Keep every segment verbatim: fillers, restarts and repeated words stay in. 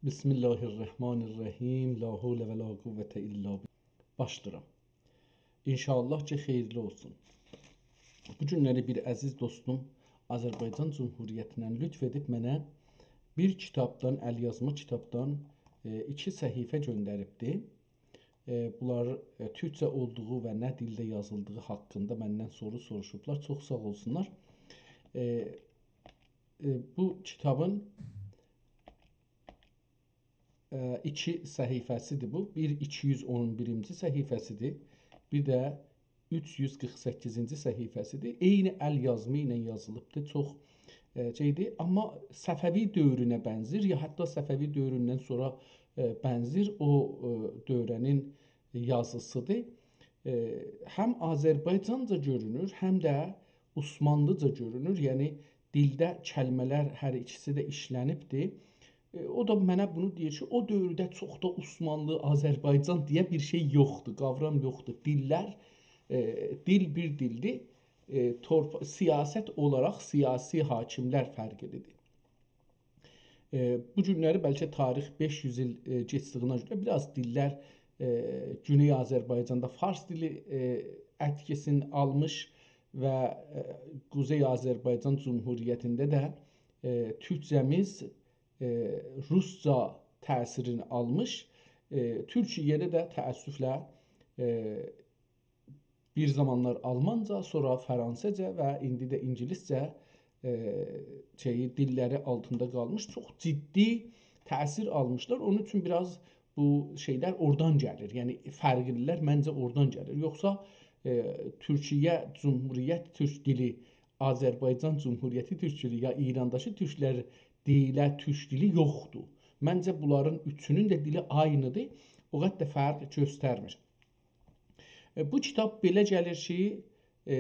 بسم الله الرحمن الرحیم. لا حول و لا قوة الا بالله. باشلاییرام. ان‌شاءالله کی، خئییرلی اولسون. بو گونلری بیر عزیز دوستوم آذربایجان جمهوریتیندن لطف ائدیب منه بیر کیتابدان، ال‌یازما کیتابدان، ائ، ایکی صفحه گؤندریبدی. ائ، بونلار، ائ، تورکجه اولدوغو و نه دیلده یازیلدیغی حاقیندا مندن سورو سوروشوبلار. چوخ ساغ اولسونلار. ائ، ائ، بو کیتابین، ائ، ایکی صفحه‌سیدیر بو. بیر ایکی یوز اون بیرینجی صفحه‌سیدیر، بیر ده اوچ یوز قیرخ سککیزینجی صفحه‌سیدیر. عینی ال‌یازما ایله یازیلیبدیر. چوخ، ائ، شئیدیر، آمما صفوی دؤورونه بنزیر، یا حتی صفوی دؤوروندن سونرا، ائ، بنزیر او، ائ، دؤوره‌نین یازیسیدیر. ائ، هم آذربایجانجا گؤرونور، هم ده عثمانلیجا گؤرونور. یعنی دیلده کلمه‌لر هر ایکیسی ده ایشلنیبدیر. ائ، او دا منه بونو دئییر کی، او دؤورده چوخ دا عثمانلی، آذربایجان دئیه بیر شئی یوخدور، قاورام یوخدور. دیللر، ائ، دیل بیر دیلدیر. ائ، تورپا-، سیاست اولاراق سیاسی حاکملر فرقلیدیر. ائ، بو گونلری بلکه تاریخ بئش یوز ایل، ائ، کئچدیگینه گؤره بیر آز دیللر، ائ، گونئی آذربایجاندا فارس دیلی، ائ، اتکیسینی آلمیش و، ائ، قوزئی آذربایجان جمهوریتینده ده، ائ، تورکجه‌میز، ائ، روسجا تأثیرینی آلمیش. ائ، تورکیه‌ده ده تأسفله، ائ، بیر زامانلار آلمانجا، سونرا فرانسه‌جه و ایندی ده اینگیلیسجه، ائ، شئیی، دیللری آلتیندا قالمیش، چوخ جدی تأثیر آلمیشلار. اونون اوچون بیر آز بو شئیلر اورادان گلیر. یعنی فرقلیلر منجه اورادان گلیر. یوخسا، ائ، تورکیه جمهوریت تورک دیلی، آذربایجان جمهوریتی تورک دیلی، یا ایرانداکی تورکلر دئییله تورک دیلی یوخدور. منجه بونلارین اوچونون ده دیلی عینیدیر. او قدر ده فرق گؤسترمیر. ائ، بو کیتاب بئله گلیر کی، ائ،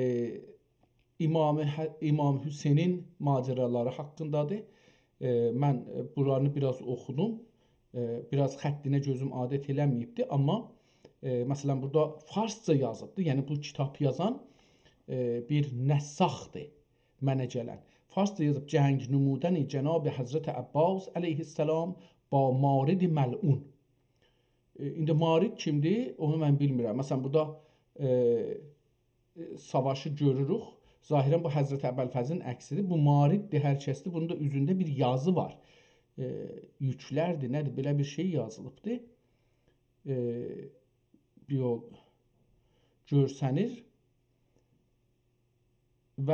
امام ح-، امام حسینین ماجرالاری حاقیندادیر. ائ، من، ائ، بورانی بیر آز اوخودوم. ائ، بیر آز خطینه گؤزوم عادت ائله‌مه‌ییبدی، آمما، ائ، مثلا، بورادا فارسجا یازیبدی. یعنی بو کیتاب یازان، ائ، بیر نساخدیر منه گلن. فارسجا یازیب: «جنگ نمودن جناب حضرت عباس علیه السلام با مارد ملعون.» ائ، ایندی مارد کیمدیر، اونو من بیلمیرم. مثلا، بورادا، ائ، ائ، ساواشی گؤروروک. ظاهرا بو حضرت ابوالفضلین عکسیدیر. بو مارددیر، هر کسدیر. بونون دا اوزونده بیر یازی وار. ائ، یوکلردیر، نه‌دیر؟ بئله بیر شئی یازیلیبدیر. ائ، بیر یول گؤرسنیر. و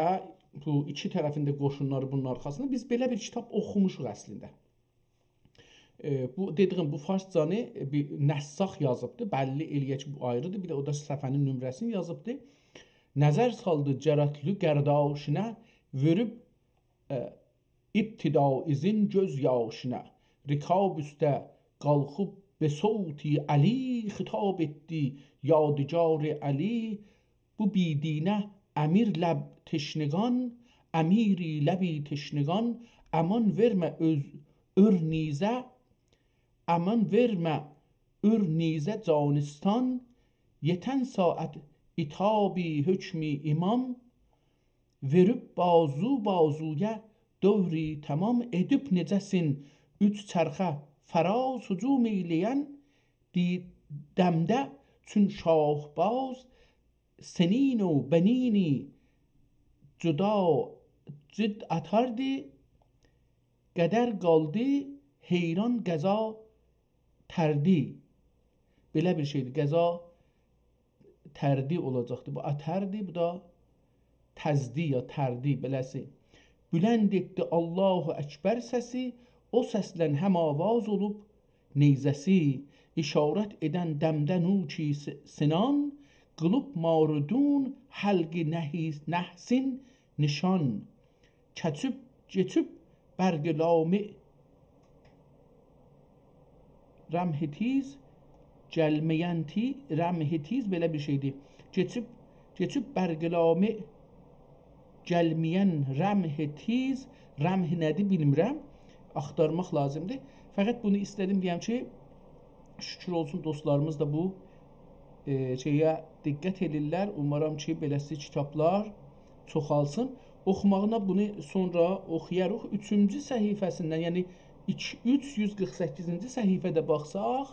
بو ایکی طرفین ده قوشونلاری بونون آرخاسیندا. بیز بئله بیر کیتاب اوخوموشوق اصلینده. ائ، بو دئدیگیم، بو فارسجانی، ائ، بیر نساخ یازیبدی. بللی ائله‌یه کی، بو آیریدیر. بیر ده او دا صفحه‌نین نمره‌سینی یازیبدی. نظر سالدی جراتلی گرداشینه، وئریب، ائ، ابتدا ایزین گؤز یاشینه. رکاب اوسته قالخیب به صوتی عالی خطاب ائتدی یادگار عالی. بو بیدینه امیر لب تشنگان، امیری لبی تشنگان، امان وئرمه اؤز، اؤر نیزه، امان وئرمه اؤر نیزه جانستان، یئتن ساعت عتابی حکمی امام، وئریب بازو بازویا دوره‌ی تمام، ائدیب نئجه‌سین اوچ چرخه فراز هجوم ائیله‌ین، دی-، دمده چون شاهباز سنین و بنینی جدا جد آتاردی، قدر قالدی حیران قضا تردی. بئله بیر شئیدیر. قضا تردی اولاجاقدیر. بو آتردی، بو دا تزدی یا تردی، بئله‌سی. بلند ائتدی الله اکبر سسی، او سسله هم‌آواز اولوب نیزه‌سی. اشارت ائدن دمده نوکی س-، سنان، قیلیب ماردون حلقی نحیس-، نحسین نشان. کئچیب، کئچیب برق لامع رمح تیز، گلمه‌ین تی-، رمح تیز، بئله بیر شئیدیر. کئچیب، کئچیب برق لامع گلمه‌ین رمح تیز، رمح نه‌دیر بیلمیرم. آختارماق لازیمدیر. فقط بونو ایسته‌دیم دئیم کی، شوکور اولسون دوستلاریمیز دا بو، ائ، شئیه دقت ائدیرلر. اومارام کی، بئله‌سی کیتابلار چوخالسین. اوخوماغینا بونو سونرا اوخویاریق. اوچونجو صفحه‌سیندن، یعنی ایکی، اوچ یوز قیرخ سککیزینجی صفحه‌ده باخساق،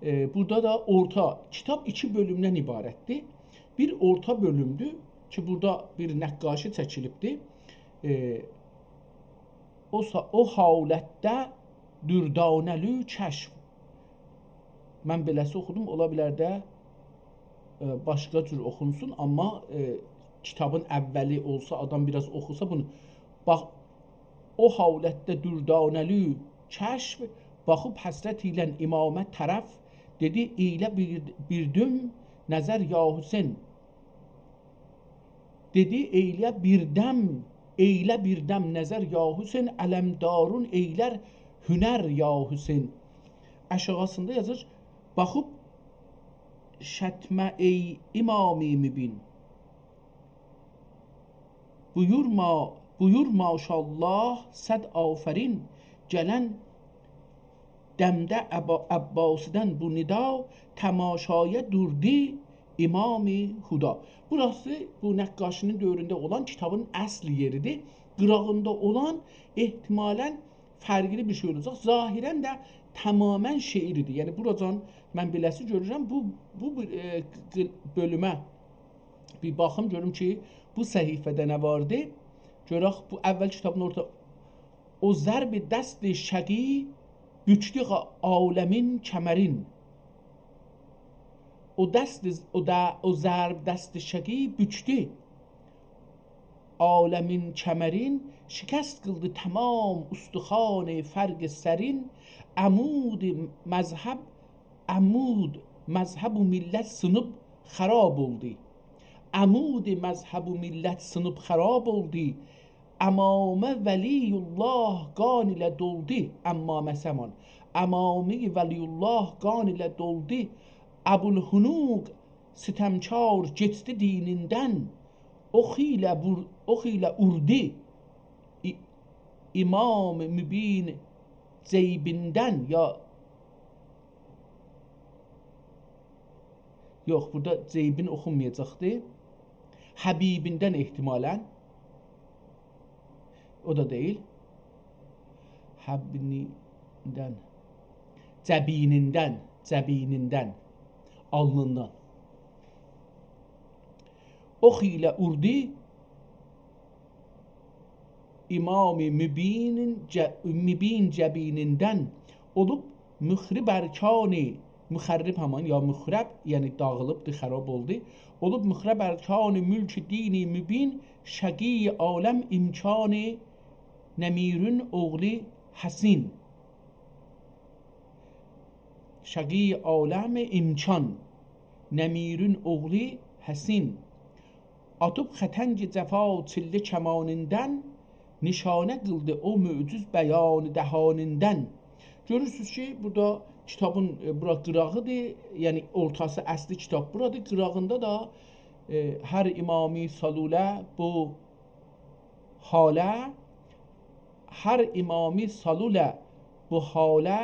ائ، بورادا دا اورتا، کیتاب ایکی بؤلومدن عبارتدیر. بیر اورتا بؤلومدور کی، بورادا بیر نقاشی چکیلیبدیر. ائ، او سا-، او حالتده دردانه‌لو کشف. من بئله‌سی اوخودوم، اولا بیلر ده، ائ، باشقا جور اوخونسون، آمما، ائ، کیتابین اولی اولسا، آدام بیر آز اوخوسا بونو، باخ، او حالتده دردانه‌لو کشف، باخیب حسرت ایله امامه طرف، دئدی: «ائیله بیر، بیردم نظر یا حسین.» دئدی: «ائیله بیردم، ائیله بیردم نظر یا حسین، علمدارین ائیلر هنر یا حسین.» آشاغیسیندا یازیر: «باخیب شتمه ای امام مبین، بویور ما، بویور ماشاءالله صد آفرین، گلن دمده عبا-، عباسیدن بو ندا، تماشایا دردی امام هدا.» بوراسی بو نقاشی‌نین دؤورونده اولان کیتابین اصل یئریدیر. قیراغیندا اولان احتمالاً فرقلی بیر شئی اولاجاق. ظاهراً ده تماماً شعردیر. یعنی بوراجان من بئله‌سی گؤرورم. بو، بو، بو، ائ، ق-، بؤلومه بیر باخیم گؤروم کی، بو صفحه‌ده نه واردی؟ گؤرک بو اول کیتابین اورتا، او ضرب دست شقی بوکدو عا-، عالمین کمرین. او دست، او دا، او ضرب دست شقی بوکدو عالمین کمرین، شکست قیلدی تمام استخوان فرق سرین، عمود مذهب، عمود مذهب و ملت سینیب خراب اولدو. عمود مذهب و ملت سینیب خراب اولدو. عمامه ولی‌الله قان ایله دولدو. عمامه‌سی همان. عمامه ولی‌الله قان ایله دولدو. ابوالهنوک ستمکار گئچدی دینیندن. اوخ ایله بور-، اوخ ایله اوردو ای-، امام مبین جیبیندن، یا یوخ، بورادا جیبین اوخونمایاجاقدی. حبیبیندن احتمالاً. او دا دئییل. حبیبیندن. جبینیندن، جبینیندن. آلنیندان. اوخ ایله اوردو امام مبینین ج-، مبین جبینیندن، اولوب مخرب ارکانی، مخرب همان، یا مخرب، یعنی داغیلیبدی، خراب اولدو. اولوب مخرب ارکان ملک دین مبین، شقی عالم امکان نمیرین اوغلو حسین. شقی عالم امکان نمیرین اوغلو حسین. آتیب خطنگ جفا چله کمانیندن، نشانه قیلدی او معجز بیان دهانیندن. گؤرورسونوز کی، بورادا کیتابین، ائ، بورا قیراغیدیر، یعنی اورتاسی، اصلی کیتاب بورادیر. قیراغیندا دا، ائ، هر امامی سالوله بو حاله، هر امامی سالوله بو حاله،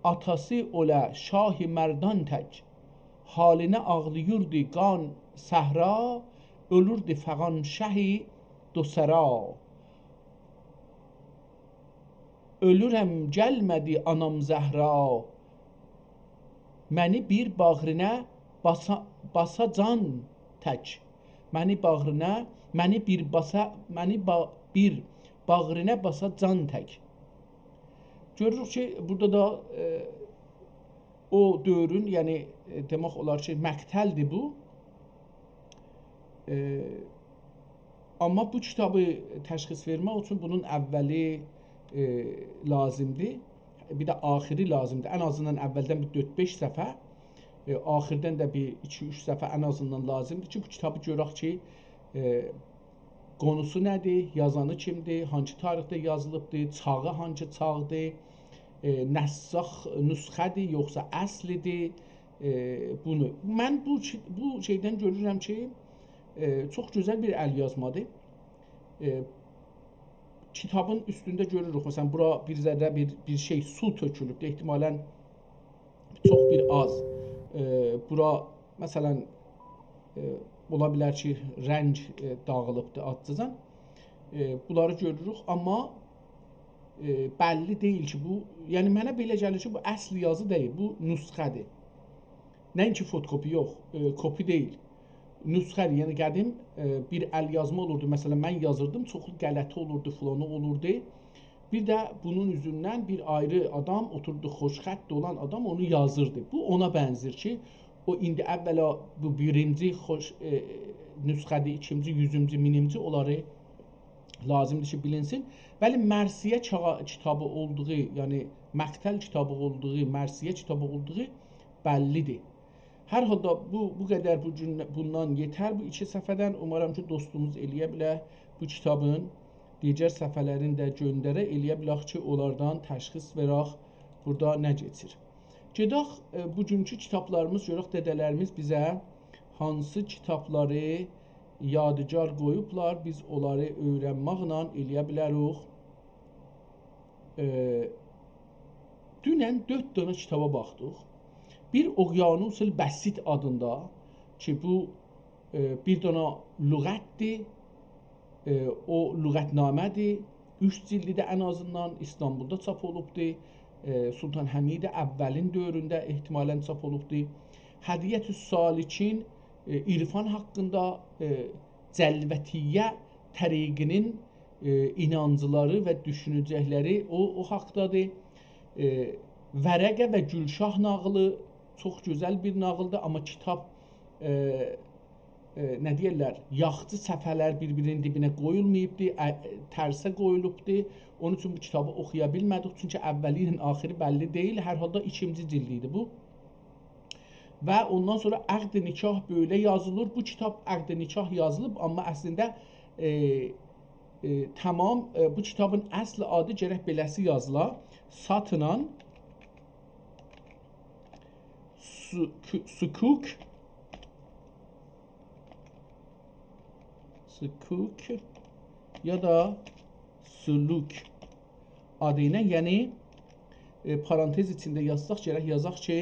آتاسی اوله شاه مردان تک. حالینه آغلاییردی قان صحرا، اؤلوردو فغان شه دو سرا. اؤلورم، گلمه‌دی آنام زهرا، منی بیر باغرینا باسا، باساجان تک. منی باغرینا، منی بیر باسا، منی با-، بیر باغرینا باساجان تک. گؤروروک کی، بورادا دا، ائ، او دؤورون، یعنی، ائ، دئمک اولار کی، مقتلدیر بو. ائ، آمما بو کیتابی تشخیص وئرمک اوچون بونون اولی، ائ، لازیمدیر. بیر ده آخیری لازیمدیر. ان آزیندان اولدن بیر دؤرد-بئش صفحه، ائ، آخیردن ده بیر ایکی-اوچ صفحه ان آزیندان لازیمدیر کی، بو کیتابی گؤرک کی، ائ، قونوسو نه‌دیر، یازانی کیمدیر، هانسی تاریخده یازیلیبدیر، چاغی هانسی چاغدیر، ائ، نساخ، نسخه‌دیر، یوخسا اصلیدیر، ائ، بونو. من بو کی-، بو شئیدن گؤرورم کی، ائ، چوخ گؤزل بیر ال‌یازمادیر. ائ، کیتابین اوستونده گؤروروک، مثلا، بورا بیر ذره بیر، بیر شئی، سو تؤکولوبدور، احتمالاً چوخ بیر آز. ائ، بورا، مثلا، ائ، اولا بیلر کی، رنگ، ائ، داغیلیبدیر آزجاجان. ائ، بونلاری گؤروروک، آمما ائ، بللی دئییل کی، بو، یعنی منه بئله گلیر کی، بو اصل یازی دئییل، بو نسخه‌دیر. نه اینکی فوتوکوپی، یوخ، ائ، کپی دئییل. نسخه‌دیر، یعنی قدیم، ائ، بیر ال یازما اولوردو. مثلا، من یازیردیم، چوخلو غلطی اولوردو، فلانی اولوردو. بیر ده بونون اوزوندن بیر آیری آدام اوتوردو، خوش‌خط اولان آدام اونو یازیردی. بو اونا بنزیر کی، او ایندی اولا بو بیرینجی خوش، ائ، نسخه‌دیر، ایکینجی، یوزونجو، مینیمجی، اونلاری لازیمدیر کی، بیلینسین. بلی، مرثیه چاغا-، کیتابی اولدوغو، یعنی مقتل کیتابی اولدوغو، مرثیه کیتابی اولدوغو بللیدیر. هر حالدا بو، بو قدر بو گون، بوندان یئتر، بو ایکی صفحه‌دن. اومارام کی، دوستوموز ائلیه بیله بو کیتابین دیگر صفحه‌لرینی ده گؤندره، ائلیه بیلک کی، اونلاردان تشخیص وئرک بورادا نه کئچیر. گئدک، ائ، بوگونکو کیتابلاریمیز، گؤرک دده‌لریمیز بیزه هانسی کیتابلاری یادگار قویوبلار، بیز اونلاری اؤیرنمکله ائلیه بیلریک. ائ، دونن دؤرد دنه کیتابا باخدیق. بیر اقیانوس البسیط آدیندا کی، بو، ائ، بیر دنه لغتدیر، ائ، او لغت‌نامه‌دیر. اوچ جیلدی ده ان آزیندان ایستانبولدا چاپ اولوبدور. ائ، سلطان حمید اولین دؤورونده احتمالاً چاپ اولوبدور. هدیه‌السالکین، ائ، عرفان حاقیندا، ائ، جلوه‌تیه طریقینین، ائ، اینانجلاری و دوشونجه‌لری او، او حاقدادیر. ائ، ورقه و گولشاه ناغیلی چوخ گؤزل بیر ناغیلدیر، آمما کیتاب، ائ، ائ، نه دئیرلر، یاخچی صفحه‌لر بیر-بیرینین دیبینه قویولماییبدی، ا، ترسه قویولوبدو. اونون اوچون بو کیتابی اوخویا بیلمه‌دیک، چونکی اولی ایله آخیری بللی دئییل. هر حالدا ایکینجی جیلد ایدی بو. و اوندان سونرا عقد نکاح بئله یازیلیر. بو کیتاب عقد نکاح یازیلیب، آمما اصلینده، ائ، ائ، تمام، ائ، بو کیتابین اصل آدی گرک بئله‌سی یازیلا. ساتینان سو-، کو-، سکوک، سکوک یا دا سلوک آدی ایله، یعنی، ائ، پارانتز ایچینده یازساق، گرک یازاق کی،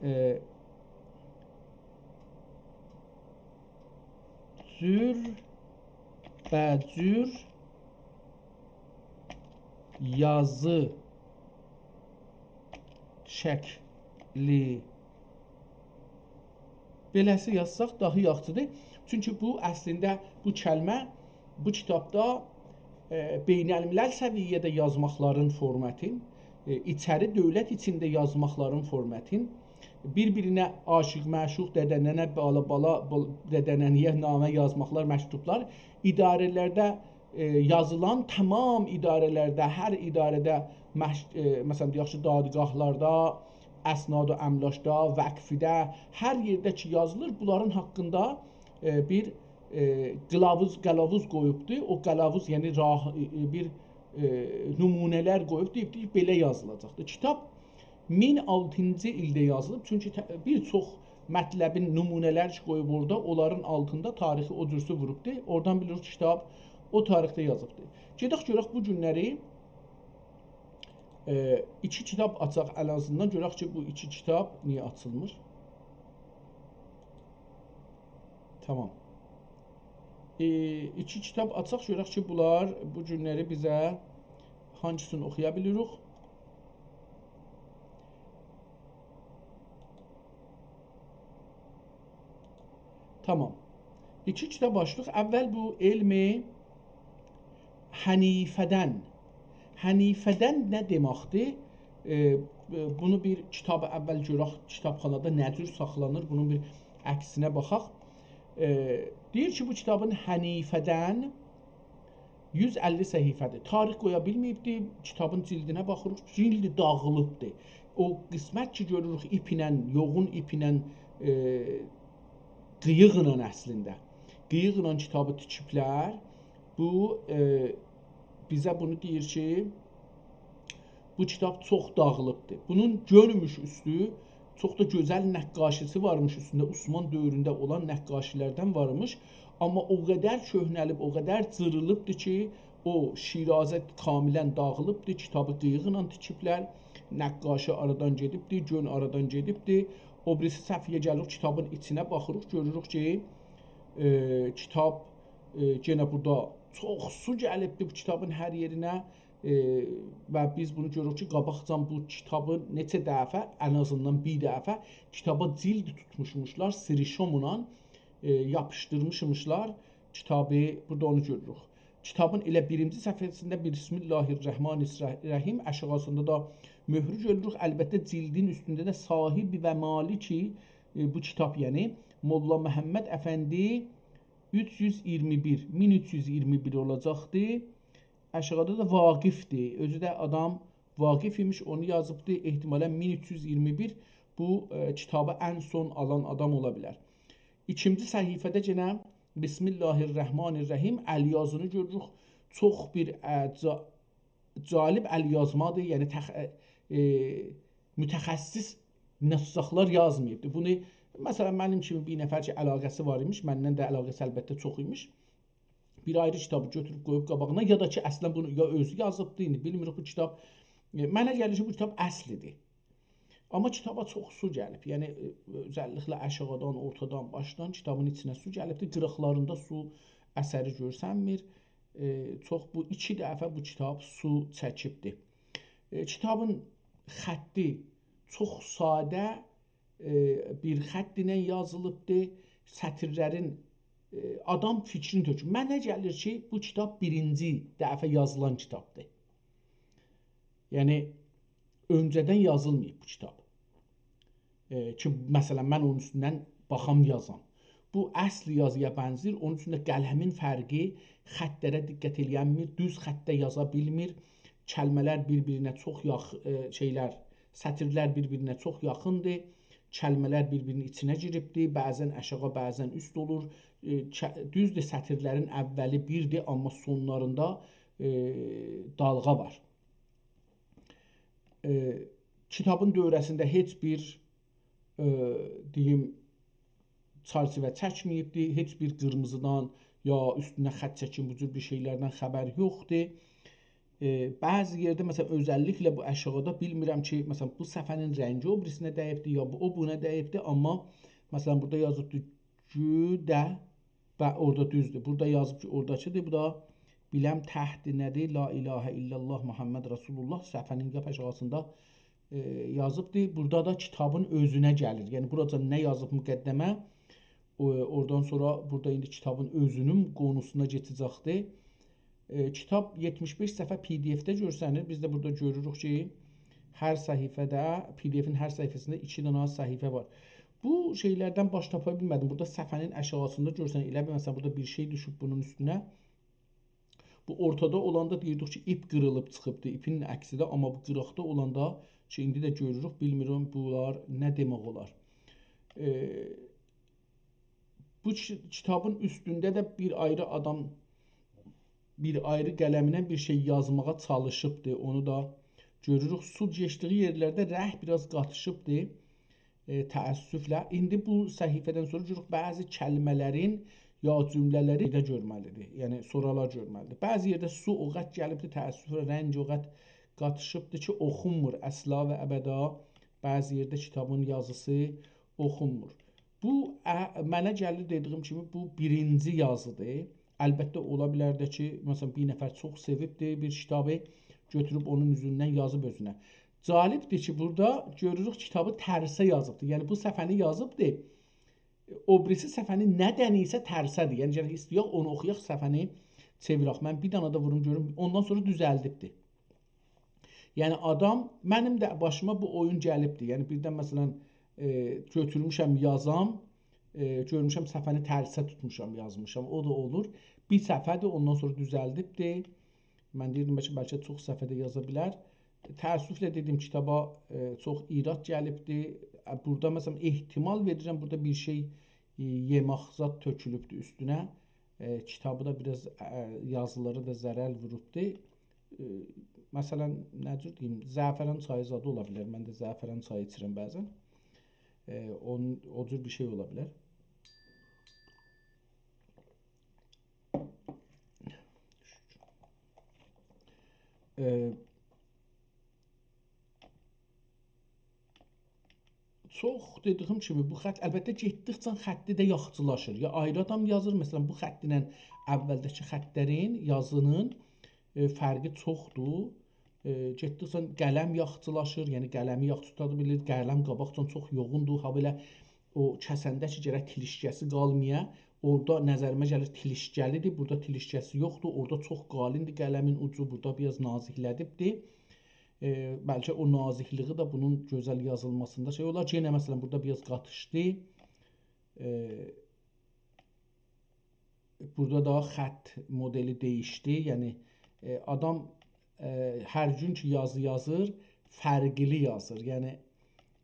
ائ، جور به جور یازی شکلی. بئله‌سی یازساق داها یاخشیدیر. چونکی بو اصلینده بو کلمه بو کیتابدا، ائ، بین‌الملل سویه‌ده یازماقلارین فورماتین، ائ، ایچری دؤولت ایچینده یازماقلارین فورماتین، بیر-بیرینه عاشیق-معشوق، دده-ننه، بالا-بالا، بول-، دده-ننه‌یه نامه یازماقلار، مکتوبلار، اداره‌لرده، ائ، یازیلان، تمام اداره‌لرده، هر اداره‌ده، مش-، ائ، مثلا، دئیک کی، دادگاهلاردا، اسناد و املاکدا، وقفده، هر یئرده کی یازیلیر، بونلارین حاقیندا، ائ، بیر، ائ، قیلاووز، قلاووز قویوبدو. او قلاووز، یعنی راه، ائ، ائ، بیر، ائ، نمونه‌لر قویوب، دئییب، دئییب، بئله یازیلاجاقدیر. کیتاب مین آلتینجی ایلده یازیلیب، چونکی ته-، بیر چوخ مطلبین نمونه‌لر کی قویوب اورادا، اونلارین آلتیندا تاریخی او جورسو ووروبدور. اورادان بیلیریک کیتاب او تاریخده یازیبدیر. گئدک گؤرک بو گونلری، ائ، ایکی کیتاب آچاق ان آزیندان، گؤرک کی، بو ایکی کیتاب نییه آچیلمیر. تامام. ائ، ایکی کیتاب آچاق، گؤرک کی، بونلار بو گونلری بیزه هانسینی اوخویا بیلیریک. تامام. ایکی کیتاب آچدیق. اول بو علم حنیفه‌دن. حنیفه‌دن نه دئمکدیر؟ ائ، ائ، بونو بیر کیتابی اول گؤرک، کیتابخانادا نه جور ساخلانیر، بونون بیر عکسینه باخاق. ائ، دئییر کی، بو کیتابین حنیفه‌دن یوز اللی صفحه‌دیر. تاریخ قویا بیلمه‌ییبدی، کیتابین جیلدینه باخیریق، جیلدی داغیلیبدی. او قسمت کی، گؤروروک ایپ ایله، یوغون ایپ ایله، ائ، قیییقلا اصلینده. قیییقلا کیتابی تیکیبلر. بو، ائ، بیزه بونو دئییر کی، بو کیتاب چوخ داغیلیبدیر. بونون گؤرموش اوستو، چوخ دا گؤزل نقاشی‌سی وارمیش اوستونده، عثمان دؤورونده اولان نقاشی‌لردن وارمیش. آمما او قدر کؤهنه‌لیب، او قدر جیریلیبدیر کی، او شیرازه کاملاً داغیلیبدیر، کیتابی قیییقلا تیکیبلر، نقاشی آرادان گئدیبدیر، گؤن آرادان گئدیبدیر. او بیریسی صفحه‌یه گلیریک، کیتابین ایچینه باخیریق، گؤروروک کی، ائ، کیتاب، ائ، یئنه بورادا چوخ سو گلیبدیر بو کیتابین هر یئرینه. ائ، و بیز بونو گؤروروک کی، قاباقجان بو کیتابی نئچه دفعه، ان آزیندان بیر دفعه کیتابا جلد توتموشموشلار، سریشوملا، ائ، یاپیشدیرمیشمیشلار کیتابی. بورادا اونو گؤروروک. کیتابین ائله بیرینجی صفحه‌سینده «بسم الله الرحمن الرحیم»، آشاغیسیندا دا مؤهرو گؤروروک. البته، جلدین اوستونده ده صاحبی و مالکی، ائ، بو کیتاب، یعنی ملا محمد افندی اوچ یوز اییرمی بیر، مین اوچ یوز اییرمی بیر اولاجاقدی. آشاغیدا دا واقفدیر. اؤزو ده آدام واقف ایمیش، اونو یازیبدی. احتمالاً مین اوچ یوز اییرمی بیر بو، ائ، کیتابی ان سون آلان آدام اولا بیلر. ایکینجی صفحه‌ده یئنه «بسم الله الرحمن الرحیم» ال یازینی گؤروروک. چوخ بیر، ائ، جا-، جالب ال یازمادیر. یعنی تخ-، ائ، متخصص نساخلار یازماییبدی. بونو، مثلاً، منیم کیمی بیر نفر کی، علاقه‌سی وار ایمیش، مندن ده علاقه‌سی البته چوخ ایمیش، بیر آیری کیتابی گؤتوروب قویوب قاباغینا، یا دا کی، اصلاً بونو یا اؤزو یازیبدی، ایندی بیلمیریک بو کیتاب. ائ، منه گلیر کی، بو کیتاب اصلیدیر. آمما کیتابا چوخ سو گلیب. یعنی، ائ، اؤزللیکله آشاغیدان، اورتادان، باشدان کیتابین ایچینه سو گلیبدی. قیراقلاریندا سو اثری گؤرسنمیر. ائ، چوخ بو، ایکی دفعه بو کیتاب سو چکیبدی. ائ، کیتابین خطی چوخ ساده، ائ، بیر خط ایله یازیلیبدی. سطیرلرین، ائ، آدام فیکرینی تؤکور. منه گلیر کی، بو کیتاب بیرینجی دفعه یازیلان کیتابدیر. یعنی، اؤنجه‌دن یازیلماییب بو کیتاب. ائ، کی، مثلاً، من اونون اوستوندن باخام، یازام. بو اصل یازییا بنزیر، اونون اوچون ده قلمین فرقی، خطلره دقت ائلینمیر، دوز خطده یازا بیلمیر، کلمه‌لر بیر-بیرینه چوخ یاخ-، ائ، شئیلر، سطیرلر بیر-بیرینه چوخ یاخیندیر، کلمه‌لر بیر-بیرینین ایچینه گیریبدیر، بعضاً آشاغی، بعضاً اوست اولور. ائ، ک-، دوزدور، سطیرلرین اولی بیردیر، آمما سونلاریندا، ائ، دالغا وار. ائ، کیتابین دؤوره‌سینده هئچ بیر، ائ، دئییم، چرچیوه چکمه‌ییبدی، هئچ بیر قیرمیزیدان یا اوستونه خط چکین، بو جور بیر شئیلردن خبر یوخدور. ائ، بعضی یئرده، مثلاً، اؤزللیکله بو آشاغیدا، بیلمیرم کی، مثلاً، بو صفحه‌نین رنگی او بیریسینه دییبدی، یا بو، او بونا دییبدی، آمما، مثلاً، بورادا یازیبدی، گوده و اورادا دوزدور. بورادا یازیب کی، اوراداکیدیر. بو دا بیلم تحت نه‌دیر؟ «لا اله الا الله محمد رسول الله» صفحه‌نین لاپ آشاغیسیندا، ائ، یازیبدیر. بورادا دا کیتابین اؤزونه گلیر. یعنی، بوراجان نه یازیب مقدمه، او، اورادان سونرا بورادا ایندی کیتابین اؤزونون قونوسونا کئچه‌جکدیر. ائ، کیتاب یئتمیش بئش صفحه پی دی اف‌ده گؤرسنیر. بیز ده بورادا گؤروروک کی، هر صفحه‌ده، پی دی اف‌ین هر صفحه‌سینده ایکی دنه صفحه وار. بو شئیلردن باش تاپا بیلمه‌دیم. بورادا صفحه‌نین آشاغیسیندا گؤرسن، ائله بیل، مثلاً، بورادا بیر شئی دوشوب بونون اوستونه. بو اورتادا اولاندا دئییردیک کی، ایپ قیریلیب چیخیبدی، ایپین عکسی ده، آمما بو قیراقدا اولاندا کی، ایندی ده گؤروروک، بیلمیرم، بونلار نه دئمک اولار. ائ، بو کی-، کیتابین اوستونده ده بیر آیری آدام بیر آیری قلمینن بیر شئی یازماغا چالیشیبدی. اونو دا گؤروروک. سو کئچدیگی یئرلرده رنگ بیر آز قاتیشیبدی، ائ، تأسفله. ایندی بو صفحه‌دن سونرا گؤروروک بعضی کلمه‌لرین یا جمله‌لری ده گؤرمه‌لیدیر. یعنی، سورالار گؤرمه‌لیدیر. بعضی یئرده سو او قدر گلیبدی، تأسفله رنگ او قدر قاتیشیبدی کی، اوخونمور اصلا و ابدا. بعضی یئرده کیتابین یازیسی اوخونمور. بو، ا، منه گلیر، دئدیگیم کیمی، بو بیرینجی یازیدیر. البته، اولا بیلر ده کی، مثلاً، بیر نفر چوخ سئویبدیر بیر کیتابی، گؤتوروب اونون اوزوندن یازیب اؤزونه. جالبدیر کی، بورادا گؤروروک کیتابی ترسه یازیبدیر. یعنی، بو صفحه‌نی یازیبدیر، او بیریسی صفحه‌نی ندنیسه ترسه‌دیر. یعنی، گرک ایسته‌یک، اونو اوخویاق، صفحه‌نی چئویرک. من بیر دنه ده ووروم گؤروم، اوندان سونرا دوزلدیبدیر. یعنی، آدام، منیم ده باشیما بو اویون گلیبدی. یعنی، بیردن، مثلاً، ائ، گؤتورموشم یازام، ائ، گؤرموشم صفحه‌نی ترسه توتموشام، یازمیشام. او دا اولور. بیر صفحه‌دیر، اوندان سونرا دوزلدیبدی. من دئییردیم، بلکه، بلکه چوخ صفحه‌ده یازا بیلر. تأسفله دئدیم، کیتابا، ائ، چوخ ایراد گلیبدی. ا، بورادا، مثلاً، احتمال وئریرم، بورادا بیر شئی، ائ، یئمک زاد تؤکولوبدو اوستونه. ائ، کیتابی دا بیر آز، ائ، یازیلاری دا ضرر ووروبدو. ائ، مثلاً، نه جور دئییم، زعفران چایی زادی اولا بیلر. من ده زعفران چایی ایچیرم بعضاً. ائ، اونون، او جور بیر شئی اولا بیلر. ائ، چوخ دئدیگیم کیمی، بو خط، البته، گئتدیکجه خطی ده یاخشیلاشیر. یا آیری آدام یازیر، مثلاً، بو خط ایله اولده‌کی خطلرین، یازینین، ائ، فرقی چوخدور. ائ، گئتدیکجه قلم یاخچیلاشیر، یعنی قلمی یاخچی توتا بیلیر، قلم قاباقجان چوخ یوغوندور، هابئله او کسنده کی، گرک تیلیشکه‌سی قالمایا، اورادا نظریمه گلیر تیلیشکه‌لیدیر، بورادا تیلیشکه‌سی یوخدور، اورادا چوخ قالیندیر قلمین اوجو، بورادا بیر آز نازیکله‌دیبدیر. ائ، بلکه او نازیکلیگی ده بونون گؤزل یازیلماسیندا شئی اولار. یئنه، مثلا، بورادا بیر آز قاتیشدی. ائ، بورادا دا خط مدلی دییشدی. یعنی، ائ، آدام، ائ، هر گون کی یازی یازیر، فرقلی یازیر. یعنی،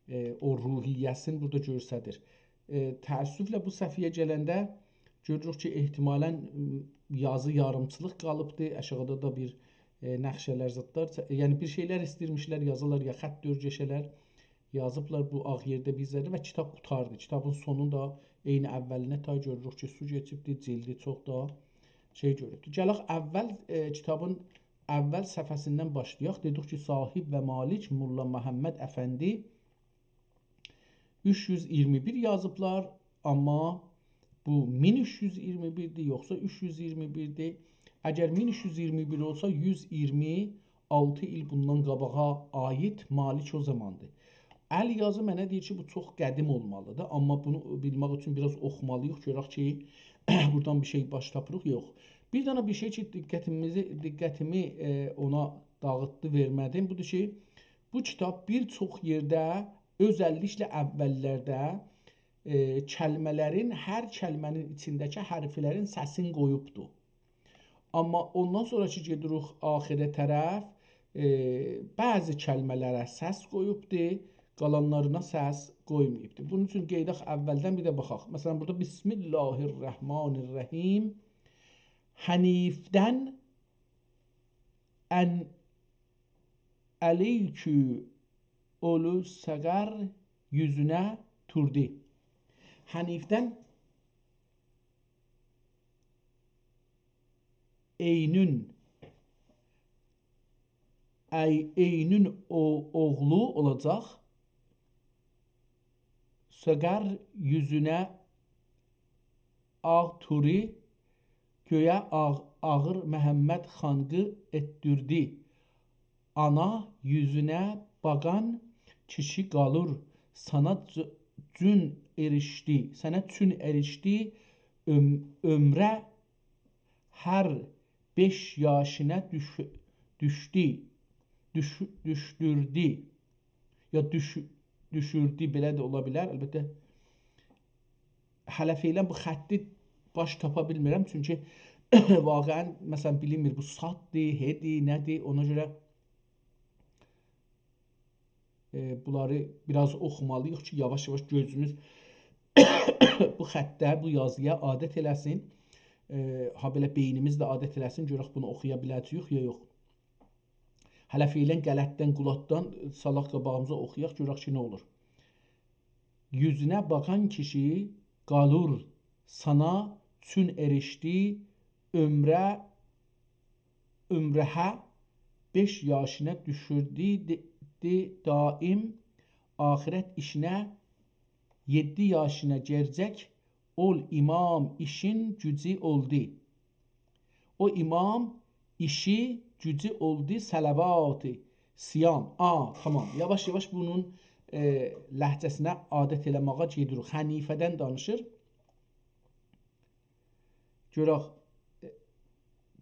ائ، او روحیه‌سینی بورادا گؤستریر. ائ، تأسفله بو صفحه‌یه گلنده گؤروروک کی، احتمالا، م، یازی یاریمچیلیق قالیبدی. آشاغیدا دا بیر، ائ، نقشه‌لر، زادلار، یعنی بیر شئیلر ایسته‌ییرمیشلر یازالار، یا خط دؤرگشه‌لر، یازیبلار بو آغ یئرده بیر ذره و کیتاب قوتاردی. کیتابین سونوندا عینی اولینه تای گؤروروک کی، سو کئچیبدی، جیلدی چوخ دا شئی گؤروبدو. گلک اول، ائ، کیتابین اول صفحه‌سیندن باشلایاق. دئدیک کی، صاحب و مالک ملا محمد افندی اوچ یوز ایگیرمی بیر یازیبلار، آمما بو مین اوچ یوز ایگیرمی بیردیر، یوخسا اوچ یوز ایگیرمی بیردیر؟ اگر مین اوچ یوز ایگیرمی بیر اولسا، یوز ایگیرمی آلتی ایل بوندان قاباغا عایید مالک او زاماندیر. ال یازی منه دئییر کی، بو چوخ قدیم اولمالیدیر، آمما بونو بیلمک اوچون بیر آز اوخومالیییق، گؤرک کی، بورادان بیر شئی باش تاپیریق، یوخ. بیر دنه بیر شئی کی، دقتیمیزی، دقتیمی، ائ، اونا داغیتدی، وئرمه‌دیم. بودور کی، بو کیتاب بیر چوخ یئرده، اؤزللیکله اوللرده، ائ، کلمه‌لرین، هر کلمه‌نین ایچینده‌کی حرفلرین سسین قویوبدو. آمما اوندان سونرا کی گئدیریک آخیره طرف، ائ، بعضی کلمه‌لره سس قویوبدو، قالانلارینا سس قویماییبدی. بونون اوچون قئییداق اولدن بیر ده باخاق. مثلا، بورادا «بسم الله الرحمن الرحیم»، «حنیفدن»، «ان علیکی اولو سقر یوزونه توردی». «حنیفدن» عینون، عی-، عینون او-، اوغلو اولاجاق. سقر یوزونه آغ توری، گؤیه آغ-، آغیر محمد خانقی ائتدیردی. آنا یوزونه باخان کیشی قالیر، سانا ج-، جون اریشدی، سنه چون اریشدی، عؤم-، عؤمره هر بئش یاشینا دوش-، دوشدو، دوش-، دوشدوردو. یا دوش-، دوشوردو، بئله ده اولا بیلر. البته، هله فعلا بو خطی باش تاپا بیلمیرم، چونکی واقعا، مثلا، بیلینمیر، بو صاددیر، ه‌دیر، نه‌دیر، اونا گؤره، ائ، بونلاری بیر آز اوخومالیییق کی، یاواش-یاواش گؤزوموز بو خطه، بو یازییا عادت ائله‌سین. ائ، هابئله بئینیمیز ده عادت ائله‌سین، گؤرک بونو اوخویا بیله‌جه‌ییک یا یوخ. هله فعلا غلطدن، غلطدن سالاق قاباغیمیزا، اوخویاق، گؤرک کی، نه اولور. یوزونه باخان کیشی قالیر، سانا چون اریشدی، عؤمره، عؤمرهه بئش یاشینا دوشوردو، دی-، دی-، دائم آخرت ایشینه، یئددی یاشینا گئرجک اول امام، ایشین گوجو اولدو. او امام ایشی گوجو اولدو صلواتی صیام. آ، تامام. یاواش-یاواش بونون، ائ، لهجه‌سینه عادت ائله‌مه‌یه گئدیریک. حنیفه‌دن دانیشیر. گؤرک، ائ،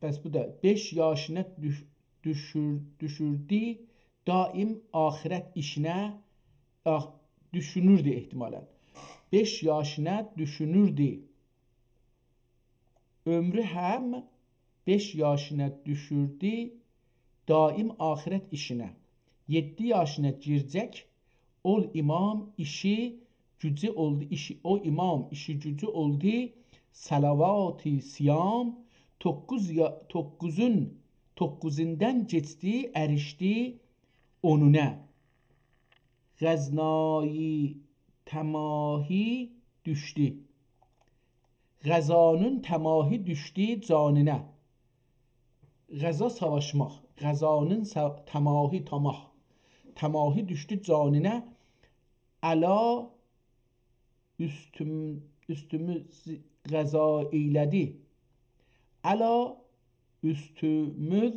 بس بو دا بئش یاشینا دوش-، دوشور-، دوشوردو، دائم آخرت ایشینه، آخ-، دوشونوردو احتمالا. بئش یاشینا دوشونوردو. عؤمرو هم بئش یاشینا دوشوردو، دائم آخرت ایشینه. یئددی یاشینا گیرجک اول امام، ایشی گوجو اولدو، ایشی، او امام ایشی گوجو اولدو صلواتی صیام. توققوز یا-، توققوزون، توققوزوندان کئچدی، اریشدی اونونا. غزنایی تماهی دوشدو. غزانین تماهی دوشدو جانینا. غزا ساواشماق. غزانین سا-، تماهی، تماه. تماهی دوشدو جانینا. علا اوستوم-، اوستومو ز-، غزا ائیله‌دی. علا اوستوموز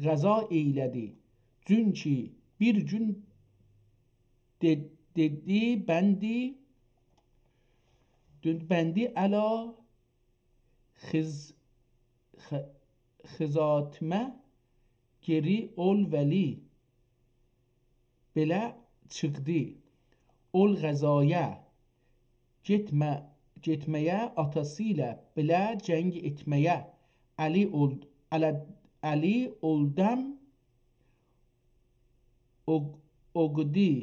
غذا ائیله‌دی. چونکی بیر گون دئ-، دئدی بندی، دئدی بندی علی خز-، خ-، خزاتمه گئری اول ولی. بئله چیخدی اول غذایا، گئتمه-، گئتمه‌یه، آتاسی ایله بئله جنگ ائتمه‌یه. علی اول-، علی، علی اولدم، اوق-، اوقدی،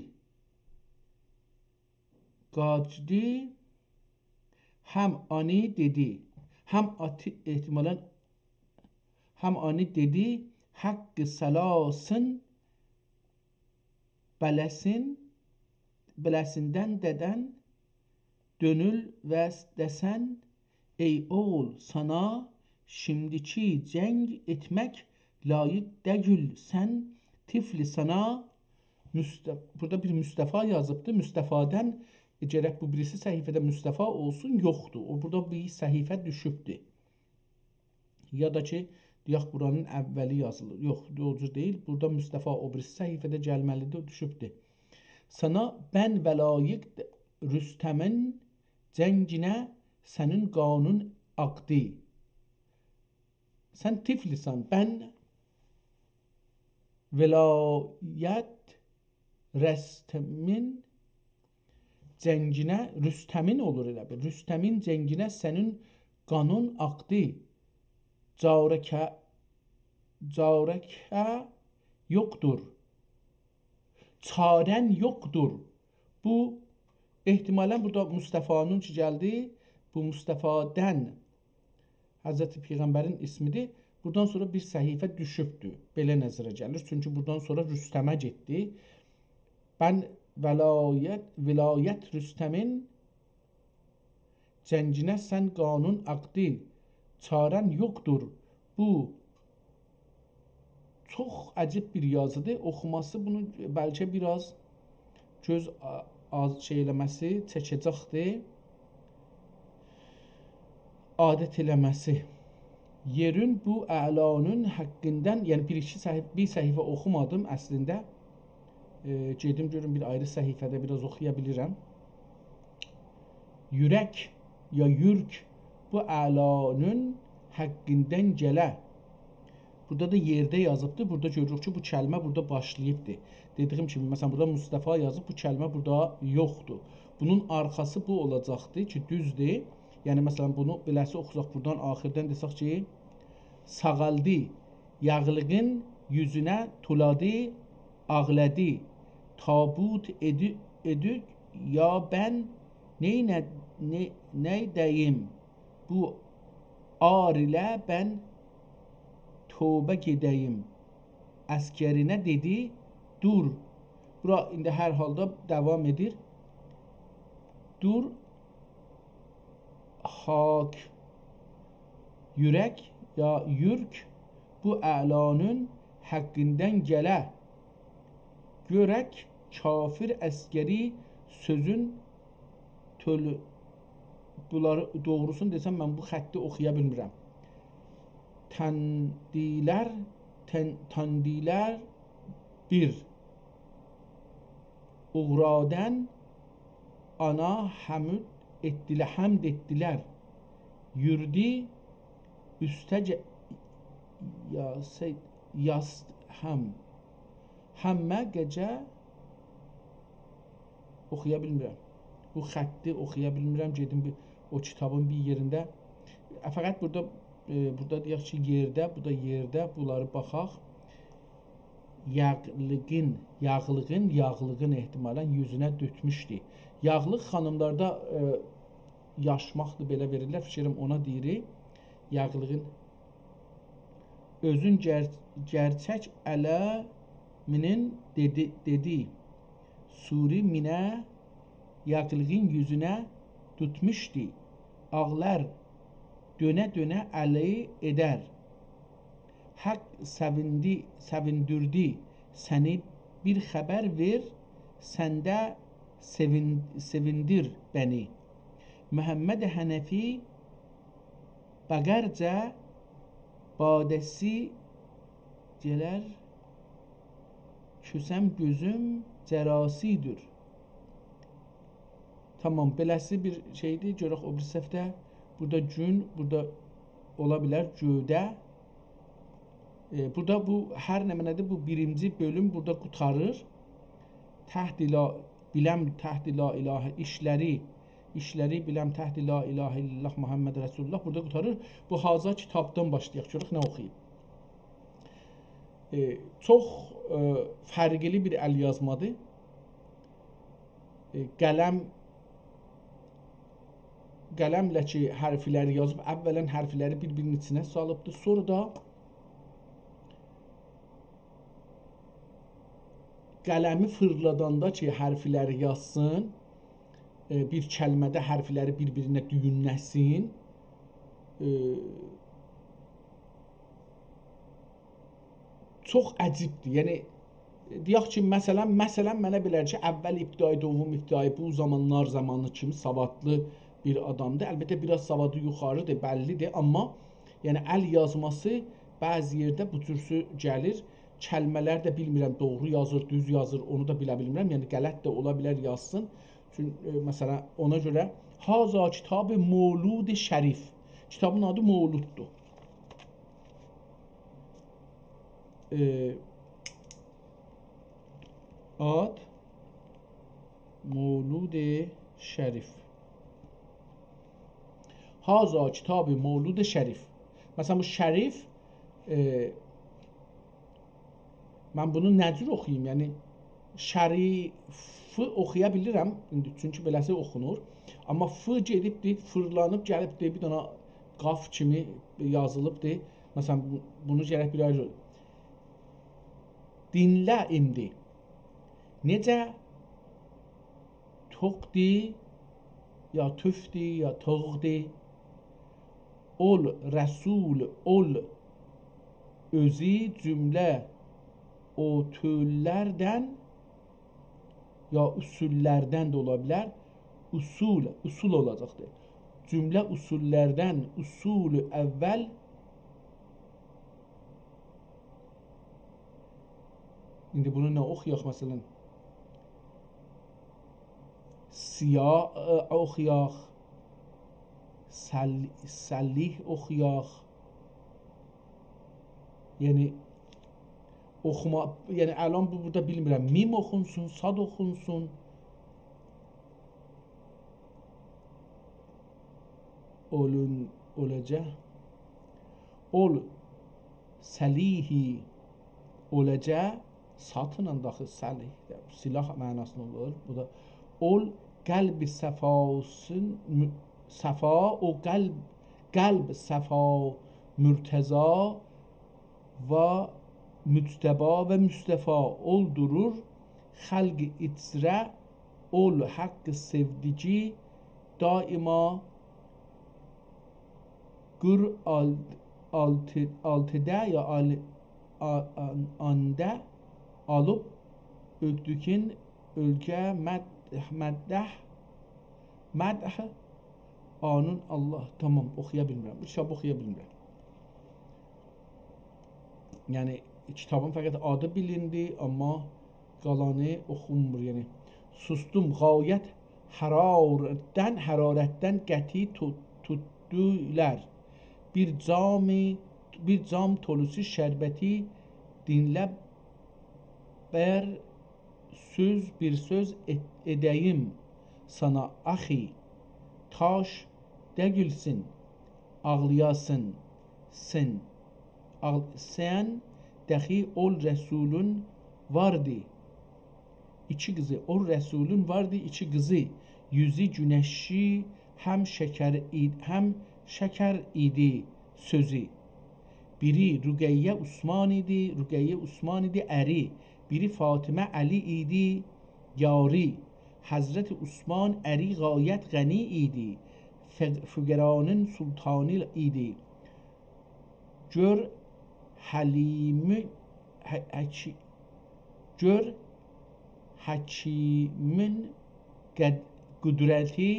قاچدی، هم آنی دئدی، هم آتی-، احتمالاً هم آنی دئدی، حق سلاسین بله‌سین، بله‌سیندن ددن دؤنول و دسن، ای اوغول، سانا شیمدیکی جنگ ائتمک لایق دئییل، سن طفلی، سانا مصط-، بورادا بیر مصطفی یازیبدی. مصطفی‌دن، ائ، گرک بو بیریسی صفحه‌ده مصطفی اولسون، یوخدور. او، بورادا بیر صفحه دوشوبدور. یا دا کی، دئیک، بورانین اولی یازیلیر. یوخ، او جور دئییل. بورادا مصطفی او بیریسی صفحه‌ده گلمه‌لیدیر، او دوشوبدور. سانا بن ولایت رستمین جنگینه سنین قانون آقدی. سن طفلیسن، بن ولایت رستمین جنگینه، رستمین اولور ائله بیل. رستمین جنگینه سنین قانون آقدی. جارکه، جارکه یوخدور. چاره‌ن یوخدور. بو، احتمالاً بورادا مصطفی‌نین کی گلدی، بو مصطفی‌دن حضرت پیغمبرین اسمیدیر. بوردان سونرا بیر صفحه دوشوبدور. بئله نظره گلیر. چونکی بوردان سونرا رستمه گئتدی. بن ولایت، ولایت رستمین جنگینه سن قانون آقدی، چاره‌ن یوخدور. بو چوخ عجیب بیر یازیدیر. اوخوماسی بونو بلکه بیر آز گؤز آ-، آز شئی ائله‌مه‌سی چکه‌جکدیر. عادت ائله‌مه‌سی. یئرین بو اعلانین حقیندن، یعنی بیر ایکی صفحه، بیر صفحه اوخومادیم اصلینده. ائ، گئدیم گؤروم بیر آیری صفحه‌ده بیر آز اوخویا بیلیرم. یورک یا یورک بو اعلانین حقیندن گله. بورادا دا یئرده یازیبدیر. بورادا گؤروروک کی، بو کلمه بورادا باشلاییبدیر. دئدیگیم کیمی، مثلاً، بورادا مصطفی یازیب، بو کلمه بورادا یوخدور. بونون آرخاسی بو اولاجاقدی کی، دوزدور. یعنی، مثلاً، بونو بئله‌سی اوخوساق، بورادان آخیردان دئسک کی، ساغالدی، یاغلیغین یوزونه تولادی، آغلادی. تابوت ائدی-، ائدیک یا بن، نئینه-، نئ-، نئیده‌ییم؟ بو عار ایله بن توبه گئده‌ییم. عسگرینه دئدی، دور. بورا ایندی هر حالدا داوام ائدیر. دور، خاک، یورک یا یورک بو اعلانین حقیندن گله. گؤرک کافر عسگری سؤزون تؤلو، بونلاری دوغروسونو دئسم، من بو خطی اوخویا بیلمیرم. تندیلر، تن-، تندیلر بیر. اوغرادن آنا حمد ائتدیلر، حمد ائتدیلر. یوردو اوسته گئ-، یا سید، یاست هم. همه گئجه اوخویا بیلمیرم. بو خطی اوخویا بیلمیرم. گئدیم بیر، او کیتابین بیر یئرینده. فقط بورادا، ائ، بورادا دئیک کی، یئرده، بو دا یئرده. بونلاری باخاق. یاغلیغین، یاغلیغین، یاغلیغین احتمالاً یوزونه دؤتموشدو. یاغلیق خانیملاردا، ائ، یاشماقدیر، بئله وئریرلر. فیکریم اونا دئییریک. یاغلیغین اؤزون گر-، گرچک علمینین دئدی، دئدی. سوری مینه یاغلیغین یوزونه توتموشدو. آغلار، دؤنه-دؤنه علی ائدر. حق سئویندی، سئویندیردی سنی، بیر خبر وئر، سن ده سئوین-، سئویندیر بنی. محمد حنفی بقرجه باده‌سی گلر، کوسم گؤزوم جراسی‌دیر. تامام، بئله‌سی بیر شئیدیر. گؤرک او بیریسی صفحه‌ده. بورادا گون، بورادا اولا بیلر گؤده. ائ، بورادا بو هر نمنه‌دیر، بو بیرینجی بؤلوم بورادا قوتاریر. تحت لا، بیلم تحت لا اله، ایشلری، ایشلری بیلم تحت لا اله الا الله محمد رسول الله بورادا قوتاریر. بو هذا کیتابدان باشلایاق، گؤرک نه اوخویوب. ائ، چوخ، ائ، فرقلی بیر ال‌یازمادیر. ائ، قلم، قلمله کی حرفلری یازیب، اولاً حرفلری بیر-بیرینین ایچینه سالیبدیر، سونرا دا قلمی فیرلاداندا کی حرفلری یازسین، ائ، بیر کلمه‌ده حرفلری بیر-بیرینه دویونله‌سین، ائ، چوخ عجیبدیر. یعنی، دئیک کی، مثلاً، مثلاً، منه بئله کی، اول ابتدایی، دوم ابتدایی، بو زامانلار زامانی کیمی سوادلی بیر آدامدیر. البته، بیر آز سوادی یوخاریدیر، بللی‌دیر، آمما، یعنی، ال‌یازماسی بعضی یئرده بو جورسو گلیر. کلمه‌لر ده بیلمیرم، دوغرو یازیر، دوز یازیر، اونو دا بیله بیلمیرم. یعنی، غلط ده اولا بیلر یازسین. چون، ائ، مثلاً، اونا گؤره هذا کتاب مولود شریف. کیتابین آدی مولوددور. ائ، آد مولود شریف. هذا کتاب مولود شریف. مثلاً، بو شریف، ائ، من بونو نه جور اوخویوم؟ یعنی، شریفی اوخویا بیلیرم ایندی، چونکی بئله‌سی اوخونور. آمما ف گئدیبدی، فیرلانیب گلیبدی، بیر دنه قاف کیمی یازیلیبدی. مثلاً، بو-، بونو گرک بیر آیری دینله ایندی. نئجه توقدی، یا توفدی، یا توغدی. اول رسول، اول اؤزو جمله او تؤللردن، یا اصوللردن ده اولا بیلر. اصول، اصول اولاجاقدیر. جمله اصوللردن، اصول اول. ایندی بونو نه اوخویاق، مثلاً؟ سیا-، ائ، اوخویاق، سل-، صلیح اوخویاق. یعنی، اوخوما-، یعنی، الان بو، بورادا بیلمیرم، میم اوخونسون، صاد اوخونسون. اولون، اوله‌جه. اول صلیحی، اوله‌جه، ساتینان داخی صلیح، سلاح معناسیندا اولور. بو دا اول قلب صفاسین، مو-، صفا، او قلب، قلب صفا مرتضی و مجتبی و مصطفی اولدورور خلق ایچره، اول حقی سئودیگی دائما قور آل-، آلتی-، آلتیده یا آل-، آ-، آن-، آنده آلیب اؤکدوکون اؤلکه مد-، مدح، مدح آنون الله. تامام، اوخویا بیلمیرم. بو کیتابی اوخویا بیلمیرم. یعنی، کیتابین فقط آدی بیلیندی، آمما قالانی اوخونمور، یعنی. سوسدوم، غایت حرارتدن، حرارتدن قطعی تو-، توتدولار. بیر جامی، بیر جام تولوسو شربتی دینله، بیر سؤز، بیر سؤز ائت-، ائده‌ییم سانا، آخی. تاش دئییلسن، آغلایاسان، سن. آغ-، سن، دخی اول رسولون واردی. ایکی قیزی، اول رسولون واردی، ایکی قیزی. یوزو گونشی هم شکر اید-، هم شکر ایدی سؤزو. بیری رقیه عثمان ایدی، رقیه عثمان ایدی اری. بیری فاطمه علی ایدی یاری. حضرت عثمان اری غایت غنی ایدی. فق-، فقرانین سلطانی ایدی. گؤر حلیمی، ح-، حکی-، گؤر حکیمین قد-، قدرتی،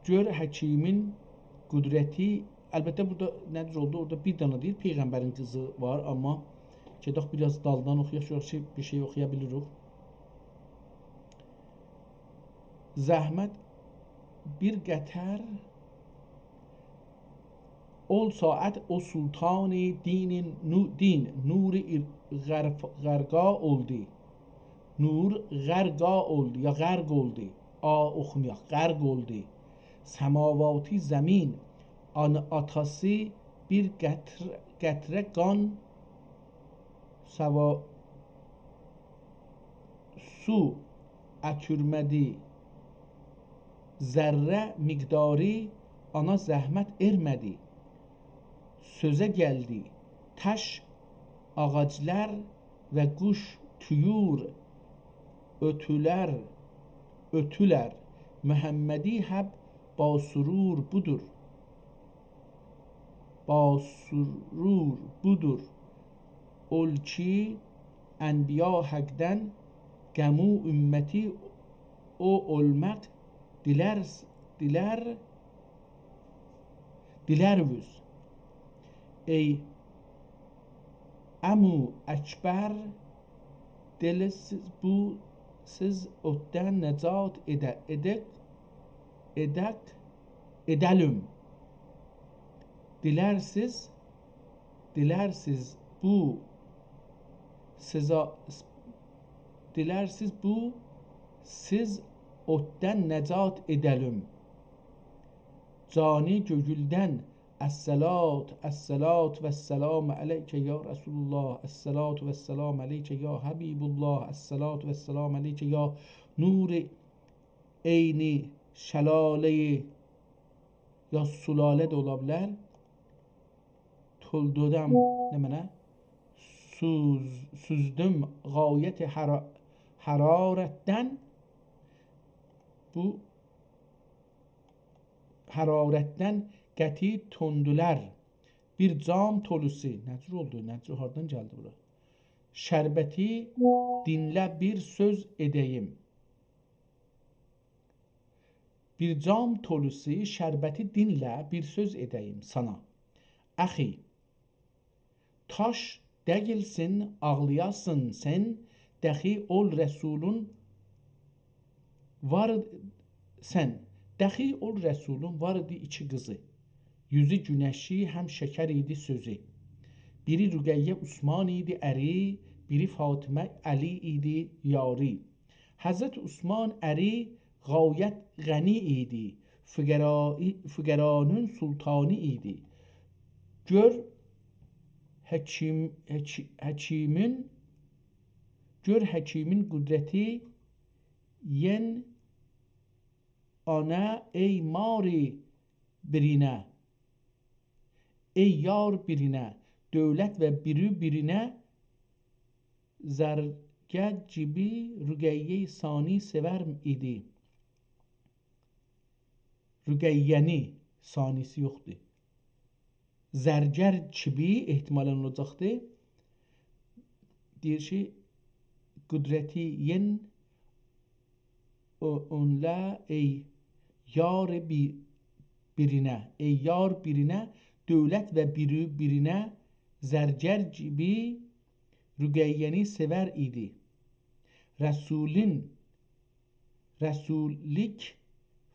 گؤر حکیمین قدرتی البته، بورادا نه جور اولدو؟ اورادا بیر دنه دئییر، پیغمبرین قیزی وار، آمما گئدک بیر آز دالدان اوخویاق، گؤرک کی، بیر شئی اوخویا بیلیریک. زحمت بیر قطر اول ساعت او سلطان دین نو-، دین نور ایر-، غرف-، غرقا اولدو. نور غرقا اولدو، یا غرق اولدو. آ اوخومایاق، غرق اولدو. سماواتی زمین، آن آتاسی بیر قطر-، قطره قان سوا-، سو اکورمه‌دی. ذره مقداری آنا زحمت ائرمه‌دی. سؤزه گلدی. تاش، آغاجلار و قوش، طیور، اؤتولر، اؤتولر. محمدی حب با سرور بودور. با سرور بودور. اول کی انبیا حقدن، غمو امتی او اولماق دیلر، دیلر، دیلروز. ای عمو اکبر، دیلرسیز بو، سیز اوددان نجات ائده-، ائدک، ائدک، ائده‌لیم. دیلرسیز، دیلرسیز بو، سیزا-، دیلرسیز بو، سیز اوددان نجات ائده‌لیم. جانی گؤیولدن الصلاة، الصلاة و السلام علیک یا رسول الله، الصلاة و السلام علیک یا حبیب الله، الصلاة و السلام علیک یا نور عینی، شلاله، یا سلاله ده اولا بیلر. تولدودام، نمنه؟ سوز-، سوزدوم غایت حرا-، حرارتدن. بو حرارتدن قطعی تندلر. بیر جام تولوسو. نه جور اولدو؟ نه جور، هاردان گلدی بورا؟ شربتی دینله، بیر سؤز ائده‌ییم. بیر جام تولوسو شربتی دینله، بیر سؤز ائده‌ییم سانا. اخی، تاش دئییلسن، آغلایاسان سن، دخی اول رسولون وار سن، دخی اول رسولون وار ایدی ایکی قیزی. یوزو گونشی، هم شکر ایدی سؤزو. بیری رقیه عثمان ایدی اری، بیری فاطمه علی ایدی یاری. حضرت عثمان اری غایت غنی ایدی، فقرا-، فقرانین سلطانی ایدی. گؤر حکیم-، حکی-، حکیمین، گؤر حکیمین قدرتی، ین آنا ای ماری بیرینه، ای یار بیرینه، دؤولت و بیری بیرینه، زرگه گیبی رقیه‌ی ثانی سئور ایدی. رقیه‌نی، ثانی‌سی یوخدور. زرگر کیبی احتمالاً اولاجاقدی. دئییر کی، قدرتی ین او-، اونلا ای یار بی-، بیرینه، ای یار بیرینه، دؤولت و بیری بیرینه، زرگر کیبی رقیه‌نی سئور ایدی. رسولین، رسولیک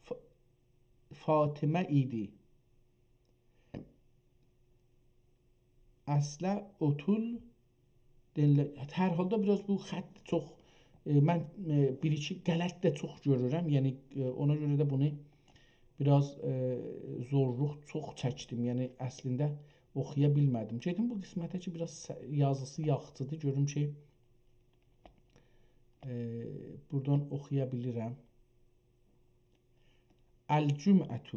ف-، فاطمه ایدی. اصله اوتول دئنیله-، هر حالدا بیر آز بو خط چوخ، ائ، من، ائ، بیر ایکی غلط ده چوخ گؤرورم. یعنی، ائ، اونا گؤره ده بونو بیر آز، ائ، زورلوق چوخ چکدیم. یعنی، اصلینده اوخویا بیلمه‌دیم. گئدیم بو قسمته کی، بیر آز س-، یازیسی یاخشیدیر. گؤروم کی، ائ، بورادان اوخویا بیلیرم. الجمعة.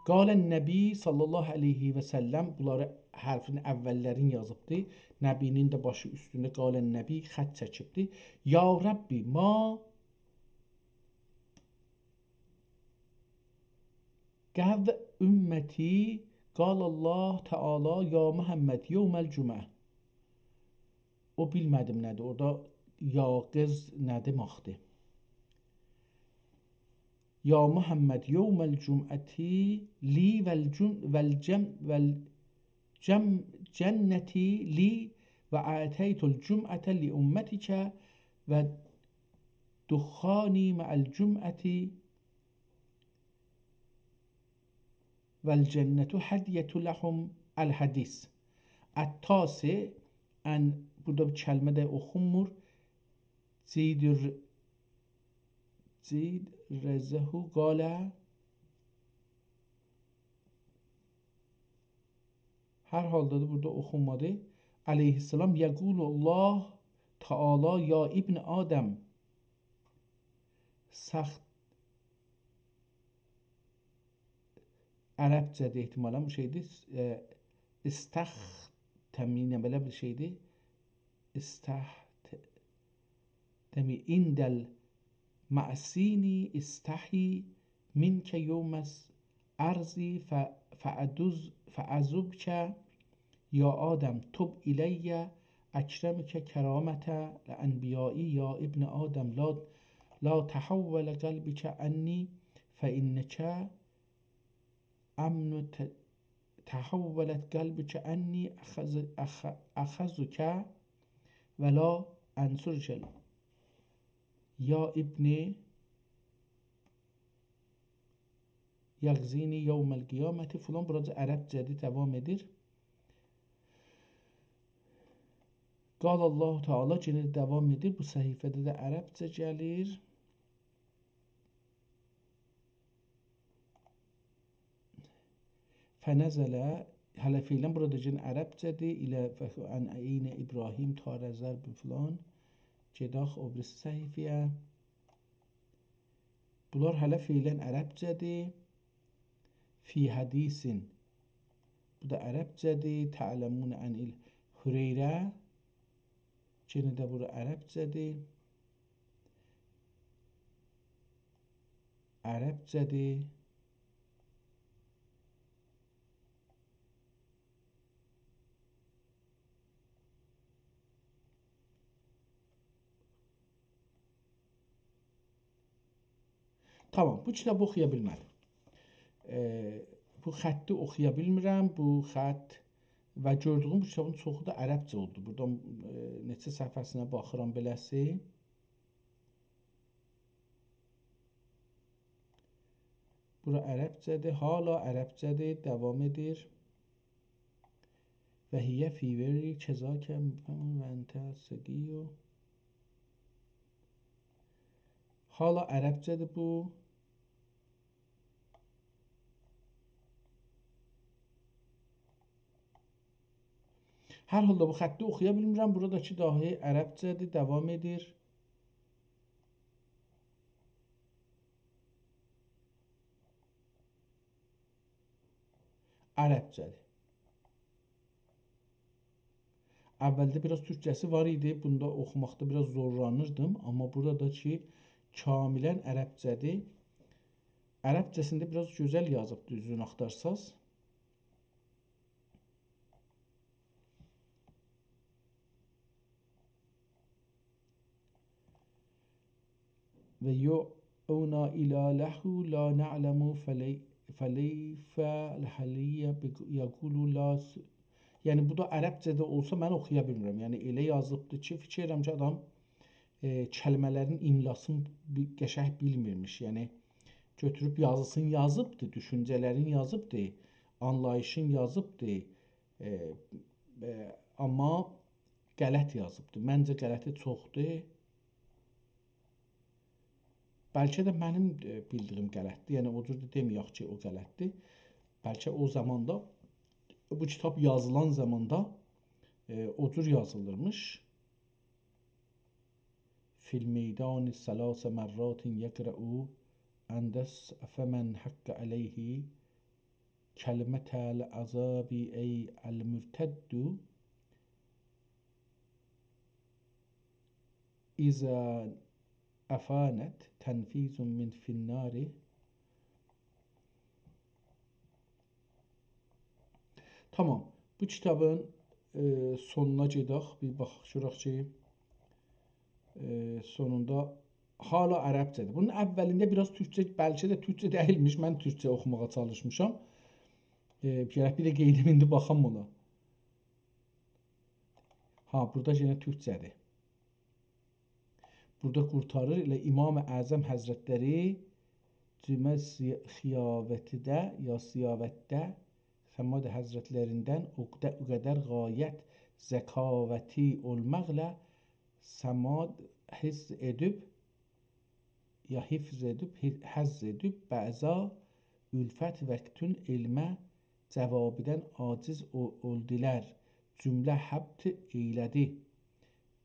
قال النبی صلی الله علیه و سلم، بونلاری حرفین اوللرین یازیبدی. نبی‌نین ده باشی اوستونده قال النبی خط چکیبدی. یا ربی، ما قو امتی، قال الله تعالی یا محمد یوم الجمعة. او بیلمه‌دیم نه‌دیر. اورادا یا قیز نه دئمکدیر؟ یا محمد، یوم الجمعة لی والجن-، والجم-، والجم-، جنة لی وأعطیت الجمعة لأمتک ودخانی مع الجمعة والجنة هدیة لهم الحدیث. التاسع، ان، بورادا بیر کلمه ده اوخونمور. جید ر-، جید رزهو قال. هر حالدا دا بورادا اوخونمادی. علیه السلام، یقول الله تعالی: یا ابن آدم، سخت عربجه‌دیر احتمالاً بو شئیدیر. ائ، استخ-، تمینه بئله بیر شئیدیر. استح-، ت-، دئمیر، عند المأذون استحی منک یوم العرض ف-، فأدز-، فأذبک یا آدم، تب الی أکرمک کرامة الأنبیاء، یا ابن آدم، لا، لا تحول قلبک عنی فإنک أمن ت-، تحولت قلبک عنی أخذ-، أخ-، أخذک ولا أنصرک. یا ابن یخزینی یوم القیامة، فلان، بوراجا عربجه‌دیر، داوام ائدیر. قال الله تعالی، یئنه داوام ائدیر. بو صفحه‌ده ده عربجه گلیر. فنزل، هله فعلاً بورادا یئنه عربجه‌دیر، الی فخ-، عن عین ابراهیم، طار ضرب فلان. گئدک او بیریسی صفحه‌یه. بونلار هله فعلاً عربجه‌دیر. فی حدیث. بو دا عربجه‌دیر. تعلمون عن الهریرة. یئنه ده بورا عربجه‌دیر. عربجه‌دیر. تامام، بو کیتابی اوخویا بیلمه‌دیم. ائ، بو خطی اوخویا بیلمیرم، بو خط و گؤردویوم بو کیتابین چوخو دا عربجه اولدو. بورادا، ائ، نئچه صفحه‌سینه باخیرام بئله‌سی. بورا عربجه‌دیر، حالا عربجه‌دیر، داوام ائدیر. و هی فی وری کذاک و انت سقی. حالا عربجه‌دیر بو. هر حالدا بو خطی اوخویا بیلمیرم. بورادا کی داهی عربجه‌دیر، داوام ائدیر. عربجه‌دیر. اولده بیر آز تورکجه‌سی وار ایدی. بوندا اوخوماقدا بیر آز زورلانیردیم. آمما بورادا کی کاملاً عربجه‌دیر. عربجه‌سینده بیر آز گؤزل یازیب، دوزونو آختارساز. و یو اونا الی له لا نعلم فلی-، فلیف الحلی بگ-، یقول لا س-، یعنی، بو دا عربجه‌ده اولسا من اوخویا بیلمیرم. یعنی، ائله یازیبدیر کی، فیکیر ائدیرم کی، آدام، ائ، کلمه‌لرین املاسینی بی-، قشنگ بیلمیرمیش. یعنی، گؤتوروب یازیسینی یازیبدی، دوشونجه‌لرین یازیبدی، آنلاییشین یازیبدی. ائ، ائ، آمما غلط یازیبدی. منجه غلطی چوخدور. بلکه ده منیم، ائ، بیلدیگیم غلطدیر. یعنی، او جور ده دئمه‌یک کی، او غلطدیر. بلکه او زاماندا، بو کیتاب یازیلان زاماندا، ائ، او جور یازیلیرمیش. فی المیدان ثلاث مرات یقرع اندس فمن حق علیه کلمة العذاب ای المرتد، اذا افانت تنفیذ من فی النار. تامام. بو کیتابین، ائ، سونونا گئدک. بیر باخاق، گؤرک کی، ائ، سونوندا حالا عربجه‌دیر. بونون اولینده بیر آز تورکجه، بلکه ده تورکجه دئییلمیش، من تورکجه اوخوماغا چالیشمیشام. ائ، گرک بیر ده قئییدیم، ایندی باخام اونا. ها، بورادا یئنه تورکجه‌دیر. بورادا قورتاریر. ائله امام اعظم حضرتلری جمعه سی-، خیاوتده یا سیاوتده صمد حضرتلریندن او قده-، او قدر غایت ذکاوتی اولماقلا صمد حفظ ائدیب، یا حفظ ائدیب، حی-، حظ ائدیب، بعضا الفت و کتون علمه جوابیدن عاجز او-، اولدولار. جمله حبط ائیله‌دی.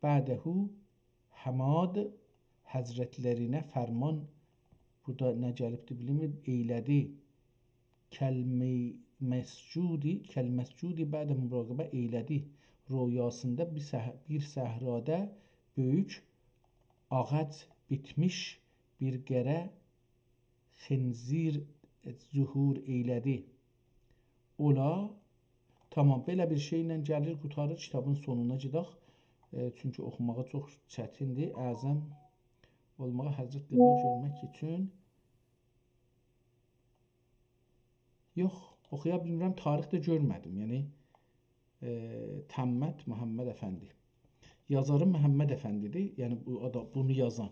بعده حماد حضرتلرینه فرمان، بورادا نه گلیبدی بیلمیر، ائیله‌دی. کلمه مسجودی، کلمسجودی بعد مراقبه ائیله‌دی. رؤیاسیندا بیر صح-، بیر صحرادا بؤیوک آغاج بیتمیش بیر قره خنزیر ظهور ائیله‌دی. اولا، تامام، بئله بیر شئیله گلیر، قوتاریر، کیتابین سونونا گئدک. ائ، چونکی اوخوماغی چوخ چتیندیر. اعظم اولماغا حضرت قبله گؤرمک اوچون. یوخ، اوخویا بیلمیرم، تاریخ ده گؤرمه‌دیم. یعنی، ائ، تمت محمد افندی. یازاری محمد افندی‌دیر. یعنی بو آدام، بونو یازان.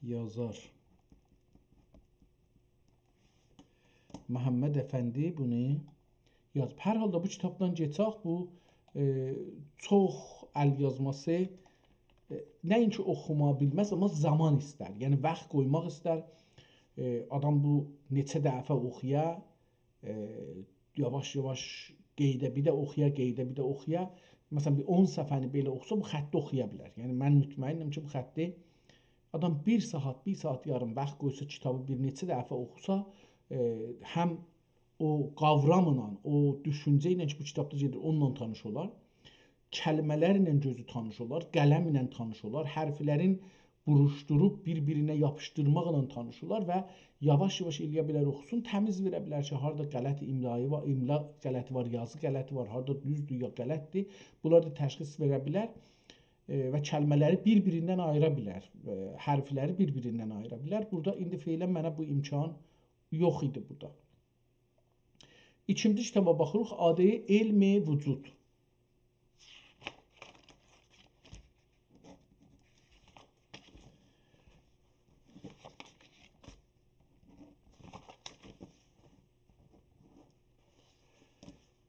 یازار محمد افندی بونو یازیب. هر حالدا بو کیتابدان کئچک، بو، ائ، چوخ ال‌یازماسی، ائ، نه‌اینکی اوخوما بیلمز، آمما زامان ایستر. یعنی واخت قویماق ایستر. ائ، آدام بو نئچه دفعه اوخویا، ائ، یاواش-یاواش قئیده، بیر ده اوخویا، قئیده، بیر ده اوخویا. مثلا، بیر اون صفحه‌نی بئله اوخوسا، بو خطی اوخویا بیلر. یعنی، من مطمئنم کی، بو خطی آدام بیر ساعات، بیر ساعات یاریم واخت قویسا، کیتابی بیر نئچه دفعه اوخوسا، ائ، هم او قاوراملا، او دوشونجه ایله کی، بو کیتابدا گئدیر، اونونلا تانیش اولار. کلمه‌لرله گؤزو تانیش اولار، قلمله تانیش اولار، حرفلرین بوروشدوروب بیر-بیرینه یاپیشدیرماقلا تانیش اولار و یاواش-یاواش ائلیه بیلر اوخوسون، تمیز وئره بیلر کی، هاردا غلط املایی وار، املا غلطی وار، یازی غلطی وار، هاردا دوزدور یا غلطدیر. بونلاری دا تشخیص وئره بیلر، ائ، و کلمه‌لری بیر-بیریندن آییرا بیلر، ائ، حرفلری بیر-بیریندن آییرا بیلر. بورادا ایندی فعلا منه بو امکان یوخ ایدی بورادا. ایکینجی کیتابا باخیریق، آدی علم وجود.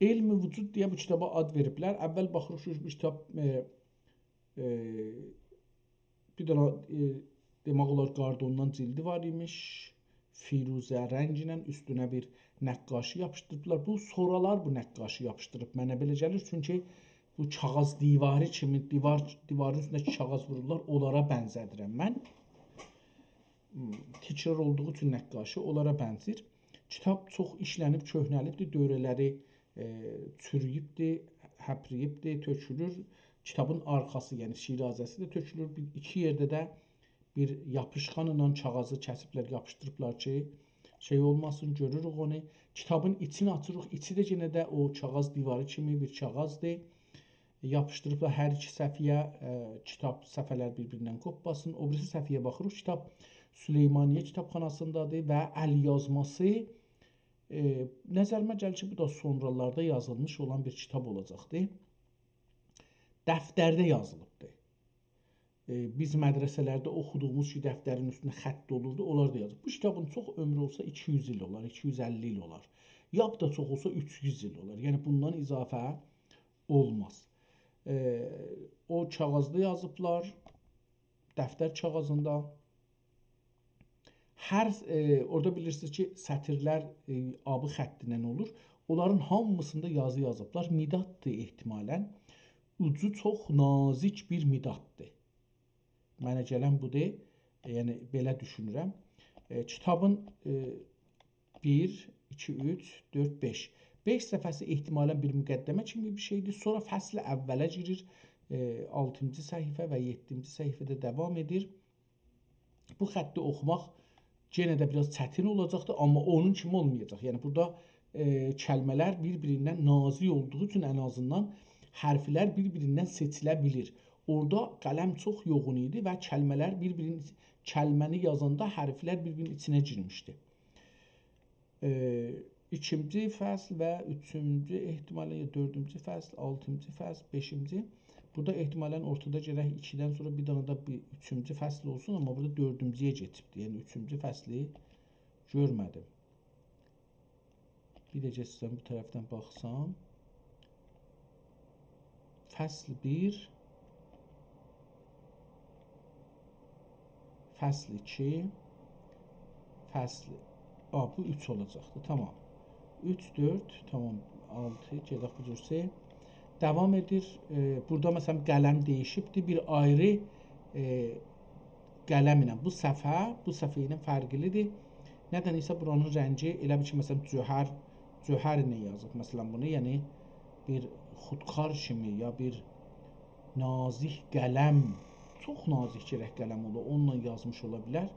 علم وجود دئیه بو کیتابا آد وئریبلر. اول باخیریق کی، بو کیتاب، ائ، ائ، بیر دنه، ائ، دئمک اولار، گاردوندان جیلدی وار ایمیش. فیروزه رنگ ایله اوستونه بیر نقاشی یاپیشدیریبلار. بو سونرالار بو نقاشی یاپیشدیریب، منه بئله گلیر. چونکی بو کاغاذ دیواری کیمی، دیوار، دیوارین اوستونده کی کاغاذ وورورلار، اونلارا بنزه‌دیرم من. هوم، تکرار اولدوغو اوچون نقاشی اونلارا بنزیر. کیتاب چوخ ایشله‌نیب، کؤهنه‌لیبدیر، دؤوره‌لری، ائ، چورویوبدور، هپرییبدیر، تؤکولور. کیتابین آرخاسی، یعنی شیرازه‌سی ده تؤکولور. بیر، ایکی یئرده ده بیر یاپیشقانلا کاغاذی کسیبلر، یاپیشدیریبلار کی، شئی اولماسین، گؤروروک اونو. کیتابین ایچینی آچیریق، ایچی ده یئنه ده او کاغاذ دیواری کیمی بیر کاغاذدیر. یاپیشدیریبلار هر ایکی صفحه‌یه، ائ، کیتاب صفحه‌لر بیر-بیریندن قوپماسین. او بیریسی صفحه‌یه باخیریق، کیتاب سلیمانیه کیتابخاناسیندادیر و ال‌یازماسی، ائ، نظریمه گلیر کی، بو دا سونرالاردا یازیلمیش اولان بیر کیتاب اولاجاقدیر. دفترده یازیلیبدیر. ائ، بیز مدرسه‌لرده اوخودوغوموز کی، دفترین اوستونده خط اولوردو، اونلار دا یازیب. بو کیتابین چوخ عؤمرو اولسا ایکی یوز ایل اولار، ایکی یوز اللی ایل اولار. لاپ دا چوخ اولسا اوچ یوز ایل اولار. یعنی بوندان اضافه اولماز. ائ، او کاغاذدا یازیبلار، دفتر کاغاذیندا. هر، ائ، اورادا بیلیرسینیز کی، سطیرلر، ائ، آبی خطینن اولور. اونلارین هامیسیندا یازی یازیبلار. مداددیر احتمالاً. اوجو چوخ نازیک بیر مداددیر. منه گلن بودور. ائ، یعنی، بئله دوشونورم. ائ، کیتابین، ائ، بیر، ایکی، اوچ، دؤرد، بئش. بئش صفحه‌سی احتمالاً بیر مقدمه کیمی بیر شئیدیر. سونرا فصل اوله گیریر. ائ، آلتینجی صفحه و یئددینجی صفحه‌ده داوام ائدیر. بو خطی اوخوماق یئنه ده بیر آز چتین اولاجاقدیر، آمما اونون کیمی اولمایاجاق. یعنی، بورادا ائ، کلمه‌لر بیر-بیریندن نازک اولدوغو اوچون ان آزیندان حرفلر بیر-بیریندن سئچیله بیلیر. اورادا قلم چوخ یوغون ایدی و کلمه‌لر بیر-بیرینین، کلمه‌نی یازاندا حرفلر بیر-بیرینین ایچینه گیرمیشدی. ائ، ایکینجی فصل و اوچونجو، احتمالاً، یا دؤردونجو فصل، آلتینجی فصل، بئشینجی. بورادا احتمالاً اورتادا گرک ایکیدن سونرا بیر دنه ده بیر اوچونجو فصل اولسون، آمما بورادا دؤردونجویه کئچیبدیر. یعنی اوچونجو فصلی گؤرمه‌دیم. بیر ده گئچسم بو طرفدن باخسام. فصل بیر، فصل ایکی، فصل، آ، بو اوچ اولاجاقدی. تامام. اوچ، دؤرد، تامام، آلتی، گئدک بو جور سئ. داوام ائدیر. ائ، بورادا، مثلاً، قلم دییشیبدیر. بیر آیری، ائ، قلم ایله بو صفحه، بو صفحه ایله فرقلیدیر. ندن ایسه بورانین رنگی ائله بیل کی، مثلاً، جوهر، جوهر ایله یازیب، مثلاً، بونو، یعنی بیر خودکار کیمی یا بیر نازک قلم، چوخ نازک گرک قلم اولا، اونونلا یازمیش اولا بیلر.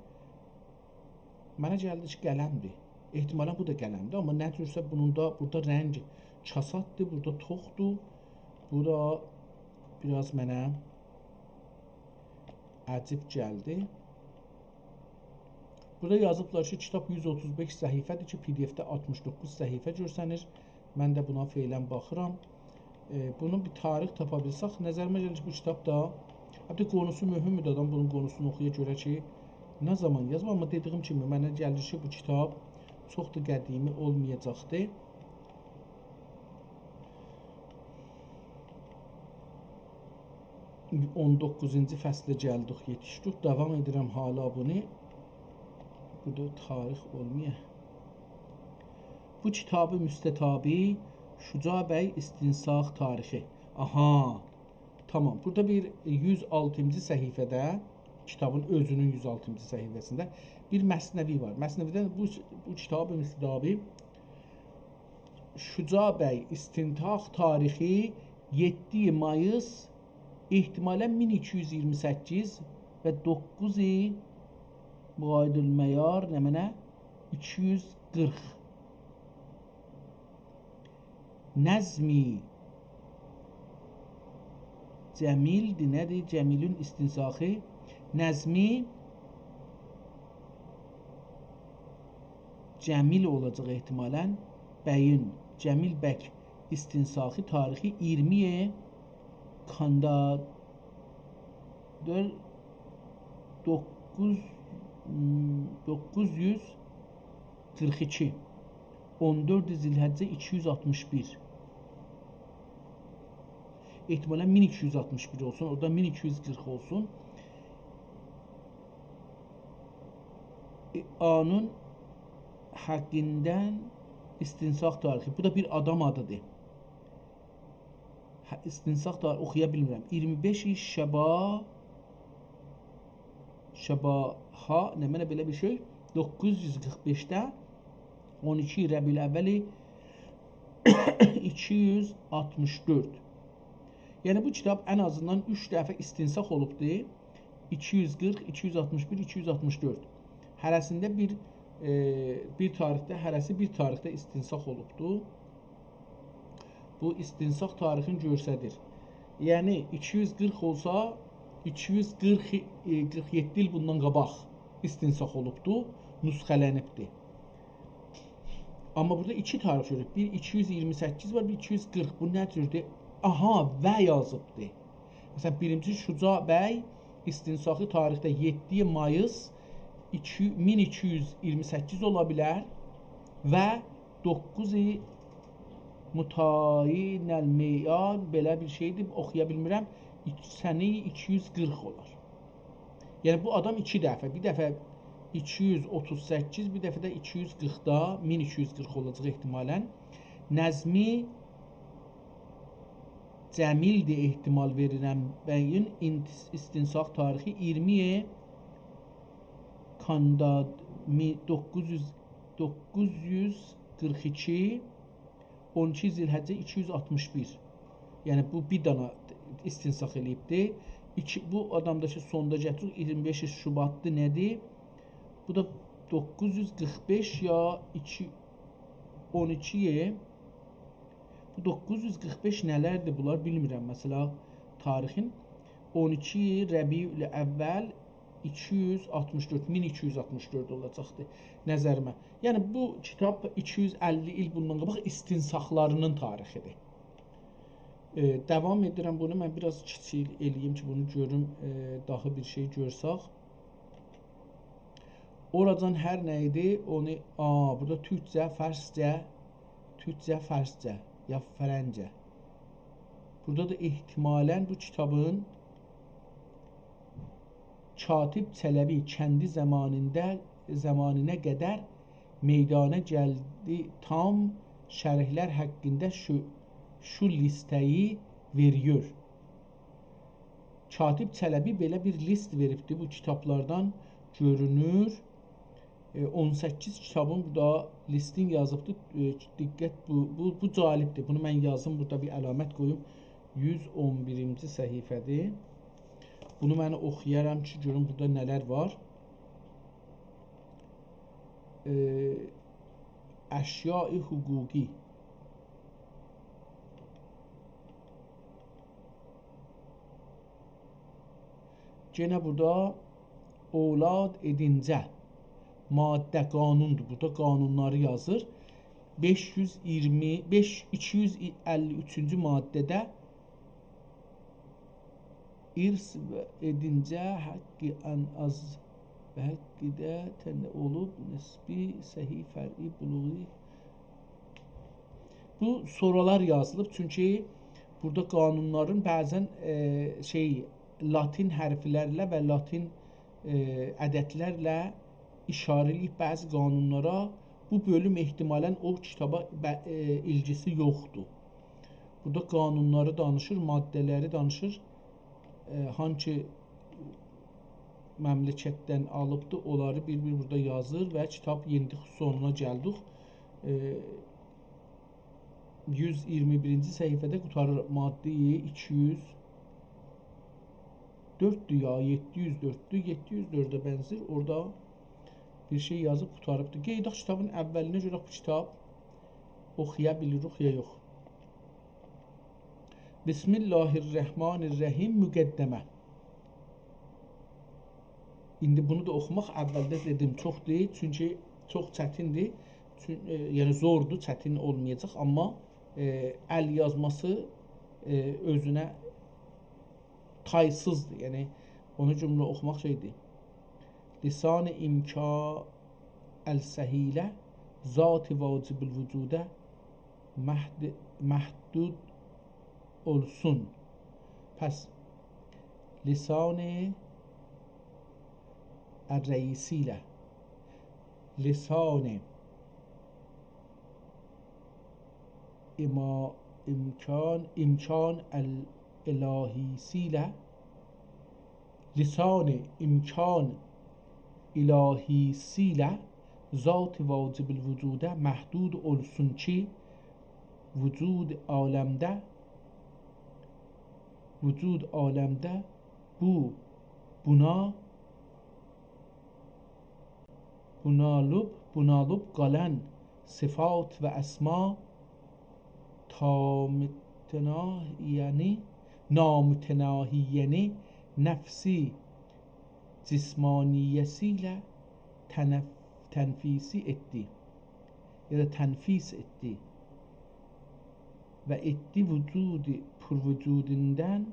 منه گلدی کی، قلمدیر. احتمالاً بو دا قلمدیر، آمما نه جورسه بونون دا، بورادا رنگ کاساددیر، بورادا توخدور، بو دا بیر آز منه عجیب گلدی. بورادا یازیبلار کی، کیتاب یوز اوتوز بئش صفحه‌دیر کی، پی دی اف‌ده آلتمیش دوققوز صفحه گؤرسنیر. من ده بونا فعلاً باخیرام. ائ، بونون بیر تاریخ تاپا بیلسک، نظریمه گلیر کی، بو کیتاب دا، حتی قونوسو مهمدور، آدام بونون قونوسونو اوخویا گؤره کی، نه زامان یازیب، آمما دئدیییم کیمی، منه گلیر کی، بو کیتاب چوخ دا قدیمی اولمایاجاقدیر. اون دوققوزونجو فصله گلدیک، یئتیشدیک. داوام ائدیرم حالا بونو. بورادا تاریخ اولمایا. بو کیتابی مستطابی شجاع بی استنساخ تاریخی. آها، تامام. بورادا بیر یوز آلتینجی صفحه‌ده، کیتابین اؤزونون یوز آلتینجی صفحه‌سینده بیر مثنوی وار. مثنوی‌ده بو، بو کیتابی مستطابی شجاع بی استنساخ تاریخی، یئددی ماییس، احتمالاً مین ایکی یوز ایگیرمی سککیز و دوققوز مقایدالمیار، نمنه، ایکی یوز قیرخ. نظمی جمیلدیر، نه‌دیر؟ جمیلین استنساخی. نظمی جمیل اولاجاق احتمالاً. بیین، جمیل بک استنساخی تاریخی ایگیرمی کاندادور دوققوز، دوققوز یوز قیرخ ایکی، اون دؤرد ذوالحجه ایکی یوز آلتمیش بیر. احتمالاً مین ایکی یوز آلتمیش بیر اولسون، اورادا مین ایکی یوز قیرخ اولسون. ائ، آنون حقیندن استنساخ تاریخی. بو دا بیر آدام آدیدیر. هه، استنساخ تاریخی اوخویا بیلمیرم. ایگیرمی بئش شبا، شباها، نمنه بئله بیر شئی. دوققوز یوز قیرخ بئشده، اون ایکی ربیع الاولی ایکی یوز آلتمیش دؤرد. یعنی بو کیتاب ان آزیندان اوچ دفعه استنساخ اولوبدور. ایکی یوز قیرخ، ایکی یوز آلتمیش بیر، ایکی یوز آلتمیش دؤرد. هره‌سینده بیر، ائ، بیر تاریخده، هره‌سی بیر تاریخده استنساخ اولوبدور. بو استنساخ تاریخینی گؤستریر. یعنی ایکی یوز قیرخ اولسا، ایکی یوز قیرخ، ائ، قیرخ یئددی ایل بوندان قاباق استنساخ اولوبدو، نسخه‌لنیبدی. آمما بورادا ایکی تاریخ گؤروروک. بیر ایکی یوز ایگیرمی سککیز وار، بیر ایکی یوز قیرخ. بو نه جوردور؟ آها، «و» یازیبدی. مثلا، بیرینجی شجاع بی استنساخی تاریخده یئددی ماییس ایکی، مین ایکی یوز ایگیرمی سککیز اولا بیلر و دوققوز متایین المیار، بئله بیر شئیدیر، اوخویا بیلمیرم. ایک-، سنه ایکی یوز قیرخ اولار. یعنی، بو آدام ایکی دفعه، بیر دفعه ایکی یوز اوتوز سککیز، بیر دفعه ده ایکی یوز قیرخدا، مین ایکی یوز قیرخ اولاجاق احتمالاً. نظمی جمیلدیر احتمال وئریرم. بیین انت-، استنساخ تاریخی ایگیرمی کانداد می-، دوققوز یوز، دوققوز یوز قیرخ ایکی، اون ایکی ذوالحجه ایکی یوز آلتمیش بیر. یعنی، بو بیر دانا استنساخ ائله‌ییبدی. ایکی، بو آدام دا کی، سوندا گتیریب، ایگیرمی بئش شوباتدیر، نه‌دیر؟ بو دا دوققوز یوز قیرخ بئش یا ایکی، اون ایکی، بو دوققوز یوز قیرخ بئش نه‌لردیر بونلار، بیلمیرم، مثلا، تاریخین. اون ایکی ربیع الاول ایکی یوز آلتمیش دؤرد، مین ایکی یوز آلتمیش دؤرد اولاجاقدی نظریمه. یعنی، بو کیتاب ایکی یوز اللی ایل بوندان قاباق استنساخلاری‌نین تاریخی‌دیر. ائ، داوام ائدیرم بونو. من بیر آز کیچیک ائله‌ییم کی، بونو گؤروم، ائ، داها بیر شئی گؤرسک. اوراجان هر نه ایدی، اونو، آ، بورادا تورکجه، فارسجا، تورکجه، فارسجا، یا فرنجه. بورادا دا احتمالاً بو کیتابین کاتب چلبی کندی زامانیندا، زامانینا قدر میدانا گلدی، تام شرحلر حاقیندا شو، شو لیسته‌یی وئریور. کاتب چلبی بئله بیر لیست وئریبدی بو کیتابلاردان گؤرونور. ائ، اون سککیز کیتابین بورادا لیستین یازیبدی. ائ، دقت، بو، بو، بو جالبدیر. بونو من یازیم، بورادا بیر علامت قویوم. یوز اون بیرینجی صفحه‌دیر. بونو من اوخویارام کی، گؤروم بورادا نه‌لر وار. ائ، اشیاء حقوقی. گئنه بورادا اولاد ائدینجه ماده قانوندور. بورادا قانونلاری یازیر. بئش یوز ایگیرمی، بئش، ایکی یوز اللی اوچونجو ماده‌ده ارث ائدینجه حقی ان آز و حقی ده تنده اولوب، نسبی، صحیح، فرعی، بلوغی. بو سورالار یازیلیب، چونکی بورادا قانونلارین بعضاً، ائ، شئی، لاتین حرفلرله و لاتین، ائ، عددلرله اشاره ائله‌ییب بعضی قانونلارا. بو بؤلوم احتمالاً او کیتابا به، ائ، ایلگیسی یوخدور. بورادا قانونلاری دانیشیر، ماده‌لری دانیشیر. ائ، هانسی مملکتدن آلیبدی، اونلاری بیر-بیر بورادا یازیر و کیتاب یئنی سونونا گلدیک. ائ، یوز ایگیرمی بیرینجی صفحه‌ده قوتاریر. ماده ایکی یوز دؤرددور یا، یئددی یوز دؤرددور، یئددی یوز دؤرده بنزیر. اورادا بیر شئی یازیب قوتاریبدیر. قئییداق کیتابین اوّلینه، گؤرک بو کیتاب اوخویا بیلیریک یا یوخ. بسم الله الرحمن الرحیم، مقدمه. ایندی بونو دا اوخوماق، اوّلده دئدیم، چوخ دئییل، چونکی چوخ چتیندیر. چون، ائ، یعنی زوردور، چتین اولمایاجاق، آمما، ائ، ال یازماسی، ائ، اؤزونه تایسیزدیر. یعنی، اونو جمله اوخوماق شئیدیر. لسان امکان السهیله، ذات واجب الوجوده محد-، محدود اولسون. پس لسان الرئیسی ایله، لسان اما-، امکان، امکان ال-، الهی‌سی ایله، لسان امکان الهی‌سی ایله ذات واجب الوجوده محدود اولسون کی، وجود عالمده، وجود عالمده بو، بونا، بونالوب، بونالوب قالان صفات و اسما تامتناهی‌نی، نامتناهی‌نی نفس جسمانیه‌سی ایله تنف-، تنفیسی ائتدی، یا دا تنفیس ائتدی و ائتدی وجود پروجودوندن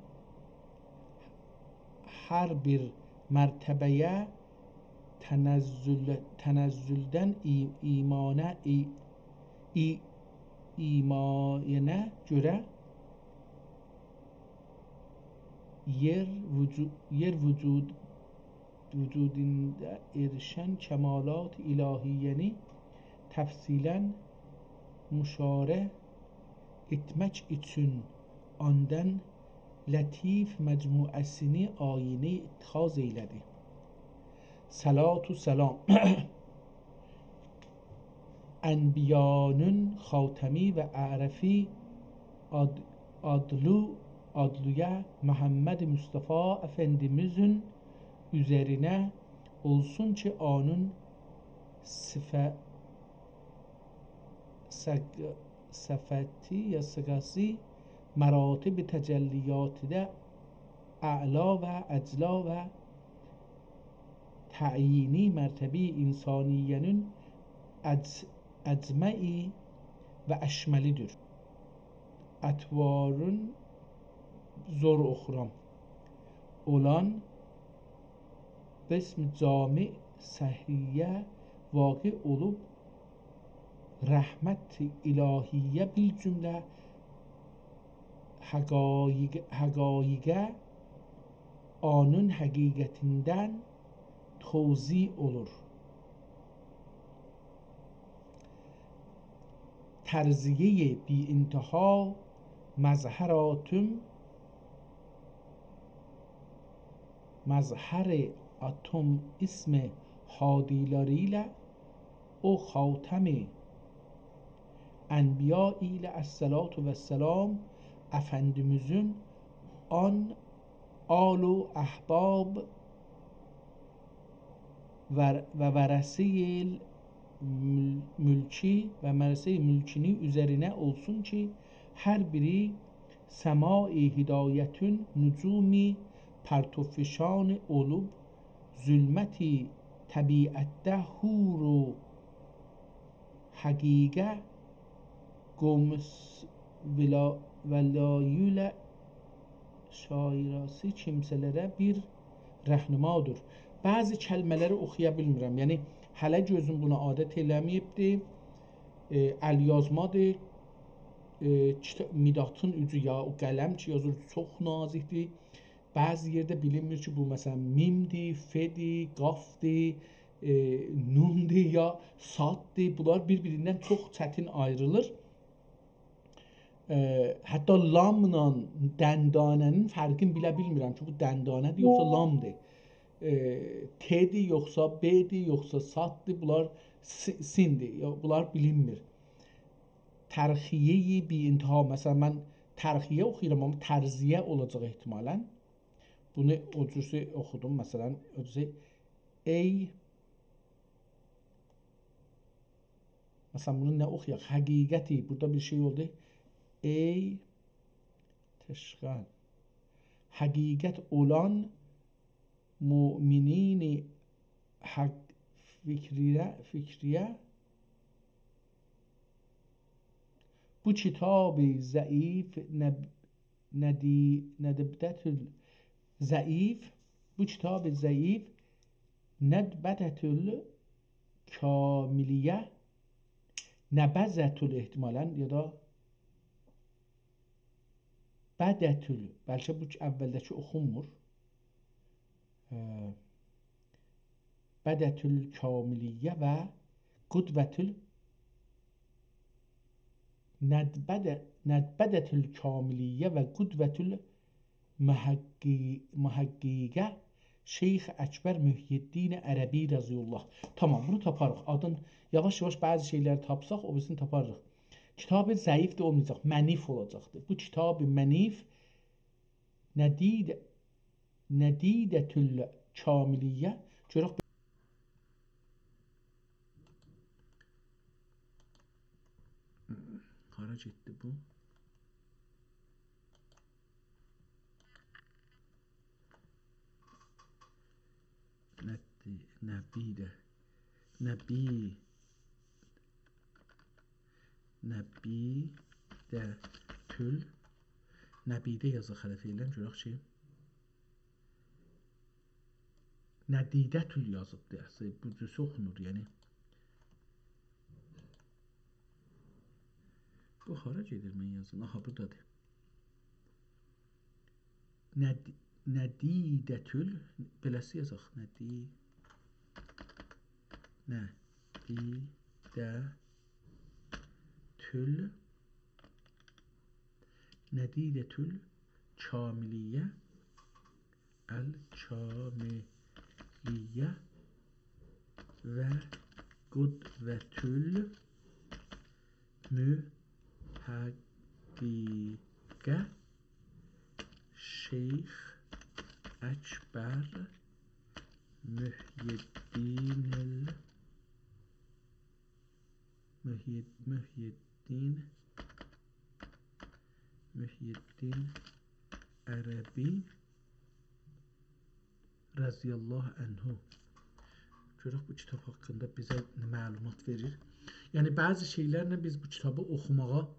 هر بیر مرتبه‌یه تنزل، تنزلدن ای-، ایمانه، ای-، ای-، ایمانه گؤره یئر وجو-، یئر وجود، وجودوندا ائریشن کمالات الهیه‌نی تفصیلاً مشاهده ائتمک اوچون آندان لطیف مجموعه‌سینی آیینه اتخاذ ائیله‌دی. صلات و سلام انبیانین خاتمی و اعرفی آد-، آدلو، آدلویا محمد مصطفی افندیمیزین اوزرینه اولسون کی، اونون صفه-، سق-، صفتی یا سقاسی مراتب تجلیاتده اعلا و اجلا و تعیینی مرتبه‌ی انسانیه‌نین اج-، اجمعی و اشملی‌دیر. اطوارین زور اوخورام. اولان قسم جامع صحیحه واقع اولوب، رحمت الهیه بیر جمله حقایق، حقایقه آنین حقیقتیندن توضیح اولور. ترضیه‌ی بی‌انتها مظهراتم، مظهر آتم اسم هادی‌لری ایله او خاتم انبیا ایله الصلاة و السلام افندیمیزین آن آل و احباب و، و ورثه‌ی مل-، ملکی و ورثه‌ی ملکینی اوزرینه اولسون کی، هر بیری سماع هدایتین نجوم پرتوفشان اولوب، ظلمت طبیعتده حور و حقیقه قومس ولا-، ولایل شایراسی کیمسه‌لره بیر رهنمادیر. بعضی کلمه‌لری اوخویا بیلمیرم. یعنی، هله گؤزوم بونا عادت ائله‌مه‌ییبدی. ائ، ال‌یازمادیر. ائ، کیتا-، مدادین اوجو یا او قلم کی یازیر، چوخ نازیکدیر. بعضی یئرده بیلینمیر کی، بو، مثلا، میمدیر، فدیر، قافدیر، ائ، نوندور یا صاددیر. بونلار بیر-بیریندن چوخ چتین آیریلیر. ائ، حتی لاملا دندانه‌نین فرقینی بیله بیلمیرم کی، بو دندانه‌دیر یوخسا لامدیر. ائ، ت‌دیر یوخسا ب‌دیر یوخسا صاددیر، بونلار س-، سیندیر. یا، بونلار بیلینمیر. ترخیه‌ی بی‌انتها، مثلا، من ترخیه اوخویورام، آمما ترضیه اولاجاق احتمالا. بونو او جورسه اوخودوم، مثلا، او جورسه ای، مثلا، بونو نه اوخویاق؟ حقیقتی، بورادا بیر شئی اولدو. ای تشغل. حقیقت اولان مؤمنین حق فکریه، فکریه. بو کتاب ضعیف نب-، ندی-، ندبدت ال-، ضعیف، بو کتاب ضعیف نبذة الکاملیه، نبذة ال احتمالا، یا دا بدة ال، بلکه بو اولده‌کی اوخونمور. اه، بدة الکاملیه و قدوة ال-، ندبدة، ندبدة الکاملیه و قدوة المحقی-، محققه شیخ اکبر محی‌الدین عربی رضی الله. تامام، بونو تاپاریق. آدین یاواش-یاواش بعضی شئیلری تاپساق، او بیریسینی تاپاریق. کتاب ضعیف ده اولمایاجاق، منیف اولاجاقدیر. بو کتاب منیف ندید-، ندیدة الکاملیه. گؤرک. هارا گئتدی بو؟ نبی، نبیده. نبی، نبیدة ال-، نبیده یازاق حرف ائله‌یم، گؤرک کی. ندیدة ال یازیبدی، اصلی بو جور اوخونور، یعنی. بو هارا گئدیر من یازیم؟ آها، بورادادیر. ند-، ندیدة ال، بئله‌سی یازاق. ندی-، ندیدة ال-، ندیدة الکاملیه، الکاملیه و قدوة المحققه شیخ اکبر محی‌الدین ال-، محی‌الدین محی‌الدین، محی‌الدین عربی رضی الله عنه. گؤرک بو کیتاب حاقیندا بیزه نه معلومات وئریر. یعنی، بعضی شئیلرله بیز بو کیتابی اوخوماغا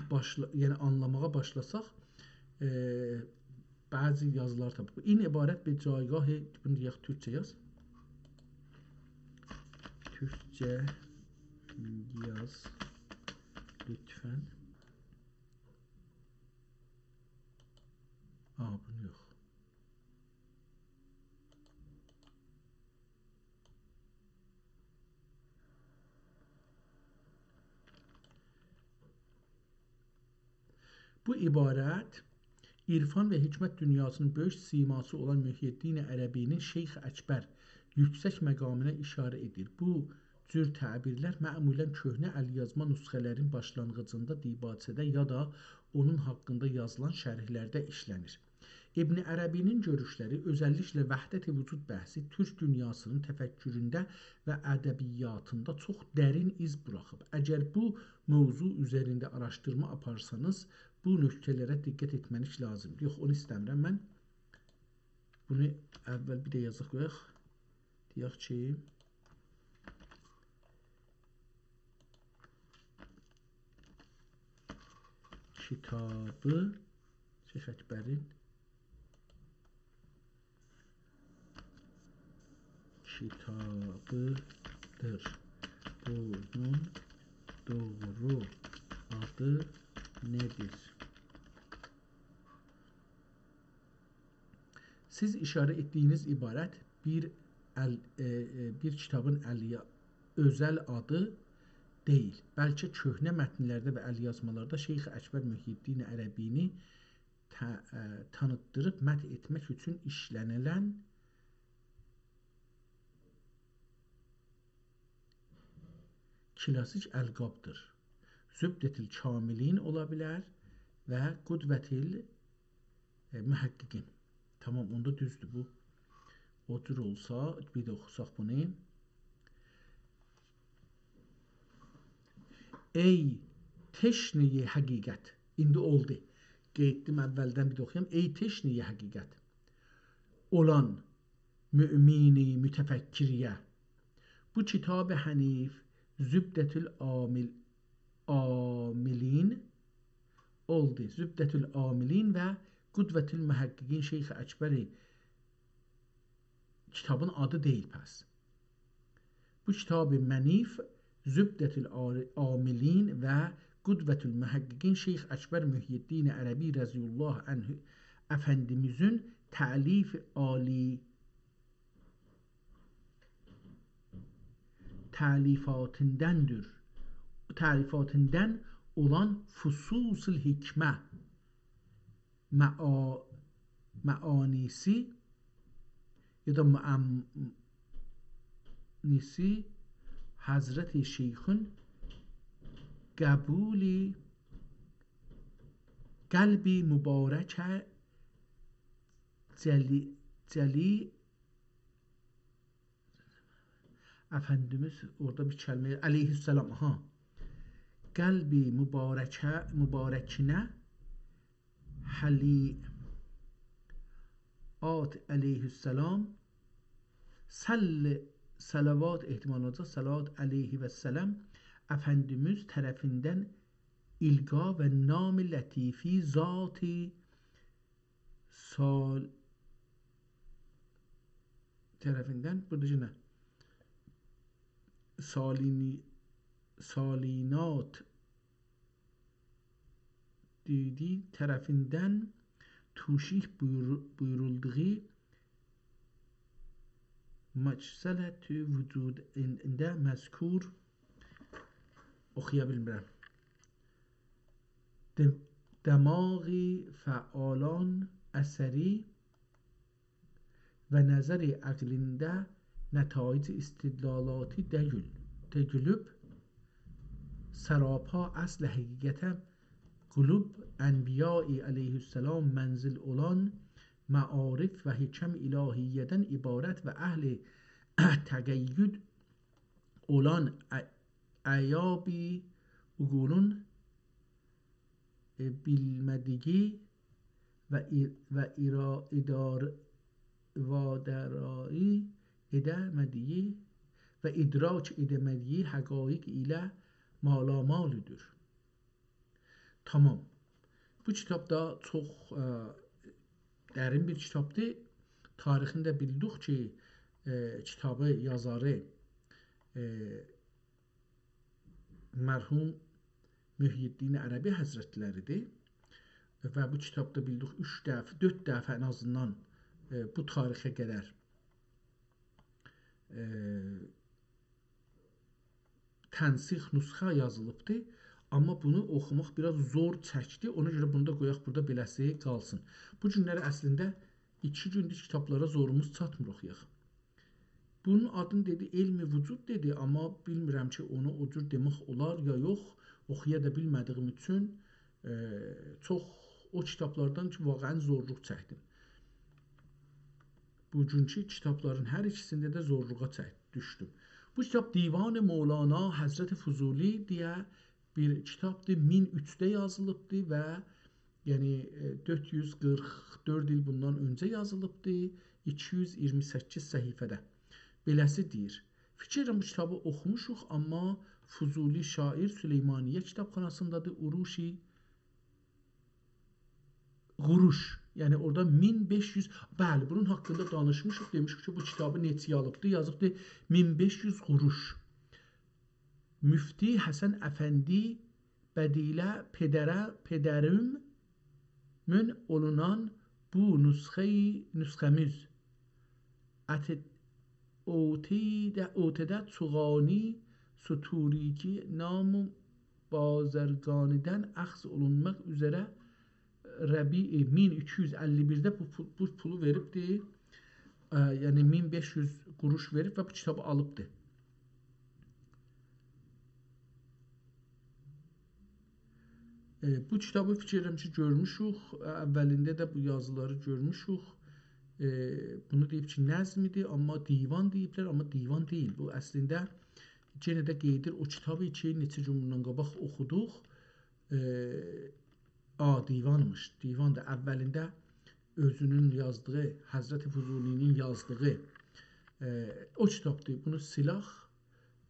باشلا-، یعنی آنلاماغا باشلاساق، ائ، بعضی یازیلار تاپیب. این عبارت به جایگاه، بونو دئیک، تورکجه یاز. تورکجه یاز، لطفاً. آ، بونو یوخ. بو عبارت عرفان و حکمت دونیاسینین بؤیوک سیماسی اولان محی‌الدین عربی‌نین شیخ اکبر یوکسک مقامینا اشاره ائدیر. بو جور تعبیرلر معمولاً کهنه ال‌یازما نسخه‌لرین باشلانغیجیندا دیباچه‌ده یا دا اونون حاقیندا یازیلان شرحلرده ایشله‌نیر. ابن عربی‌نین گؤروشلری، اؤزللیکله وحدت وجود بحثی تورک دونیاسینین تفکرونده و ادبیاتیندا چوخ درین ایز بوراخیب. اگر بو موضوع اوزرینده آراشدیرما آپارسانیز، بو نکته‌لره دقت ائتمه‌نیز لازیمدیر. یوخ، اونو ایسته‌میرم من. بونو اول بیر ده یازاق، قویاق. دئیک کی، کیتابی شیخ اکبرین کیتابی‌دیر. بونون دوغرو آدی نه‌دیر؟ سیز اشاره ائتدیگینیز عبارت بیر ال-، ائ، ائ، بیر کیتابین ال‌یا-، اؤزل آدی دئییل، بلکه کهنه متنلرده و ال‌یازمالاردا شیخ اکبر محی‌الدین عربی‌نی ته-، ائ، تانیتدیریب مدح ائتمک اوچون ایشله‌نیلن کلاسیک القابدیر. زبدة الکاملین اولا بیلر و قدوة ال-، ائ، محققین. تامام، اوندا دوزدور بو. او جور اولسا، بیر ده اوخوساق بونو. ای تشنه‌ی حقیقت. ایندی اولدو. قئییتدیم اولدن، بیر ده اوخویام. ای تشنه‌ی حقیقت اولان مؤمن متفکریه، بو کیتاب حنیف زبدة العامل-، عاملین اولدو. زبدة العاملین و قدوة المحققین شیخ اکبری کیتابین آدی دئییل پس. بو کیتاب منیف، زبدة العاملین و قدوة المحققین شیخ اکبر محی‌الدین عربی رضی الله عنه افندیمیزین تألیف عالی، تألیفاتیندندیر. تألیفاتیندان اولان فصوص الحکمه معا-، معانی‌سی یا دا معانی‌سی حضرت شیخین قبول قلب مبارک جلی، جلی افندیمیز اورادا بیر کلمه، علیه‌السلام، ها. قلب مبارکه، مبارکینه حلیات علیه‌السلام، صل-، صلوات، احتمال اولاجاق، صلوات علیه و سلام، افندیمیز طرفیندن القا و نام لطیفی ذات سال-، طرفیندن، بورادا یئنه سالینی-، سالینات دیدی طرفیندن توشیح بویور-، بویورولدوغو مجسلت وجودینده مذکور، اوخویا بیلمیرم. دم-، دماغ فعالان اثری و نظر عقلینده نتایج استدلالاتی دگیل، دگیلیب، سراپا اصل حقیقته قلوب انبیای علیه‌السلام منزل اولان معارف و حکم الهیه‌دن عبارت و اهل تقید اولان ع-، اعیاب عقولون، ائ، بیلمه‌دیگی و ای-، و ایرا-، ادار-، وادرایی ائده‌مه‌دیگی و ادراک ائده‌مه‌دیگی حقایق ایله مالامالدیر. تامام. بو کیتاب دا چوخ، ا، درین بیر کیتابدیر. تاریخینی ده بیلدیک کی، ا، کیتابی یازاری، ا، مرحوم محی‌الدین عربی حضرتلری‌دیر. و بو کیتابدا بیلدیک اوچ دفعه، دؤرد دفعه ان آزیندان، ا، بو تاریخه قدر، ا، تنسیخ نسخه یازیلیبدی. آمما بونو اوخوماق بیر آز زور چکدی. اونا گؤره بونو دا قویاق بورادا بئله‌سی قالسین. بو گونلری اصلینده ایکی گوندور کیتابلارا زوروموز چاتمیر اوخویاق. بونون آدینی دئدی، علم وجود دئدی، آمما بیلمیرم کی، اونو او جور دئمک اولار یا یوخ. اوخویا دا بیلمه‌دیگیم اوچون، ائ، چوخ او کیتابلاردان کی، واقعاً زورلوق چکدیم. بوگونکو کیتابلارین هر ایکیسینده ده زورلوغا چک-، دوشدوم. بو کیتاب دیوان مولانا حضرت فضولی دئیه بیر کیتابدیر. مین اوچده یازیلیبدیر و، یعنی، ائ، دؤرد یوز قیرخ دؤرد ایل بوندان اؤنجه یازیلیبدیر، ایکی یوز ایگیرمی سککیز صفحه‌ده. بئله‌سی دئییر: «فیکیر ائدیرم بو کیتابی اوخوموشوق، آمما فضولی شاعر سلیمانیه کیتابخاناسیندادیر، عروشی قروش.» یعنی اورادا مین بئش یوز، بلی، بونون حاقیندا دانیشمیشیق، دئمیشیک کی، بو کیتابی نئچه‌یه آلیبدی، یازیبدی مین بئش یوز قروش. مفتی حسن افندی بدیله پدره، پدریمین اولونان بو نسخه‌ی، نسخه‌میز ات-، اوتیده، اوتیده چوغانی سطوری کی نام بازرگانی‌دن اخذ اولونماق اوزره ربیع مین ایکی یوز اللی بیرده بو پول، بو پولو وئریبدی. ا، یعنی مین بئش یوز قروش وئریب و بو کیتابی آلیبدی. ائ، بو کیتابی فیکیر ائدیرم کی، گؤرموشوک. اولینده ده بو یازیلاری گؤرموشوک. ائ، بونو دئییب کی، نظم ایدی، آمما دیوان دئییبلر، آمما دیوان دئییل. بو اصلینده یئنه ده قاییدیر او کیتابی کی، نئچه گون بوندان قاباق اوخودوق. ائ، آ، دیوانمیش. دیوان دا اولینده اؤزونون یازدیغی، حضرت فضولی‌نین یازدیغی، ائ، او کیتابدیر. بونو سیلاخ،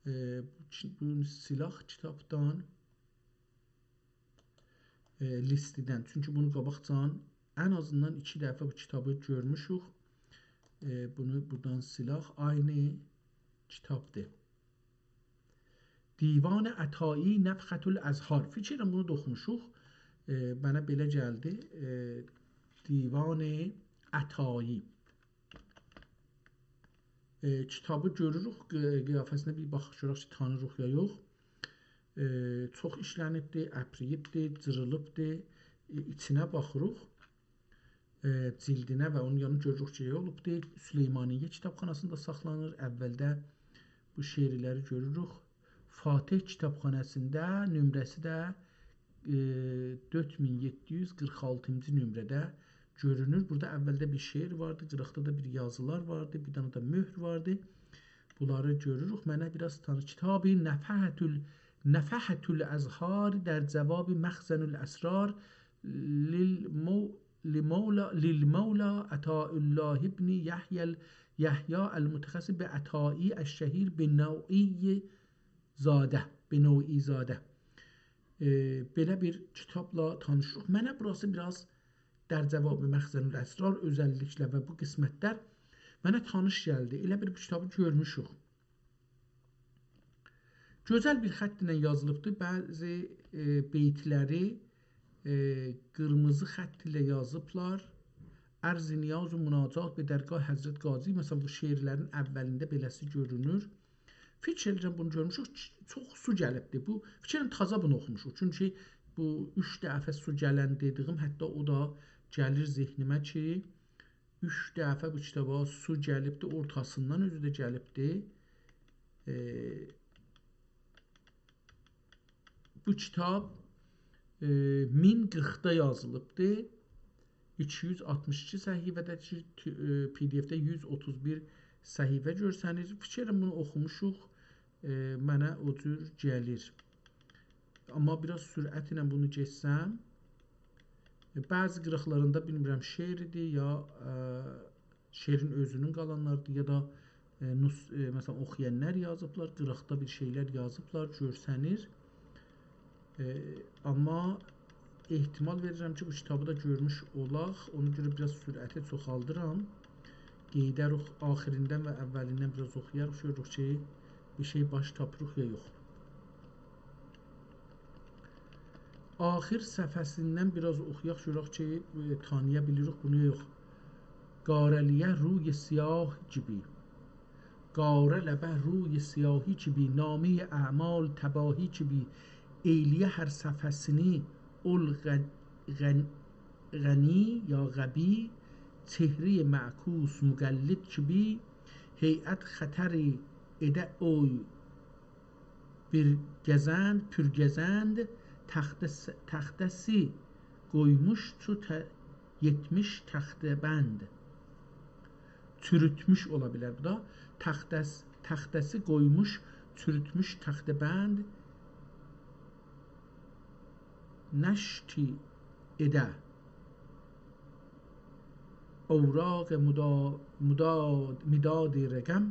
ائ، بو کی-، بونو سیلاخ کیتابدان، ائ، لیستیدن. چونکی بونو قاباقجان ان آزیندان ایکی دفعه بو کیتابی گؤرموشوک. ائ، بونو بورادان سیلاخ، عینی کیتابدیر. دیوان عطایی نفحة الازهار. فیکیر ائدیرم بونو دا اوخوموشوق. ائ، منه بئله گلدی. ائ، دیوان عطایی. ائ، کیتابی گؤروروک، قی-، قیافه‌سینه بیر باخاق گؤرک کی، تانیریق یا یوخ. ائ، چوخ ایشلنیبدی، اپرییبدی، جیریلیبدی. ائ، ایچینه باخیریق. ائ، جیلدینه و اونون یانینی گؤروروک کی، اولوبدور. سلیمانیه کیتابخاناسیندا ساخلانیر. اولده بو شعرلری گؤروروک. فاتح کیتابخاناسیندا نمره‌سی ده، ائ، دؤرد مین یئددی یوز قیرخ آلتینجی نمره‌ده گؤرونور. بورادا اولده بیر شعر واردی، قیراقدا دا بیر یازیلار واردی، بیر دنه ده مؤهر واردی. بونلاری گؤروروک. منه بیر آز تانی-، کتاب نفحة ال-، نفحة الازهار در جواب مخزن الاسرار للمو-، لمولا، للمولا عطاء الله ابن یحیی ال-، یحیی المتخصص به عطایی الشهیر به نوعی زاده، به نوعی زاده. ائ، بئله بیر کیتابلا تانیشیریق. منه بوراسی بیر آز در جواب مخزن الاسرار اؤزللیکله و بو قسمتلر منه تانیش گلدی. ائله بیل بو کیتابی گؤرموشوک. گؤزل بیر خط ایله یازیلیبدیر. بعضی، ائ، بیتلری، ائ، قیرمیزی خط ایله یازیبلار. عرض نیاز و مناجات به درگاه حضرت قاضی. مثلا، بو شعرلرین اولینده بئله‌سی گؤرونور. فیکیر ائدیرم، بونو گؤرموشوک. چوخ سو گلیبدیر. بو، فیکیر ائدیرم، تازا بونو اوخوموشوق. چونکی بو اوچ دفعه سو گلن دئدیگیم، حتی او دا گلیر ذهنیمه کی، اوچ دفعه بو کیتابا سو گلیبدی، اورتاسیندان اؤزو ده گلیبدی. ائ، بو کیتاب، ائ، مین قیرخدا یازیلیبدی. ایکی یوز آلتمیش ایکی صفحه‌ده کی، تو-، ائ، PDF-ده یوز اوتوز بیر صفحه گؤرسنیر. فیکیر ائدیرم، بونو اوخوموشوق. ائ، منه او جور گلیر. آمما بیر آز سرعتله بونو گئچسم، ائ، بعضی قیراقلاریندا بیلمیرم، شعر ایدی یا، ائ، شعرین اؤزونون قالانلاریدیر، یا دا، ائ، نوس-، ائ، مثلا، اوخویانلار یازیبلار، قیراقدا بیر شئیلر یازیبلار، گؤرسنیر. ائ، آمما احتمال وئریرم کی، بو کیتابی دا گؤرموش اولاق. اونا گؤره بیر آز سرعتی چوخالدیرام. قئییده‌ریک آخیریندن و اولیندن بیر آز اوخویاریق، گؤروروک کی، بیر شئی باش تاپیریق یا یوخ. آخیر صفحه‌سیندن بیر آز اوخویاق، گؤرک کی، ائ، تانییا بیلیریک بونو یا یوخ. قاره‌لیه روی سیاه کیبی. قاره لبه روی سیاهی کیبی، نامهٔ اعمال تباهی کیبی، ائیلیه هر صفحه‌سینی اول غ-، غن-، غنی یا غبی، چهرهٔ معکوس مقلد کیبی، هیئت خطری ائده اوی بیر گزند، پور گزند، تخته‌س-، تخته‌سی قویموش چو ته-، یئتمیش تخته‌بند. چوروتموش اولا بیلر بو دا. تخته‌س-، تخته‌سی قویموش، چوروتموش تخته‌بند. نشتی ائده اوراق مدا-، مدا-، مداد رقم.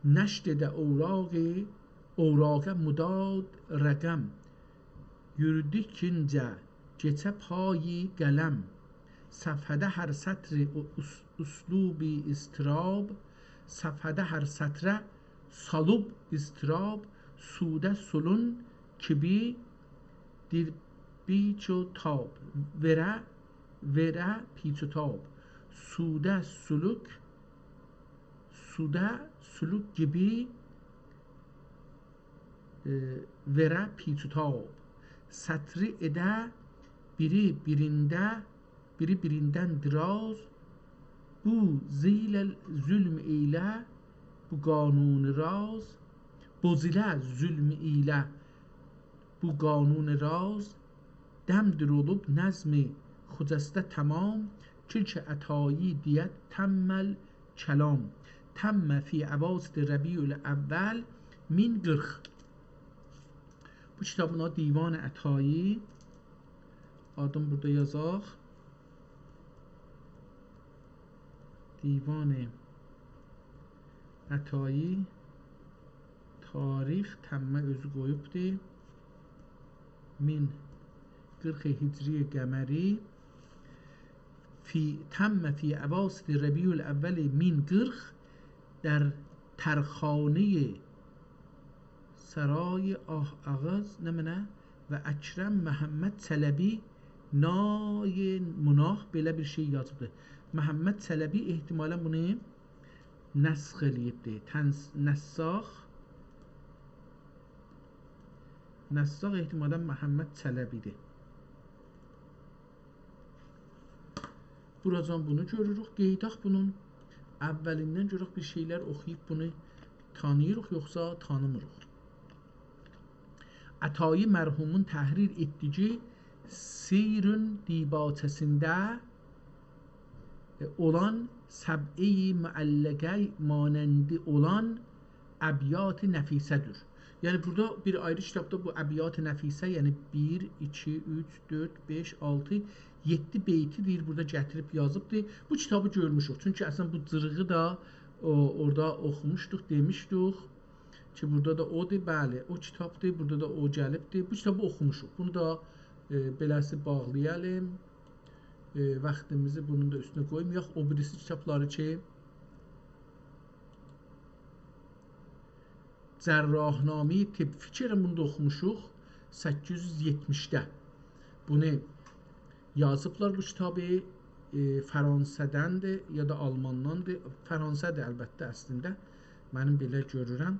نشت ائده اوراق، اوراق مداد رقم. یوردوکونجه کئچه پای قلم. صفحه‌ده هر سطری او-، اس-، اسلوبی اضطراب، صفحه‌ده هر سطره سالوب اضطراب، سوده سولون کیبی دیر پیچ و تاب، وئره، وئره پیچ و تاب، سوده سولوک، سوده سولوک کیبی، ائ، وئره پیچ و تاب. سطری ائده بیری بیرینده، بیری بیریندن دراز، بو زیله ظلم ائیله بو قانون راز، بوزوله ظلم ائیله بو قانون راز، دمدیر اولوب نظم خجسته تمام، کلک عطایی دئیه تم الکلام. تم فی اواسط ربیع الاول من قرخ. بو کیتابین آدی دیوان عطایی. آدین بورادا یازاق. دیوان عطایی. تاریخ تمّه اؤزو قویوبدور. من قرخ هجری قمری. فی، تم فی اواسط ربیع الاول من قرخ، در ترخانهٔ سرای آه آغاز نمنه و اکرم محمد چلبی نای مناه، بئله بیر شئی یازیبدیر. محمد چلبی احتمالاً بونو نسخ ائله‌ییبدیر. تنس-، نساخ، نساخ احتمالاً محمد چلبی‌دیر. بوراجان بونو گؤروروک. قئییداق بونون اوّلیندن گؤرک بیر شئیلر اوخویوب بونو تانیییریق، یوخسا تانیمیریق. عطایی مرحومون تحریر ائتدیگی سیرون دیباچه‌سینده اولان سبعه‌ی معلقه مانندی اولان ابیات نفیسه‌دیر. یعنی، بورادا بیر آیری کیتابدا بو ابیات نفیسه، یعنی بیر، ایکی، اوچ، دؤرد، بئش، آلتی، یئددی بیتی دئییر، بورادا گتیریب یازیبدیر. بو کیتابی گؤرموشوک. چونکی اصلاً بو جیریغی دا او، اورادا اوخوموشدوق، دئمیشدیک کی، بورادا دا اودور، بلی، او کیتابدیر، بورادا دا او گلیبدیر. بو کیتابی اوخوموشوق. بونو دا، ائ، بئله‌سی باغلایالیم. ائ، واختیمیزی بونون دا اوستونه قویمایاق. او بیریسی کیتابلاری کی، جراحنامه‌ی طب، فیکر ائلیرم بونو دا اوخوموشوق، سککیز یوز یئتمیشده. بونو یازیبلار بو کیتابی، ائ، فرانسه‌دندیر یا دا آلمانداندیر. فرانسه‌دیر البته اصلینده. منیم بئله گؤرورم.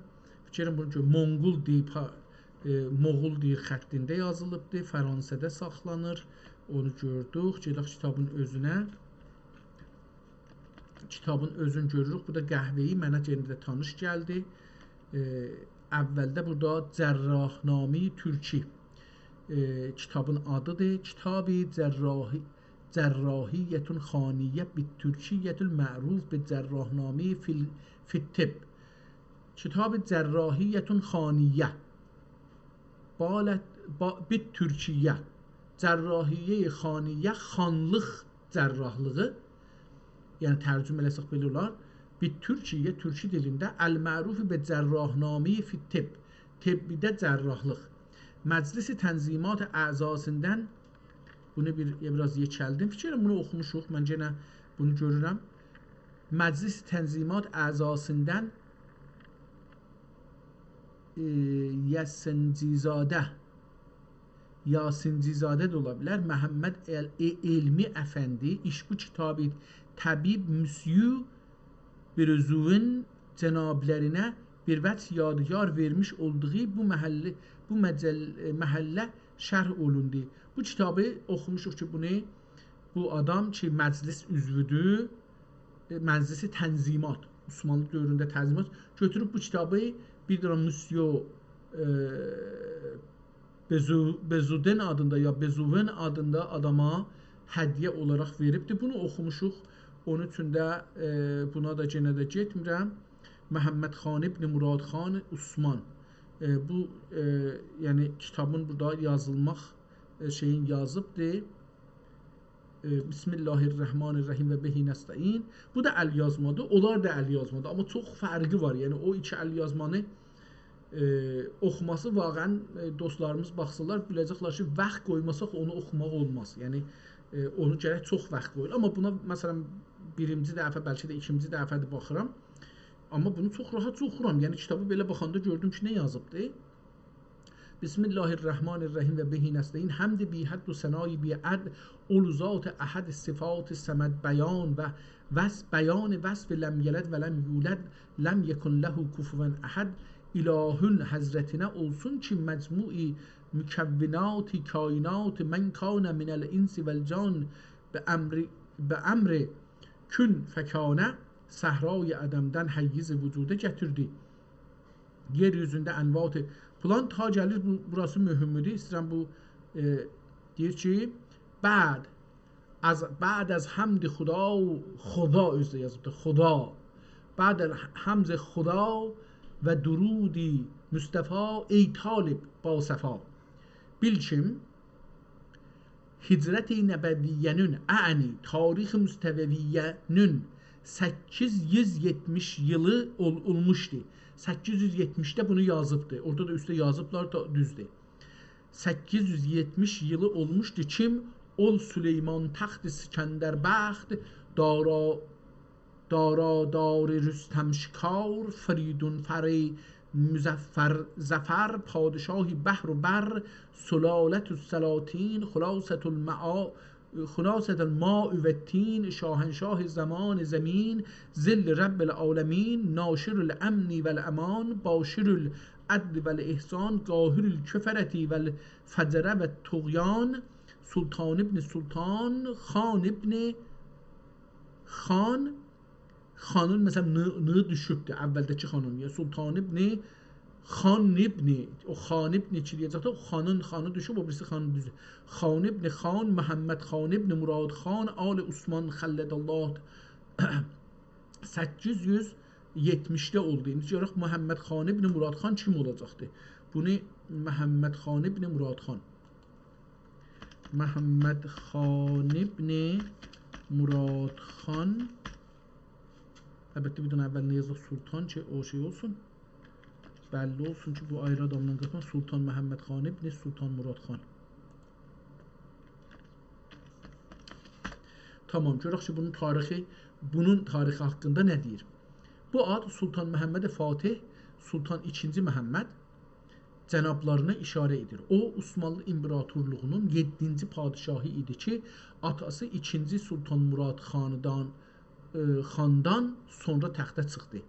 فیکر ائلیرم بونو گؤ-، مونقول دیل پا-، ائ، مغول دیل خطینده یازیلیبدیر. فرانسه‌ده ساخلانیر. اونو گؤردوک. گئدک کیتابین اؤزونه. کیتابین اؤزون گؤروروک. بو دا قهوه‌ای منه یئنه ده تانیش گلدی. ائ، اوّلده بورادا جراحنامه‌ی ترکی، ائ، کیتابین آدیدیر. کتاب جراحی، جراحیة خانیة بالترکیة المعروف بجراحنامهٔ فی ال-، فی الطب. کتاب جراحیة خانیة. بالت با بالترکیة، جراحیهٔ خانیه، خانلیق جراحلیغی، یعنی ترجمه ائله‌سک بئله اولار، بالترکیة، تورکو دیلینده، المعروف به جراحنامهٔ فی الطب، طبده جراحلیق. مجلس تنظیمات اعضاسیندان، بونو بیر، بیر آز یئکلدیم. فیکر ائلیرم بونو اوخوموشوق، من یئنه بونو گؤرورم. مجلس تنظیمات اعضاسیندان، ائ، یاسینجی‌زاده، یاسینجی‌زاده ده اولا بیلر، محمد ال-، ائ-، علمی افندی، ایش بو کیتابی طبیب مسیو بروزوون جنابلرینه بیر وجه یادگار وئرمیش اولدوغو بو محله، بو مجل-، محله شرح اولوندو. بو کیتابی اوخوموشوق کی، بونو بو آدام کی، مجلس عضوودور، ائ، مجلس تنظیمات، عثمانلی دؤورونده تنظیمات گؤتوروب بو کیتابی بیر دنه مسیو، ائ، بزو-، بزودن آدیندا یا بزوون آدیندا آداما هدیه اولاراق وئریبدیر. بونو اوخوموشوق. اونون اوچون ده، ائ، بونا دا یئنه ده گئتمیرم. محمد خان ابن مراد خان عثمان. ائ، بو، ائ، یعنی کیتابین بورادا یازیلماق، ائ، شئیین یازیبدیر. ائ، بسم الله الرحمن الرحیم و به نستعین. بو دا ال‌یازمادیر، اونلار دا ال‌یازمادیر. آمما چوخ فرقی وار. یعنی او ایکی ال‌یازمانی، ائ، اوخوماسی واقعاً، ائ، دوستلاریمیز باخسینلار، بیله‌جکلر کی، واخت قویماساق اونو اوخوماق اولماز. یعنی، ائ، اونو گرک چوخ واخت قویول. آمما بونا، مثلاً، بیرینجی دفعه، بلکه ده ایکینجی دفعه‌دیر باخیرام. آمما بونو چوخ راحتجا اوخورام. یعنی کیتابی بئله باخاندا گؤردوم کی، نه یازیبدی. بسم الله الرحمن الرحیم و به نستعین. حمد بی‌حد و ثنای بی‌عد، اول ذات احد، صفات صمد بیان و وصف، بیان وصف لم یلد و لم یولد، لم یکن له کفواً احد. الهین حضرتینه اولسون کی، مجموع مکونات کائنات، من کان من الانس والجان، به امر، به امر کن فکان، صحرای عدمدن حیز وجودا گتیردی. یئر اوزونده انواع، فلان، تا گلیر، بو، بوراسی مهمدور. ایسته‌ییرم بو، ائ، دئییر کی، بعد از، بعد از حمد خدا، خدا اؤزو ده یازیبدیر، خدا. بعد از حمد خدا و درود مصطفی، ای طالب با صفا. بیل کی، هجرت نبویه‌نین، اعنی تاریخ مصطفویه‌نین سککیز یوز یئتمیش ایلی اول-، اولموشدو. سککیز یوز یئتمیشده بونو یازیبدی. اورادا دا اوسته یازیبلار دا، دوزدور. سککیز یوز یئتمیش ایلی اولموشدو کی، اول سلیمان تخت سکندر بخت، دارا دارا دار رستم شکار، فریدون فر مظفر ظفر، پادشاه بحر و بر، سلالة السلاطین، خلاصة المعا-، خلاصة الماء و الطین، شاهنشاه زمان زمین، ظل رب العالمین، ناشر الامن و الامان، باشر العدل و الاحسان، قاهر الکفرة و الفجر و الطغیان، سلطان ابن سلطان، خان ابن خان، خانین، مثلاً، ن، ن دوشوبدور، اولده‌کی خانین. یا سلطان ابن، خان ابن، او خان ابن کی دئیه‌جک ده، او خانین، خانی دوشوب، او بیریسی خان دوزدور. خان ابن خان، محمد خان ابن مراد خان، آل عثمان خلد الله. سککیز یوز یئتمیشده اولدو. ایندی گؤرک محمد خان ابن مراد خان کیم اولاجاقدی؟ بونو محمد خان ابن مراد خان. محمد خان ابن مراد خان. البته، بیر دنه اولینه یازاق سلطان کی، او شئی اولسون. بللی اولسون کی، بو آیری آدامدان قاتما، سلطان محمد خان ابن سلطان مراد خان. تامام، گؤرک کی، بونون تاریخی، بونون تاریخی حاقیندا نه دئییر؟ بو آد سلطان محمد فاتح، سلطان ایکینجی محمد، جنابلارینا ایشاره ائدیر. او، عثمانلی ایمپراتورلوغونون یئددینجی پادشاهی ایدی کی، آتاسی ایکینجی سلطان مراد خاندان، ائ، خاندان سونرا تخته چیخدی.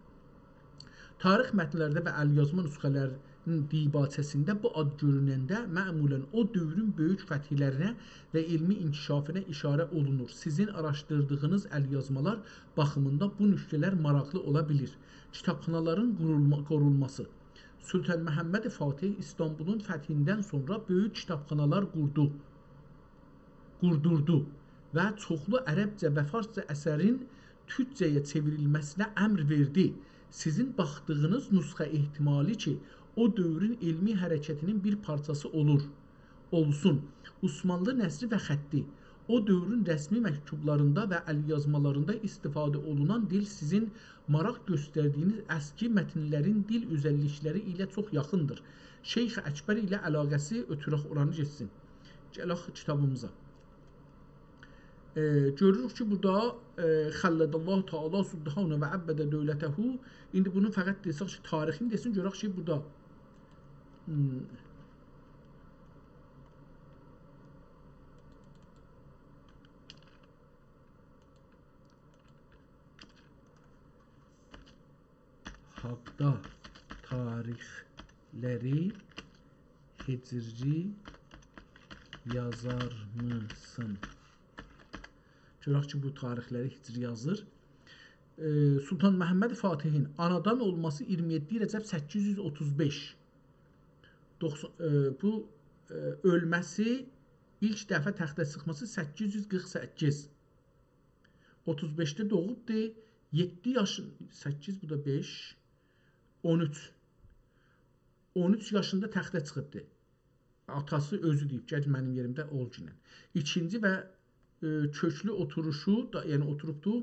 تاریخ متنلرده و الیازما نسخه‌لرین دیباچه‌سینده بو آد گؤروننده معمولاً او دؤورون بؤیوک فتحلرینه و علمی انکشافینا ایشاره اولونور. سیزین آراشدیردیغینیز الیازمالار باخیمیندا بو نکته‌لر ماراقلی اولا بیلیر. کیتابخانالارین قورولما-، قورولماسی. سلطان محمد فاتح ایستانبولون فتحیندن سونرا بؤیوک کیتابخانالار قوردو، قوردوردو و چوخلو عربجه و فارسجا اثرین تورکجه‌یه چئوریلمه‌سینه امر وئردی. سیزین باخدیغینیز نسخه احتمالی کی، او دؤورون علمی حرکتینین بیر پارچاسی اولور، اولسون. عثمانلی نثری و خطی، او دؤورون رسمی مکتوبلاریندا و ال‌یازمالاریندا استفاده اولونان دیل سیزین ماراق گؤستردیگینیز اسکی متنلرین دیل اؤزللیکلری ایله چوخ یاخیندیر. شیخ اکبر ایله علاقه‌سی، اؤتورک اورانی گئتسین. گلک کیتابیمیزا. ائ، گؤروروک کی، بورادا، ائ، «خلد الله تعالی سلطانه و ابد دولته». ایندی بونون فقط دئسک کی، تاریخینی دئسین، گؤرک کی، بورادا، هوم، حاقدا تاریخلری هجری یازارمیسین؟ گؤرک کی، بو تاریخلری هجری یازیر. ائ، سلطان محمد فاتحین آنادان اولماسی اییرمی یئددی رجب سککیز یوز اوتوز بئش. دوخسان، ائ، بو، ائ، اؤلمه‌سی، ایلک دفعه تخته چیخماسی سککیز یوز قیرخ سککیز. اوتوز بئشده دوغوبدو. یئددی یاشین، سککیز، بو دا بئش، اون اوچ. اون اوچ یاشیندا تخته چیخیبدی. آتاسی اؤزو دئییب: «گل منیم یئریمده اولگینن.» ایکینجی و، ائ، کؤکلو اوتوروشو دا، یعنی اوتوروبدو،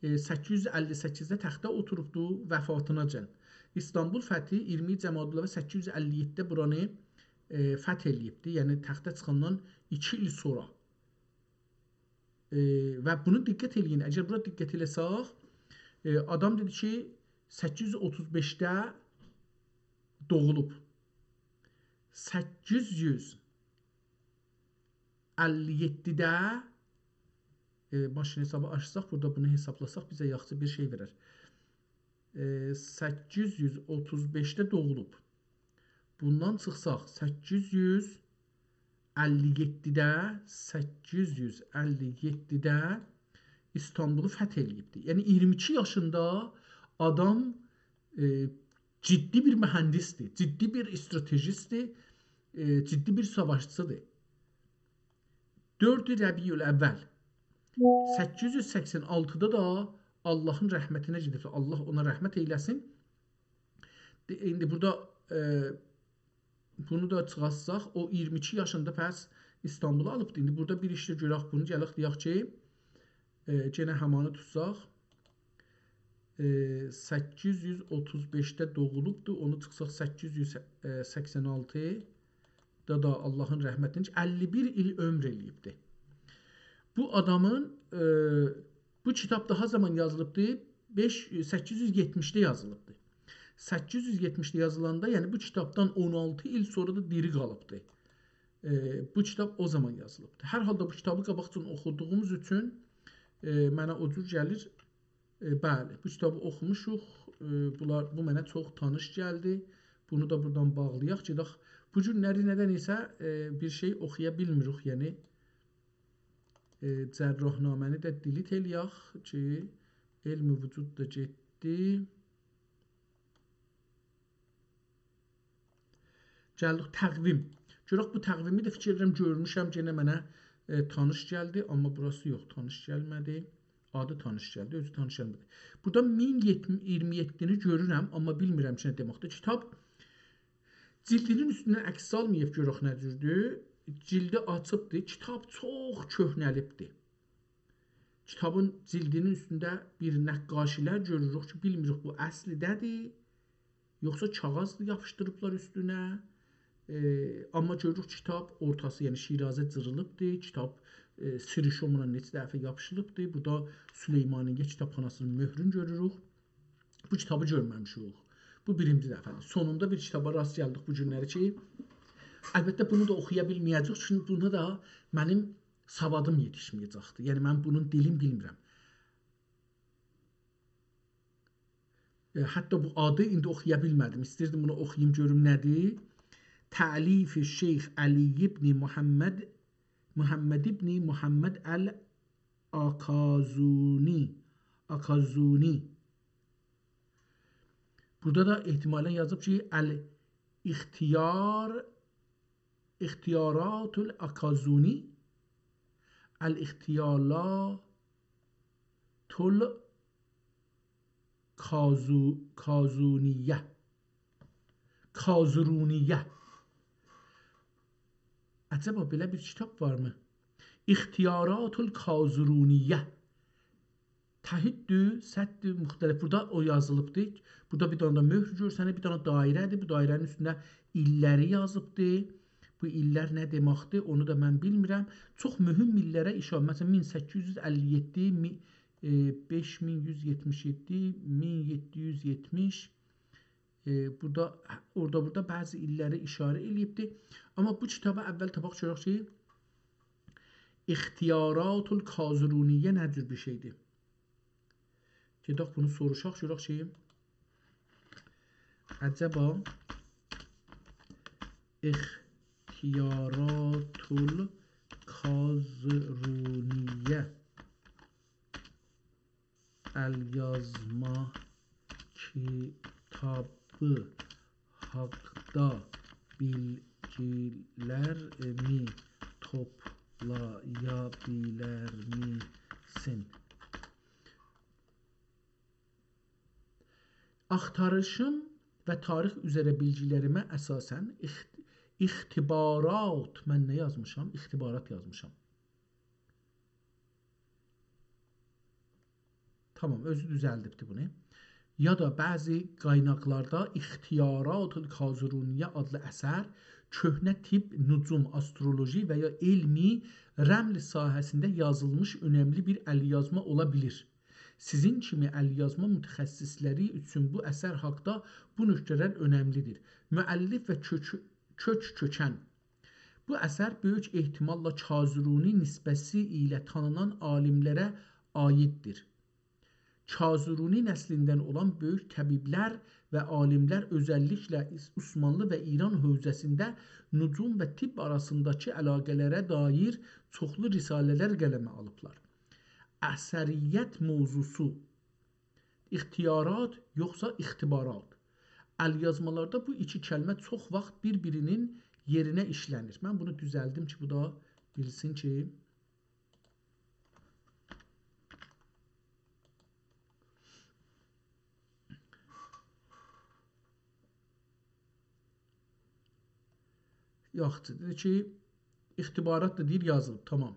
ائ، سککیز یوز اللی سککیزده تخته اوتوروبدو، وفاتیناجان. ایستانبول فتی اییرمی جمادی الاول سککیز یوز اللی یئددیده بورانی، ائ، فتح ائله‌ییبدی. یعنی تخته چیخاندان ایکی ایل سونرا. ائ، و بونو دقت ائله‌یین. اگر بورا دقت ائله‌سک، ائ، آدام دئدی کی، سککیز یوز اوتوز بئشده دوغولوب. سککیز یوز اللی یئددیده، ائ، ماشین حسابی آچساق، بورادا بونو حسابلاساق، بیزه یاخشی بیر شئی وئرر. ائ، سککیز یوز اوتوز بئشده دوغولوب. بوندان چیخساق، سککیز یوز اللی یئددیده، سککیز یوز اللی یئددیده ایستانبولو فتح ائله‌ییبدی. یعنی اییرمی ایکی یاشیندا آدام، ائ، جدی بیر مهندسدیر، جدی بیر استراتژیستدیر، ائ، جدی بیر ساواشچیدیر. دؤرد ربیع‌الاول. سککیز یوز سکسن آلتیدا دا آللاهین رحمتینه گئدیب. آللاه اونا رحمت ائیله‌سین. دئ-، ایندی بورادا، ائ، بونو دا چیخارتساق، او اییرمی ایکی یاشیندا پس ایستانبولو آلیبدی. ایندی بورادا بیر ایشده گؤرک بونو، گلک دئیک کی، ائ، یئنه همانی توتساق، ائ، سککیز یوز اوتوز بئشده دوغولوبدو، اونو چیخساق سککیز یوز سکسن آلتی، دا، دا آللاهین رحمتینه کی، اللی بیر ایل عؤمور ائله‌ییبدی. بو آدامین، ائ، بو کیتاب داها زامان یازیلیبدی؟ بئش، سککیز یوز یئتمیشده یازیلیبدی. سککیز یوز یئتمیشده یازیلاندا، یعنی بو کیتابدان اون آلتی ایل سونرا دا دیری قالیبدی. ائ، بو کیتاب او زامان یازیلیبدی. هر حالدا بو کیتابی قاباقجادان اوخودوغوموز اوچون، ائ، منه او جور گلیر. ائ، بلی، بو کیتابی اوخوموشوق. ائ، بونلار، بو منه چوخ تانیش گلدی. بونو دا بورادان باغلایاق. گئدک. بو گونلری ندن ایسه، ائ، بیر شئی اوخویا بیلمیریک، یعنی، ائ، جراحنامه‌نی ده دیلیت ائله‌یک کی، علم وجود دا گئتدی. گلدیک تقویم. گؤرک بو تقویمی ده فیکیر ائدیرم گؤرموشم، یئنه منه، ائ، تانیش گلدی، آمما بوراسی یوخ، تانیش گلمه‌دی. آدی تانیش گلدی، اؤزو تانیش گلمه‌دی. بورادا مین اییرمی یئددینی گؤرورم، آمما بیلمیرم کی، نه دئمکدیر. کیتاب جیلدینین اوستوندن عکس آلماییب، گؤرک نه جوردور. جیلدی آچیبدی، کیتاب چوخ کؤهنه‌لیبدی. کیتابین جیلدینین اوستونده بیر نقاشی‌لر گؤروروک کی، بیلمیریک بو اصلیده‌دیر، یوخسا کاغیذدیر یاپیشدیریبلار اوستونه. ائ، آمما گؤروروک کیتاب اورتاسی، یعنی شیرازه جیریلیبدیر. کیتاب، ائ، سیریشوملا نئچه دفعه یاپیشیلیبدیر. بورادا سلیمانیه کیتابخاناسینین مؤهرون گؤروروک. بو کیتابی گؤرمه‌میشیک. بو بیرینجی دفعه‌دیر. سونوندا بیر کیتابا راست گلدیک بو گونلری کی، البته بونو دا اوخویا بیلمه‌یه‌جه‌ییک، چونکی بونا دا منیم سوادیم یئتیشمه‌یه‌جکدیر. یعنی من بونون دیلینی بیلمیرم. ائ، حتی بو آدی ایندی اوخویا بیلمه‌دیم. ایستیردیم بونو اوخویوم، گؤروم نه‌دیر. تألیف شیخ علی ابن محمد، محمد ابن محمد الآکازونی. آکازونی. بورادا دا احتمالاً یازیب کی، الاختیار، اختیارات الآکازونی، الاختیارات ال- کازو-، کازونیه. کازرونیه. عجبا بئله بیر کیتاب وارمی؟ اختیارات الکازرونیه. تهیددی، سددی، مختلف. بورادا او یازیلیبدی. بورادا بیر دنه ده مؤهر گؤرسنیر، بیر دنه دایره‌دیر. بو دایره‌نین اوستونده ایللری یازیبدی. بو ایللر نه دئمکدیر، اونو دا من بیلمیرم. چوخ مهم ایللره ایشاره، مثلا، مین سککیز یوز اللی یئددی، می-، ائ، بئش مین یوز یئتمیش یئددی، مین یئددی یوز یئتمیش، ائ، بورادا، اورادا، بورادا بعضی ایللری ایشاره ائله‌ییبدی. آمما بو کیتابی اول تاپاق گؤرک کی، اختیارات الکازرونیه نه جور بیر شئیدیر؟ گئدک بونو سوروشاق، گؤرک کی، عجبا اختیارات الکازرونیه ال‌یازما کیتابی حاقدا بیلگیلرمی توپلایا بیلرمیسین؟ آختاریشیم و تاریخ اوزره بیلگیلریمه اساساً اخت-، اختبارات، من نه یازمیشام؟ اختبارات یازمیشام. تامام، اؤزو دوزلدیبدی بونو. یا دا بعضی قایناقلاردا اختیارات الکازرونیه آدلی اثر کؤهنه طب، نجوم، آسترولوژی و یا علم رمل ساحه‌سینده یازیلمیش اؤنملی بیر ال‌یازما اولا بیلیر. سیزین کیمی ال‌یازما متخصصلری اوچون بو اثر حاقدا بو نکته‌لر اؤنملیدیر. مؤلف و کؤک-، کؤک کؤکن. بو اثر بؤیوک احتماللا کازرونی نسبه‌سی ایله تانینان عالیملره عاییددیر. کازرونی نسلیندن اولان بؤیوک طبیبلر و عالیملر اؤزللیکله عثمانلی و ایران حوزه‌سینده نجوم و طب آراسینداکی علاقه‌لره دایر چوخلو رساله‌لر قلمه آلیبلار. اثریت موضوعسو: اختیارات یوخسا اختبارات؟ ال‌یازمالاردا بو ایکی کلمه چوخ واخت بیر-بیرینین یئرینه ایشله‌نیر. من بونو دوزلدیم کی، بو دا بیلسین کی، یاخشی، دئدی کی، اختبارات دا دئییر یازیلیب، تامام.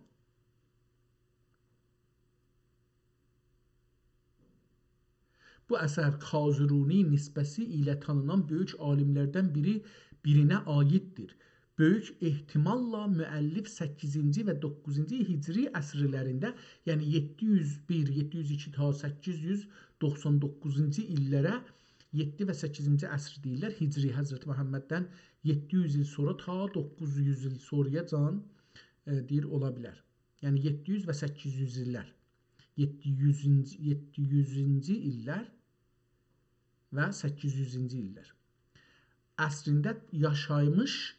بو اثر کازرونی نسبه‌سی ایله تانینان بؤیوک عالیملردن بیری، بیرینه عاییددیر. بؤیوک احتماللا مؤلف سککیزینجی و دوققوزونجو هجری عصرلرینده، یعنی یئددی یوز بیر، یئددی یوز ایکی تا سککیز یوز دوخسان دوققوزونجو ایللره، یئددی و سککیزینجی عصر دئییرلر، هجری، حضرت محمددن یئددی یوز ایل سونرا تا دوققوز یوز ایل سونرایاجان، ائ، دئییر، اولا بیلر. یعنی یئددی یوز و سککیز یوز ایللر. یئددی یوزونجو، یئددی یوزونجو ایللر و سککیز یوزونجو ایللر عصرینده یاشایمیش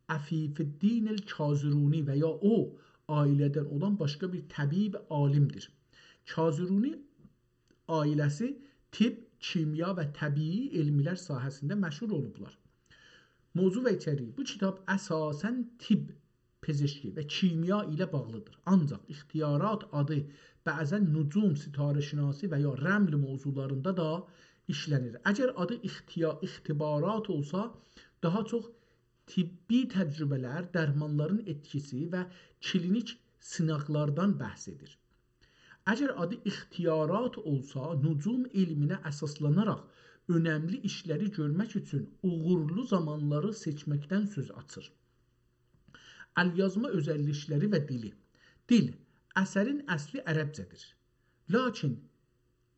عفیف‌الدین الکازرونی و یا او عایله‌دن اولان باشقا بیر طبیب عالیمدیر. کازرونی عایله‌سی طب، کیمیا و طبیعی علملر ساحه‌سینده مشهور اولوبلار. موضوع و ایچریگی: بو کیتاب اساساً طب، پزشکی و کیمیا ایله باغلیدیر. آنجاق اختیارات آدی بعضاً نجوم، ستاره‌شناسی و یا رمل موضوعلاریندا دا ایشله‌نیر. اگر آدی اختیا-، اختبارات اولسا، داها چوخ طبی تجربه‌لر، درمانلارین ائتکیسی و کلینیک سیناقلاردان بحث ائدیر. اگر آدی اختیارات اولسا، نجوم علمینه اساسلاناراق اؤنملی ایشلری گؤرمک اوچون اوغورلو زامانلاری سئچمکدن سؤز آچیر. ال‌یازما اؤزللیکلری و دیلی. دیل، اثرین اصلی عربجه‌دیر. لاکین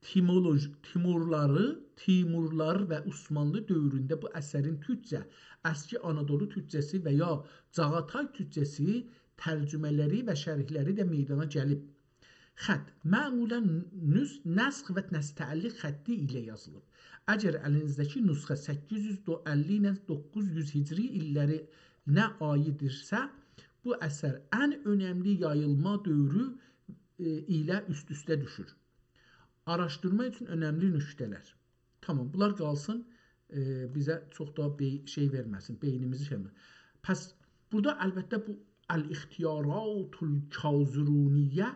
تیمولوژ-، تیمورلاری، تیمورلار و عثمانلی دؤورونده بو اثرین تورکجه، اسکی آنادولو تورکجه‌سی و یا چاغاتای تورکجه‌سی ترجمه‌لری و شرحلری ده میدانا گلیب. خط، معمولاً نس-، نسخ و نستعلیق خطی ایله یازیلیب. اگر الینیزده‌کی نسخه سککیز یوز اللی ایله دوققوز یوز هجری ایللرینه عاییددیرسه، بو اثر ان اؤنملی یاییلما دؤورو، ائ، ایله اوست-اوسته دوشور. آراشدیرما اوچون اؤنملی نکته‌لر. تامام، بونلار قالسین، ائ، بیزه چوخ دا بئی-، شئی وئرمه‌سین، بئینیمیزی شئی وئرمه‌سین. پس بورادا البته بو الاختیارات الکازرونیه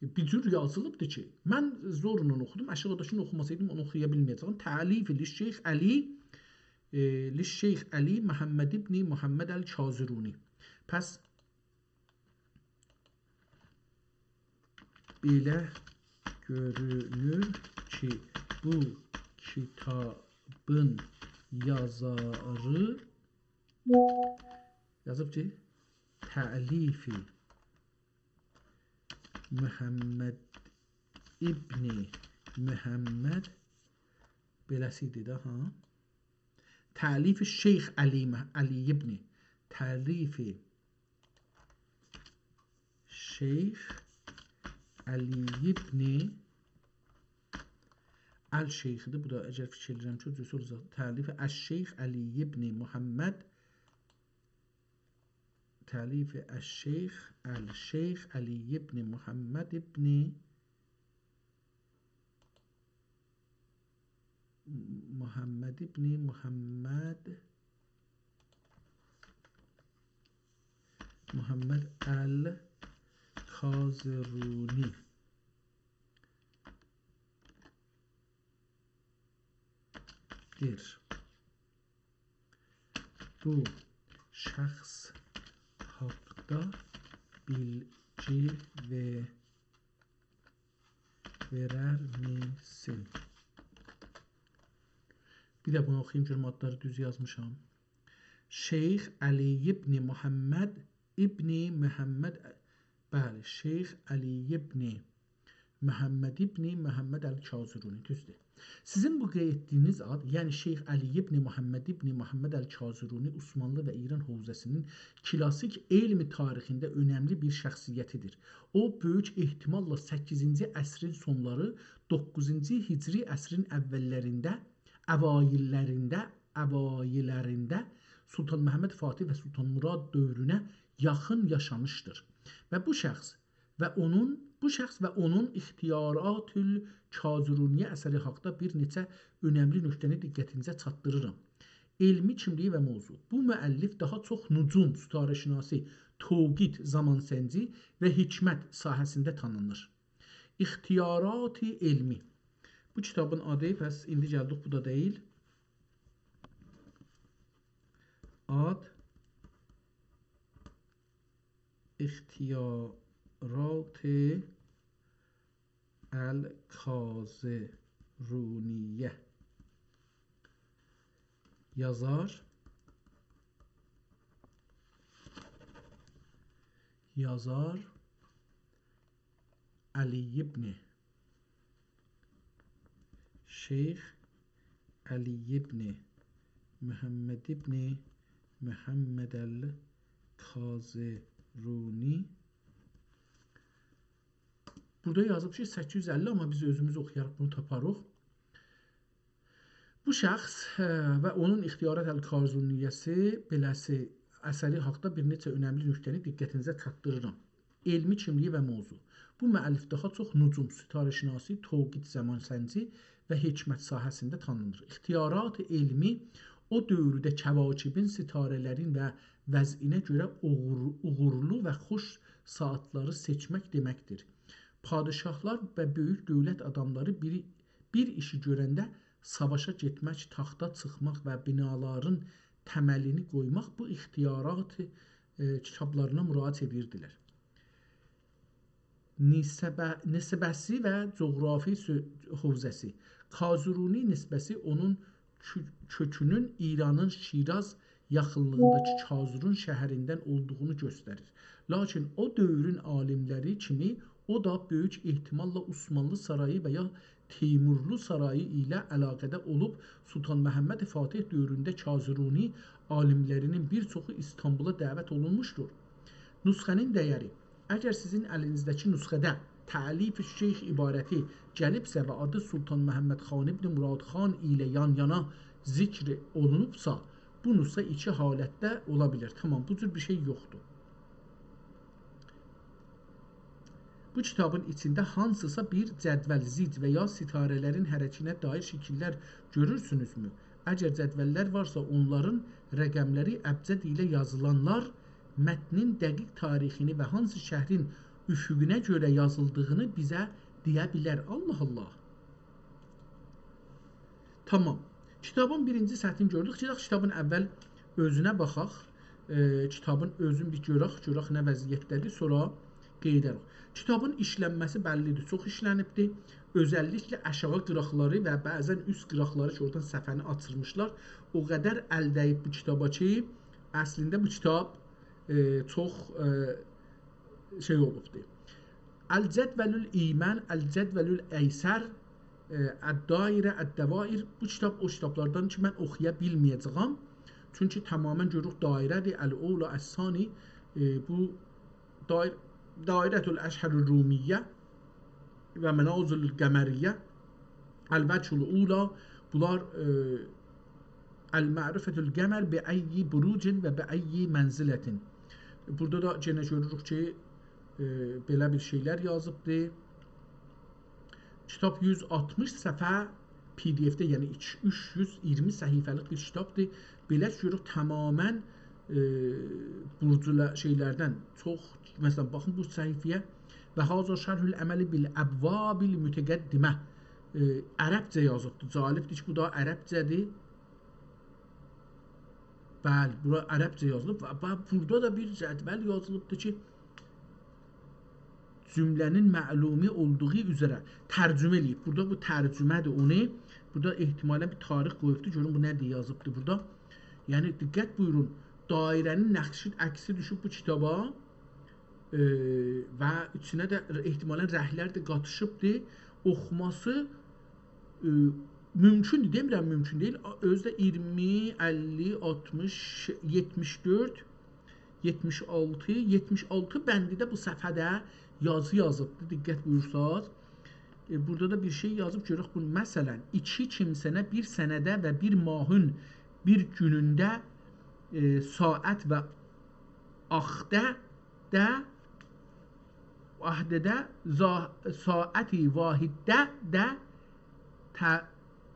بیر جور یازیلیبدیر کی، من زورلا اوخودوم، آشاغیداکینی اوخوماسایدیم، اونو اوخویا بیلمه‌یه‌جکدیم. تألیف للشیخ علی، ائ، للشیخ علی محمد ابن محمد الکازرونی. پس بئله گؤرونور کی، بو کیتابین یازاری یازیب کی، تألیف محمد ابن محمد، بئله‌سی ایدی ده، ها؟ تألیف شیخ علی مح-، علی ابن، تألیف شیخ علی ابن الشیخ ایدی. بو دا اگر فیکیر ائدیرم کی، دوز اولاجاق. تألیف الشیخ علی ابن محمد، تألیف الشیخ، الشیخ علی ابن محمد ابن محمد ابن محمد، محمد الکازرونی دیر. بو شخص حاقدا بیلگی وئ-، وئرر میسین؟ بیر ده بونو اوخویوم، گؤروم آدلاری دوز یازمیشام. شیخ علی ابن محمد ابن محمد، بلی، شیخ علی ابن محمد ابن محمد الکازرونی، دوزدور. سیزین بو قید ائتدیگینیز آد، یعنی شیخ علی ابن محمد ابن محمد الکازرونی عثمانلی و ایران حوزه‌سینین کلاسیک علم تاریخینده اؤنملی بیر شخصیتیدیر. او، بؤیوک احتماللا سککیزینجی عصرین سونلاری، دوققوزونجو هجری عصرین اوللرینده، اوایللرینده، اوایللرینده سلطان محمد فاتح و سلطان مراد دؤورونه یاخین یاشامیشدیر. و بو شخص و اونون، بو شخص و اونون اختیارات الکازرونیه اثری حاقدا بیر نئچه اؤنملی نکته‌نی دقتینیزه چاتدیریرام. علمی کیملیگی و موضوع. بو مؤلف داها چوخ نجوم، ستاره‌شناسی، توقیت، زامان‌سنجی و حکمت ساحه‌سینده تانینیر. اختیارات علمی. بو کیتابین آدی، پس ایندی گلدیک، بو دا دئییل. آد اختیارات الکازرونیه. یازار، یازار علی ابن شیخ علی ابن محمد ابن محمد الکازرونی. بورادا یازیب کی، سککیز یوز اللی، آمما بیز اؤزوموز اوخویاریق، بونو تاپاریق. بو شخص، ائ، و اونون اختیارات الکازرونیه‌سی، بئله‌سی، اثری حاقدا بیر نئچه اؤنملی نکته‌نی دقتینیزه چاتدیریرام. علمی کیملیگی و موضوع. بو مؤلف داها چوخ نجوم، ستاره‌شناسی، توقیت، زامان‌سنجی و حکمت ساحه‌سینده تانینیر. اختیارات علمی او دؤورده کواکبین، ستاره‌لرین و وضعینه گؤره اوغور-، اوغورلو و خوش ساعاتلاری سئچمک دئمکدیر. پادشاهلار و بؤیوک دؤولت آداملاری بیری بیر ایشی گؤرنده ساواشا گئتمک، تاختا چیخماق و بینالارین تملینی قویماق بو اختیارات، ائ، کیتابلارینا مراجعت ائدیردیلر. نسبه-، نسبه‌سی و جغرافی سؤ-، حوزه‌سی. کازرونی نسبه‌سی اونون کؤ-، کؤکونون ایرانین شیراز یاخینلیغینداکی کازرون شهریندن اولدوغونو گؤستریر. لاکین او دؤورون عالیملری کیمی او دا بؤیوک احتماللا عثمانلی سارایی و یا تیمورلو سارایی ایله علاقه‌ده اولوب، سلطان محمد فاتح دؤورونده کازرونی عالیملرینین بیر چوخو ایستانبولا دعوت اولونموشدور. نسخه‌نین دیری. اگر سیزین الینیزده‌کی نسخه‌ده تألیف شیخ عبارتی گلیبسه و آدی سلطان محمد خان ابن مراد خان ایله یان-یانا ذکر اولونوبسا، بو نسخه ایکی حالتده اولا بیلر. تامام، بو جور بیر شئی یوخدور. بو کیتابین ایچینده هانسیسا بیر جدول، زیج و یا ستاره‌لرین حرکتینه دایر شکیللر گؤرورسونوزمو؟ اگر جدوللر وارسا، اونلارین رقملری ابجد ایله یازیلانلار متنین دقیق تاریخینی و هانسی شهرین افقونه گؤره یازیلدیغینی بیزه دئیه بیلر. الله الله. تامام. کیتابین بیرینجی سطحینی گؤردوک. گئدک کیتابین اول اؤزونه باخاق. ائ، کیتابین اؤزون بیر گؤرک، گؤرک نه وضعیتده‌دیر، سونرا قاییداریق. کیتابین ایشلنمه‌سی بللی‌دیر، چوخ ایشلنیبدیر. اؤزللیکله آشاغی قیراقلاری و بعضاً اوست قیراقلاری کی، اورادان صفحه‌نی آچیرمیشلار. او قدر ال دَییب بو کیتابا کی، اصلینده بو کیتاب، ائ، چوخ، ائ، شئی اولوبدور. الجدول الایمن، الجدول الایسر، ائ، الدائره، الدوائر. بو کیتاب او کیتابلاردان کی، من اوخویا بیلمه‌یه‌جه‌یم. چونکی تماماً گؤروروک دایره‌دیر. الاولی، الثانی، ائ، بو دایر-، دایرة الاشهر الرومیه و منازل القمریه، الوجه الاولی، بونلار، ائ، المعرفة القمر بأی بروج و بأی منزلة. بورادا دا یئنه گؤروروک کی، ائ، بئله بیر شئیلر یازیبدی. کیتاب یوز آلتمیش صفحه پی دی اف‌ده، یعنی ایکی-، اوچ یوز ایگیرمی صفحه‌لیک بیر کیتابدیر. بئله کی، گؤروروک تماماً، ائ، بورجولا شئیلردن چوخ، مثلاً، باخین بو صفحه‌یه. و هذا شرح العمل بالابواب المتقدمه. ائ، عربجه یازیبدیر. جالبدیر کی، بو دا عربجه‌دیر. بلی، بورا عربجه یازیلیب. و، و بورادا دا بیر جدول یازیلیبدیر کی، جمله‌نین معلومی اولدوغو اوزره ترجمه ائله‌ییب. بورادا بو ترجمه‌دیر اونو. بورادا احتمالاً بیر تاریخ قویوبدور. گؤرون بو نه‌دیر یازیبدیر بورادا. یعنی دقت بویورون، دایره‌نین نقشی، عکسی دوشوب بو کیتابا. ائ، و ایچینه ده احتمالاً رنگلر ده قاتیشیبدیر. اوخوماسی، ائ، مومکوندور، دئمیرم مومکون دئییل. آ-، اؤزو ده ایگیرمی، اللی، آلتمیش، یئتمیش دؤرد، یئتمیش آلتی، یئتمیش آلتی بندیده بو صفحه‌ده یازی یازیبدیر، دقت بویورساز. ائ، بورادا دا بیر شئی یازیب گؤرک بونو. مثلاً، ایکی کیمسه‌نه بیر سنه‌ده و بیر ماهین بیر گونونده، ائ، ساعت و آخده ده، آخده‌ده زا-، ساعتی واحدده ده ت-،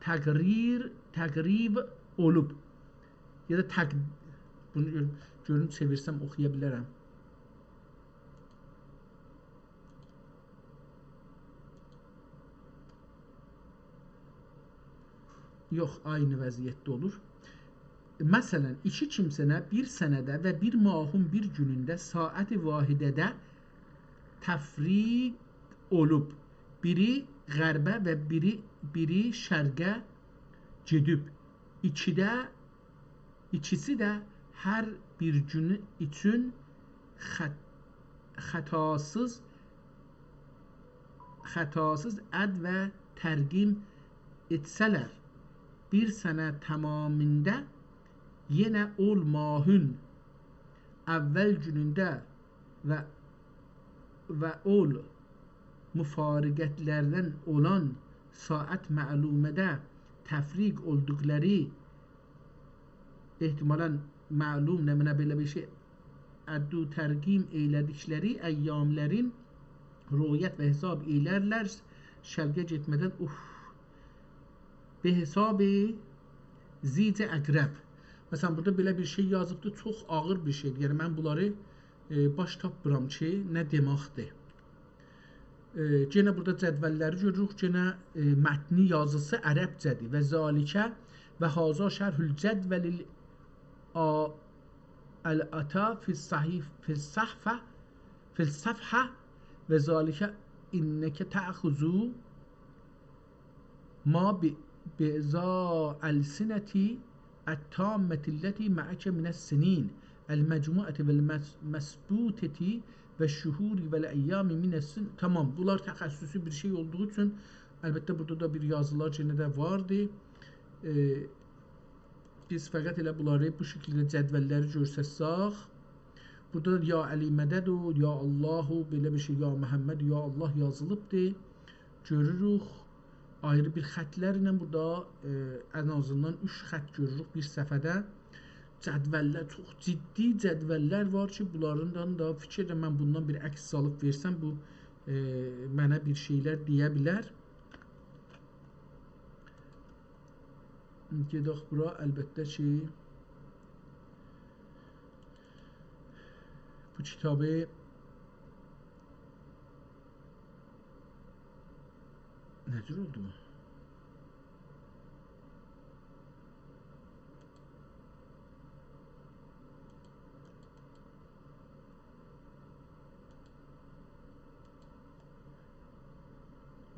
تقریر، تقریب اولوب. یا دا تق-، بونو گؤر-، گؤروم، چئویرسم اوخویا بیلرم. یوخ، عینی وضعیتده اولور. مثلاً، ایکی کیمسه‌نه بیر سنه‌ده و بیر ماهین بیر گونونده ساعت واحدده تفریق اولوب. بیری غربه و بیری، بیری شرقه گئدیب. ایکیده، ایکیسی ده هر بیر گونو اوچون خط-، خطاسیز، خطاسیز عد و ترقیم ائتسه‌لر، بیر سنه تمامیندا یئنه اول ماهین اول گونونده و، و اول مفارقتلردن اولان ساعت معلومه‌ده تفریق اولدوقلاری، احتمالاً معلوم، نمنه بئله بیر شئی، عد و ترقیم ائیله‌دیکلری ایاملارین رؤیت و حساب ائیلرلر، شرقه گئتمه‌دن، اوف، به حساب ذی العقرب. مثلاً، بورادا بئله بیر شئی یازیبدی، چوخ آغیر بیر شئیدیر. یعنی، من بونلاری، ائ، باش تاپمیرام کی، نه دئمکدیر. ائ، یئنه بورادا جدوللری گؤروروک، یئنه، ائ، متنی، یازیسی عربجه‌دیر. و ذلک و هذا شرح الجدول الآ-، الآتی فی الصحیف-، فی الصحفه، فی الصفحه، و ذلک انک تأخذ ما ب-، بذی الألسنة التامة التي معك من السنين المجموعة والمثبوتة والشهور والأيام من السن. تامام، بونلار تخصصی بیر شئی اولدوغو اوچون، البته، بورادا دا بیر یازیلار یئنه ده واردی. ائ، بیز فقط ائله بونلاری بو شکیلده جدوللری گؤرسه‌سک، بورادا یا علی مدد و یا الله و بئله بیر شئی، یا محمد، یا الله یازیلیبدی. گؤروروک، آیری بیر خطلرله بورادا، ائ، ان آزیندان اوچ خط گؤروروک بیر صفحه‌ده. جدوللر، چوخ جدی جدوللر وار کی، بونلاریندان دا فیکیر ائدیرم، من بوندان بیر عکس سالیب وئرسم، بو، ائ، منه بیر شئیلر دئیه بیلر. گئدک بورا، البته کی، بو کیتابی نه جور اولدو بو؟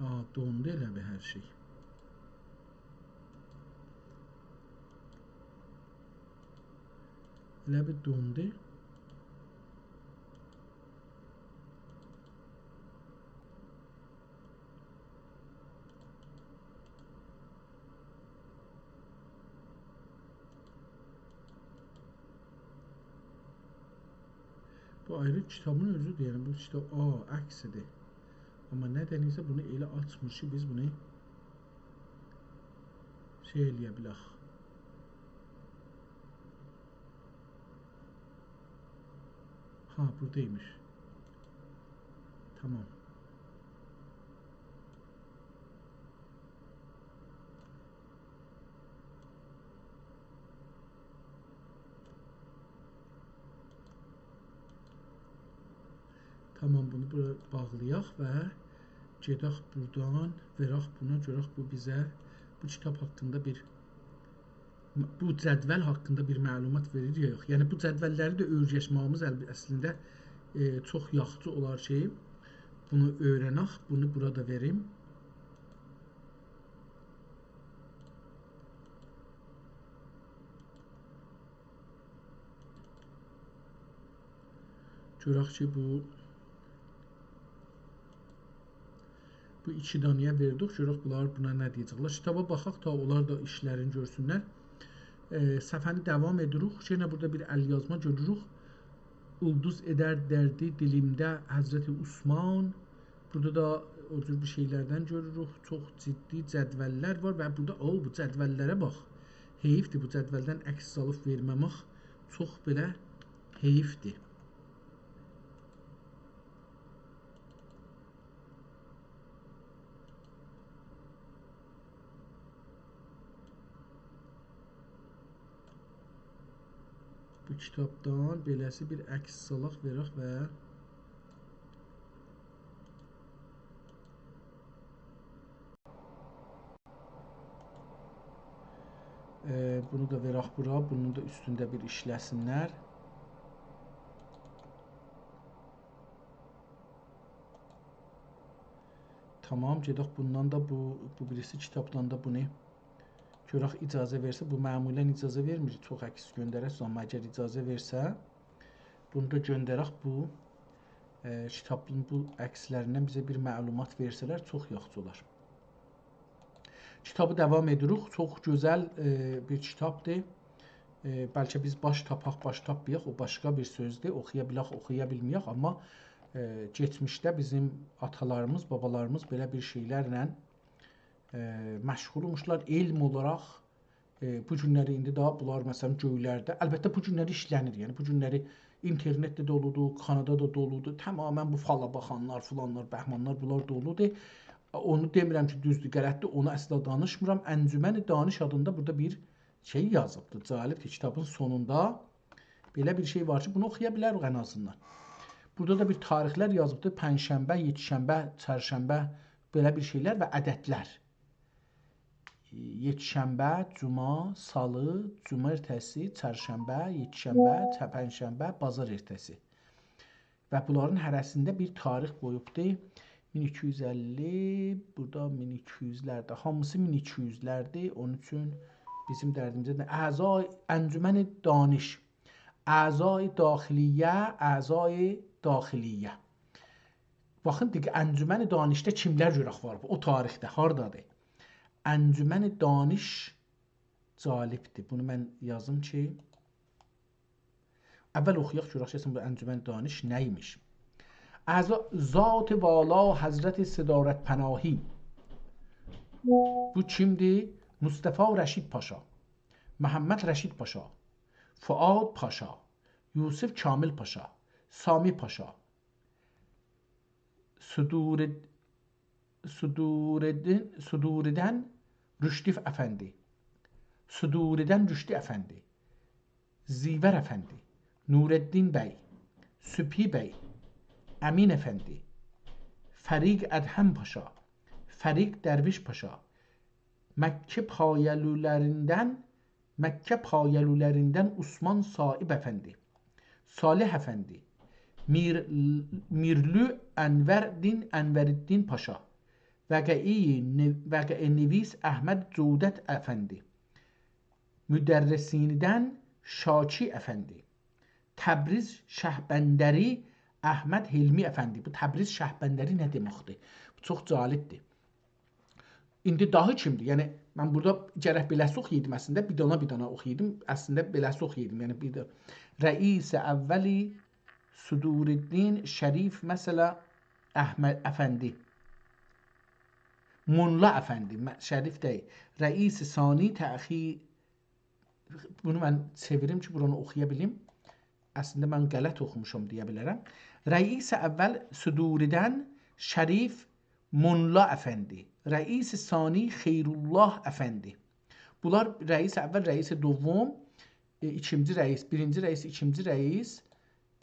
آ، دوندو ائله بیل هر شئی. ائله بیل دوندو. بو آیری کیتابین اؤزودور، یعنی بو کیتاب، آ، عکسیدیر. آمما نه‌دنسه بونو ائله آچمیر کی، بیز بونو شئی ائلیه بیلک. ها، بورادا ایمیش. تامام. تامام، بونو بورا باغلایاق و گئدک بورادان، وئرک بونا، گؤرک بو بیزه بو کیتاب حاقیندا بیر، بو جدول حاقیندا بیر معلومات وئریر یا یوخ. یعنی بو جدوللری ده اؤیرشمه‌ییمیز ال-، اصلینده، ائ، چوخ یاخشی اولار کی، بونو اؤیرنک، بونو بورادا وئریم. گؤرک کی، بو، بو ایکی دانه‌یه وئردیک. گؤرک بونلار بونا نه دئیه‌جکلر. کیتابا باخاق دا، اونلار دا ایشلرینی گؤرسونلر. ائ، صفحه‌نی داوام ائدیریک. یئنه بورادا بیر ال‌یازما گؤروروک. اولدوز ائدر دردی دیلیمده حضرت عثمان. بورادا دا او جور بیر شئیلردن گؤروروک. چوخ جدی جدوللر وار و بورادا، او، بو جدوللره باخ. حئیفدیر، بو جدولدن عکس سالیب وئرمه‌مک چوخ بئله حئیفدیر. بو کیتابدان بئله‌سی بیر عکس سالاق، وئرک و ائ، بونو دا وئرک بورا، بونون دا اوستونده بیر ایشله‌سینلر. تامام، گئدک بوندان دا بو، بو بیریسی کیتابدان دا بونو گؤرک اجازه وئرسه. بو معمولا اجازه وئرمیر چوخ عکس گؤندره‌سن، آمما اگر اجازه وئرسه، بونو دا گؤندرک بو، ائ، کیتابین بو عکسلریندن بیزه بیر معلومات وئرسه‌لر، چوخ یاخشی اولار. کیتابی داوام ائدیریک. چوخ گؤزل، ائ، بیر کیتابدیر. ائ، بلکه بیز باش تاپاق، باش تاپمایاق، او باشقا بیر سؤزدور. اوخویا بیلک، اوخویا بیلمه‌یک، آمما، ائ، کئچمیشده بیزیم آتالاریمیز، بابالاریمیز بئله بیر شئیلرله، ائ، مشغول اولموشلار. علم اولاراق، ائ، بو گونلری ایندی داها بونلار، مثلا، گؤیلرده. البته، بو گونلری ایشله‌نیر. یعنی، بو گونلری اینترنت ده دولودور، کانادا دا دولودور. تماما بو فالا باخانلار، فلانلار، بهمانلار، بونلار دولودور. اونو دئمیرم کی، دوزدور، غلطدیر، اونو اصلا دانیشمیرام. انجمن دانش آدیندا بورادا بیر شئی یازیبدیر. جالبدیر، کیتابین سونوندا بئله بیر شئی وار کی، بونو اوخویا بیلریک ان آزیندان. بورادا دا بیر تاریخلر یازیبدیر. پنجشنبه، یکشنبه، چرشنبه، بئله بیر شئیلر و عددلر. یکشنبه، جوما، سالی، جومارتسی، چرشنبه، یکشنبه، چه-، پنجشنبه، بازار ارتسی. و بونلارین هره‌سینده بیر تاریخ قویوبدور. مین ایکی یوز اللی، بورادا مین ایکی یوزلرده، هامیسی مین ایکی یوزلردیر. اونون اوچون بیزیم دردیمیزه ده اعضای انجمن دانش، اعضای داخلیه، اعضای داخلیه. باخین، دقت، انجمن دانشده کیملر گؤرک وار او تاریخده، هاردادیر؟ انجمن دانش جالبدیر. بونو من یازیم کی، اول اوخویاق، گؤرک کی، اصلا بو انجمن دانش نه ایمیش. اعضا، ذات والا حضرت صدارت پناهی. بو کیمدیر؟ مصطفی رشید پاشا، محمد رشید پاشا، فؤاد پاشا، یوسف کامل پاشا، سامی پاشا، صدور-، صدوردن، صدوردن رشدی افندی، صدوردن رشدی افندی، زیور افندی، نورالدین بی، صبحی بی، امین افندی، فریق ادهم پاشا، فریق درویش پاشا، مکه پایه‌لولریندن، مکه پایه‌لولریندن عثمان صائب افندی، صالح افندی، میر، میرلو انوردین، انورالدین پاشا، واقعی نو-، واقعه‌نویس احمد جودت افندی، مدرسینیندن شاکی افندی، تبریز شهبندری احمد حلمی افندی. بو تبریز شهبندری نه دئمکدیر؟ بو چوخ جالبدیر. ایندی داهی کیمدیر؟ یعنی، من بورادا گرک بئله‌سی اوخویایدیم اصلینده، بیر دانا بیر دانا اوخویایدیم. اصلینده بئله‌سی اوخویایدیم. یعنی، بیر ده رئیس اولی صدورالدین شریف، مثلا، احمد افندی. موللا افندی، م-، شریف دئییل. رئیس ثانی تأخی-، بونو من چئویریم کی، بورانی اوخویا بیلیم. اصلینده من غلط اوخوموشام دئیه بیلرم. رئیس اول صدوریدن شریف موللا افندی، رئیس ثانی خیرالله افندی. بونلار رئیس اول، رئیس دوم، ائ، ایکینجی رئیس، بیرینجی رئیس، ایکینجی رئیس،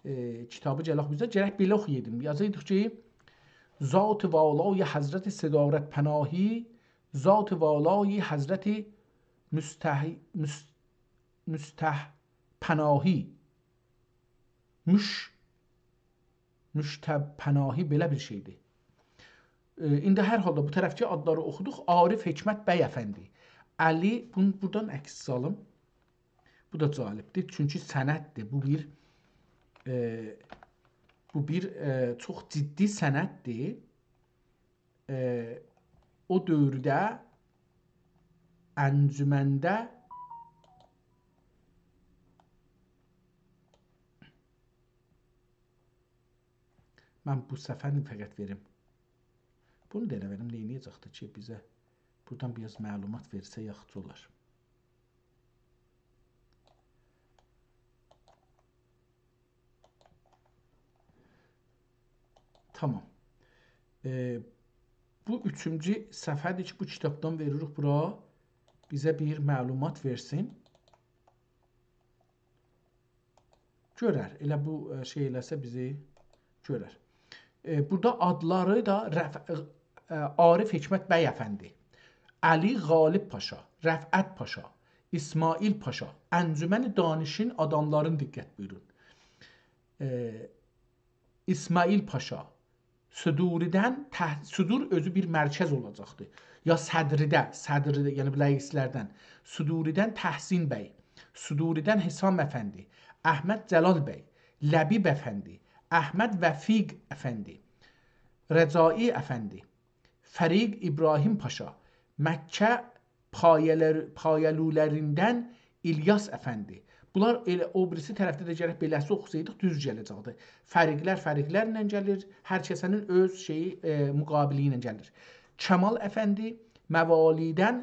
ائ، کیتابی گلک بیزه، گرک بئله اوخویایدیم. یازایدیق کی، ذات والای حضرت صدارت پناهی، ذات والای حضرت مستح-، مس-، مستح-، پناهی. مش-، مشتب پناهی بئله بیر شئیدیر. ائ، ایندی هر حالدا بو طرفده‌کی آدلاری اوخودوق. عارف حکمت بی افندی. علی، بونو بورادان عکس سالیم. بو دا جالبدیر. چونکی سنددیر. بو بیر، ائ، بو بیر، ائ، چوخ جدی سنددیر. ائ، او دؤورده انجمنده من بو صفحه‌نی فقط وئریم. بونو دا ائله وئریم، نئینیه‌جکدیر کی، بیزه بورادان بیر آز معلومات وئرسه یاخشی اولار. تامام. ائ، بو اوچونجو صفحه‌دیر کی، بو کیتابدان وئریریک بورا. بیزه بیر معلومات وئرسین. گؤرر. ائله بو، ائ، شئی ائله‌سه بیزی گؤرر. ائ، بورادا آدلاری دا رف-، ائ، عارف حکمت بی افندی، علی غالب پاشا، رفعت پاشا، اسماعیل پاشا، انجمن دانشین آداملارین، دقت بویورون. ائ، اسماعیل پاشا، صدوریدن تح-، صدور اؤزو بیر مرکز اولاجاقدیر. یا صدریده، صدریده، یعنی رئیسلردن. صدوریدن تحسین بی، صدوریدن حسام افندی، احمد جلال بی، لبیب افندی، احمد وفیق افندی، رجایی افندی، فریق ابراهیم پاشا، مکه پایه‌لر-، پایه‌لولریندن الیاس افندی. بونلار ائله او بیریسی طرفده ده گرک بئله‌سی اوخوسایدیق، دوز گله‌جکدی. فریقلر فریقلرله گلیر، هر کسه‌نین اؤز شئیی، ائ، مقابلی ایله گلیر. کمال افندی، موالیدن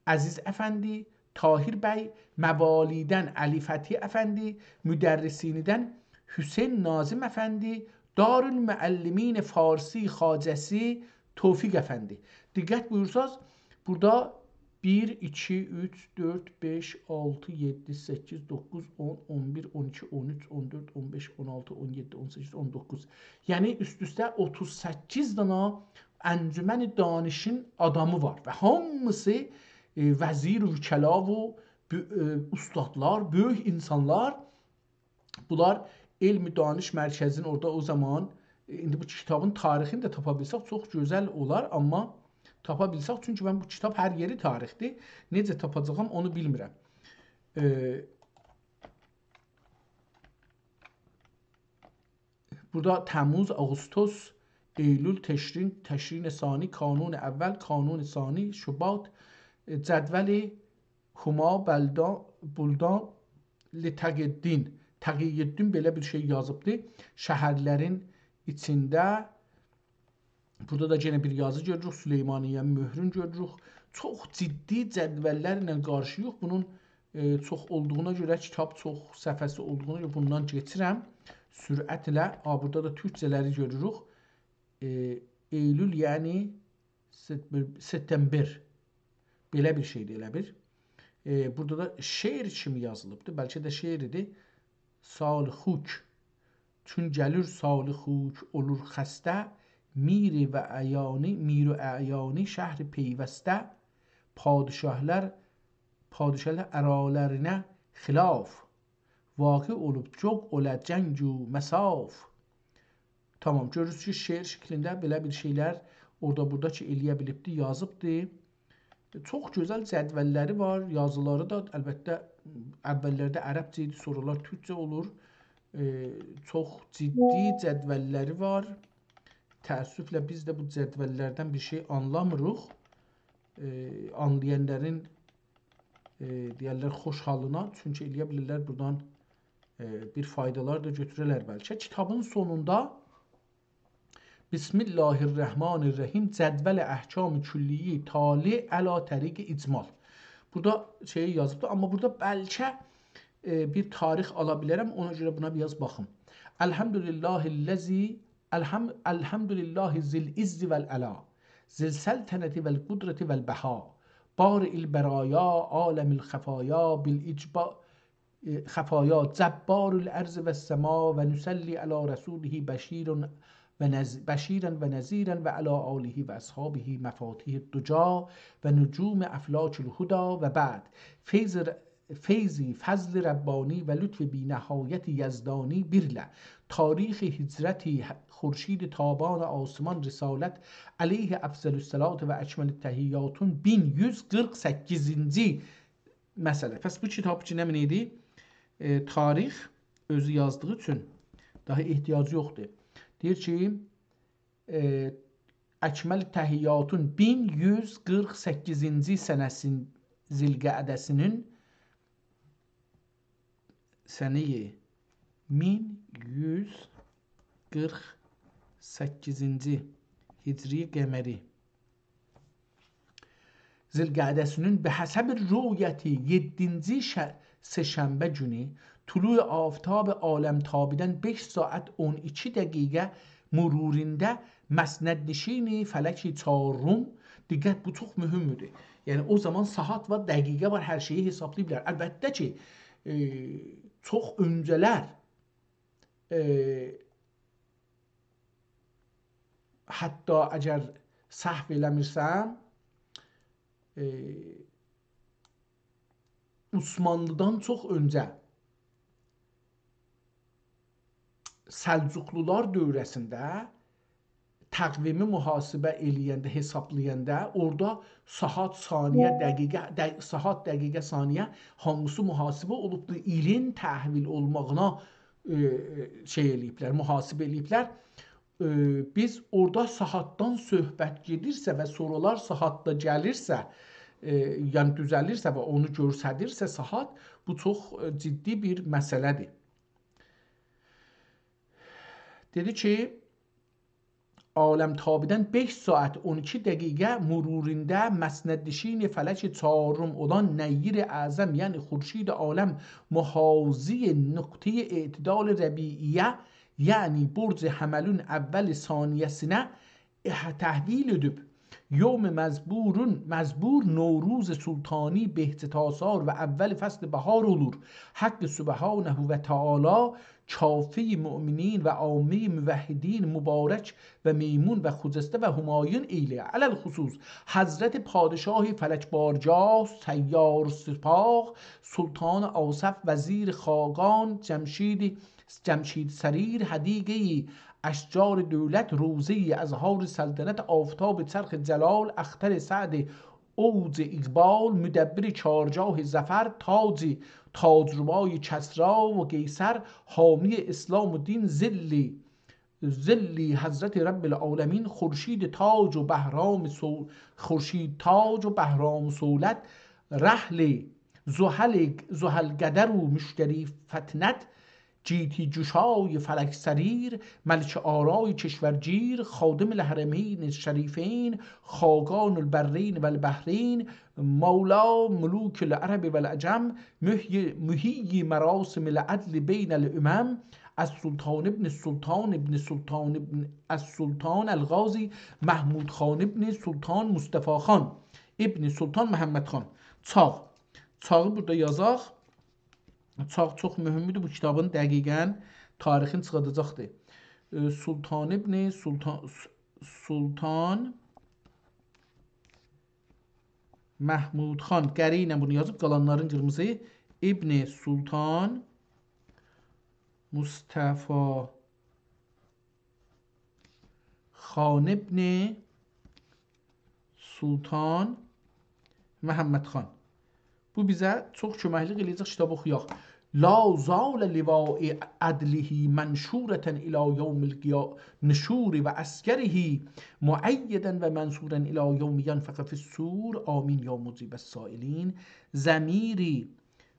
عزیز افندی، طاهر بی، موالیدن علی فتحی افندی، مدرسینیدن حسین ناظم افندی، دارالمعلمین فارسی خواجه‌سی توفیق افندی. دقت بویورساز، بورادا بیر، ایکی، اوچ، دؤرد، بئش، آلتی، یئددی، سککیز، دوققوز، اون، اون بیر، اون ایکی، اون اوچ، اون دؤرد، اون بئش، اون آلتی، اون یئددی، اون سککیز، اون دوققوز. یعنی اوست-اوسته اوتوز سککیز دانا انجمن دانشین آدامی وار و هامیسی، ائ، وزیر و وکلا و بؤ-، ائ، اوستادلار، بؤیوک اینسانلار. بونلار علم و دانش مرکزین اورادا او زامان، ائ، ایندی بو کیتابین تاریخینی ده تاپا بیلسک چوخ گؤزل اولار، آمما تاپا بیلسک، چونکی من بو کیتاب هر یئری تاریخدیر. نئجه تاپاجاغام، اونو بیلمیرم. ائ، بورادا تموز، آغوستوس، ایلول، تشرین، تشرین ثانی، کانون اول، کانون ثانی، شباط، ائ، جدول هما، بلدا-، بولدان، لتقی‌الدین. تقی‌الدین بئله بیر شئی یازیبدی. شهرلرین ایچینده. بورادا دا یئنه بیر یازی گؤروروک. سلیمانیه مؤهرون گؤروروک. چوخ جدی جدوللرله قارشییوق. بونون، ائ، چوخ اولدوغونا گؤره، کیتاب چوخ صفحه‌سی اولدوغونا گؤره بوندان کئچیرم. سرعتله، آ، بورادا دا تورکجه‌لری گؤروروک. ائ، ایلول، یعنی سپتامبر. بئله بیر شئیدیر ائله بیل. ائ، بورادا دا شعر کیمی یازیلیبدیر. بلکه ده شعر ایدی. سال خوک. چون گلیر سال خوک اولور خسته، میر و اعیانی، میر و اعیانی شهر پیوسته، پادشاهلار، پادشاهلار آرالارینه خلاف، واقع اولوب جوق اوله جنگ و مصاف. تامام، گؤرورسونوز کی، شعر شکلینده بئله بیر شئیلر اورادا بورادا کی، ائلیه بیلیبدی، یازیبدی. چوخ گؤزل جدوللری وار، یازیلاری دا البته اوللرده عربجه ایدی، سونرالار تورکجه اولور. ائ، چوخ جدی جدوللری وار. تأسفله بیز ده بو جدوللردن بیر شئی آنلامیریق. ائ، آنلایانلارین، ائ، دئیرلر، خوش حالینا، چونکی ائلیه بیلیرلر بورادان، ائ، بیر فایدالار دا گؤتوره‌لر بلکه. کیتابین سونوندا بسم الله الرحمن الرحیم، جدول احکام کلیه طالع علی طریق اجمال. بورادا شئیی یازیبدی، آمما بورادا بلکه، ائ، بیر تاریخ آلا بیلرم، اونا گؤره بونا بیر آز باخیم. الحمد لله الذی، الحم-، الحمد لله ذی العز والعلا، ذی السلطنة والقدرة والبهاء، بارئ البرایا، عالم الخفایا، بالاجبا-، خفایا، جبار الارض والسماء، و نصلی علی رسوله بشیر و نذ-، بشیرا و نذیرا و علی آله و اصحابه مفاتیح الدجی و نجوم افلاک الهدی و بعد. فیض ر-، فیض فضل ربانی و لطف بی‌نهایت یزدانی، بیر له تاریخ هجرت خورشید تابان آسمان رسالت علیه افضل الصلاة و اکمل التحیاتون مین یوز قیرخ سککیزینجی مسئله. پس بو کیتاب کی، نمنه ایدی؟ ائ، تاریخ اؤزو یازدیغی اوچون داها احتیاجی یوخدور. دئییر کی، ائ، اکمل تحیاتون مین یوز قیرخ سککیزینجی سنه‌سین-، ذوالقعده‌سینین، سنه‌ی مین یوز قیرخ سککیزینجی هجری قمری ذوالقعده‌سینین به حسب رؤیتی یئددینجی ش-، سه‌شنبه گونو طلوع آفتاب عالم‌تابیدن بئش ساعت اون ایکی دقیقه مرورینده مسندنشین فلک چهارم، دقت، بو چوخ مهمدور. یعنی، او زامان ساعات وار، دقیقه وار، هر شئیی حسابلاییبلار. البته کی، ائ، چوخ اؤنجه‌لر، ائ، حتی اگر سهو ائله‌میرسم، ائ، عثمانلی‌دان چوخ اؤنجه سلجوقلولار دوره‌سینده تقویمی محاسبه ائله‌ینده، حسابلایاندا اورادا ساعات، ثانیه، دقیقه، دق-، ساعات، دقیقه، ثانیه هامیسی محاسبه اولوبدور. ایلین تحویل اولماغینا، ائ، ائ، شئی ائله‌ییبلر، محاسبه ائله‌ییبلر. ائ، بیز اورادا ساعاتدان صحبت گئدیرسه و سورالار ساعاتدا گلیرسه، ائ، یعنی دوزلیرسه و اونو گؤرسدیرسه ساعات، بو چوخ، ائ، جدی بیر مسئله‌دیر. دئدی کی، عالم‌تابیدن بئش ساعت اون ایکی دقیقه مرورینده مسندنشین فلک چهارم اولان نیر اعظم، یعنی خورشید عالم، محاذی نقطه‌ی اعتدال ربیعیه، یعنی برج حملون اول ثانیه‌سینه، اه، تحویل ائدیب. یوم مزبورون، مزبور نوروز سلطانی، بهجت آثار و اول فصل بهار اولور. حق سبحانه و تعالی کافه‌ی مؤمنین و عامه‌ی موحدین مبارک و میمون و خجسته و همایون ائیله‌یه. علی الخصوص، حضرت پادشاه فلک بارگاه، سیار سپاه، سلطان آصف، وزیر خاقان، جمشید، جمشید سریر، حدیقه‌ی اشجار دولت، روضه‌ی ازهار سلطنت، آفتاب چرخ جلال، اختر سعد اوج اقبال، مدبر چهارگاه ظفر، تاج، تاجربای کسری و قیصر، حامی اسلام و دین، ظل، ظل حضرت رب العالمین، خورشید تاج و بهرام سو-، خورشید تاج و بهرام صولت، رحل زحل، زحل قدر و مشتری فطنت، گیتی گشای فلک سریر، ملک آرای کشورگیر، خادم الحرمین شریفین، خاقان البرین و البحرین، مولا ملوک العرب و العجم، محی-، محیی مراسم العدل بین الامم، السلطان ابن السلطان ابن سلطان ابن السلطان القاضی محمود خان ابن سلطان مصطفی خان ابن سلطان محمد خان. چاغ. چاغی بورادا یازاق. چاغ چوخ مهمدور. بو کیتابین دقیقاً تاریخینی چیخاداجاقدیر. ائ، سلطان ابن سلطان، س-، سلطان محمود خان. قره ایله بونو یازیب، قالانلارین قیرمیزی. ابن سلطان مصطفی خان ابن سلطان محمد خان. بو بیزه چوخ کؤمکلیک ائله‌یه‌جک کیتاب اوخویاق. لا زال لواء عدله منشورة إلی یوم القیا-، نشور و عسکره مؤیدا و منصورا إلی یوم ینفخ فی الصور. آمین یا مجیب السائلین. ضمیر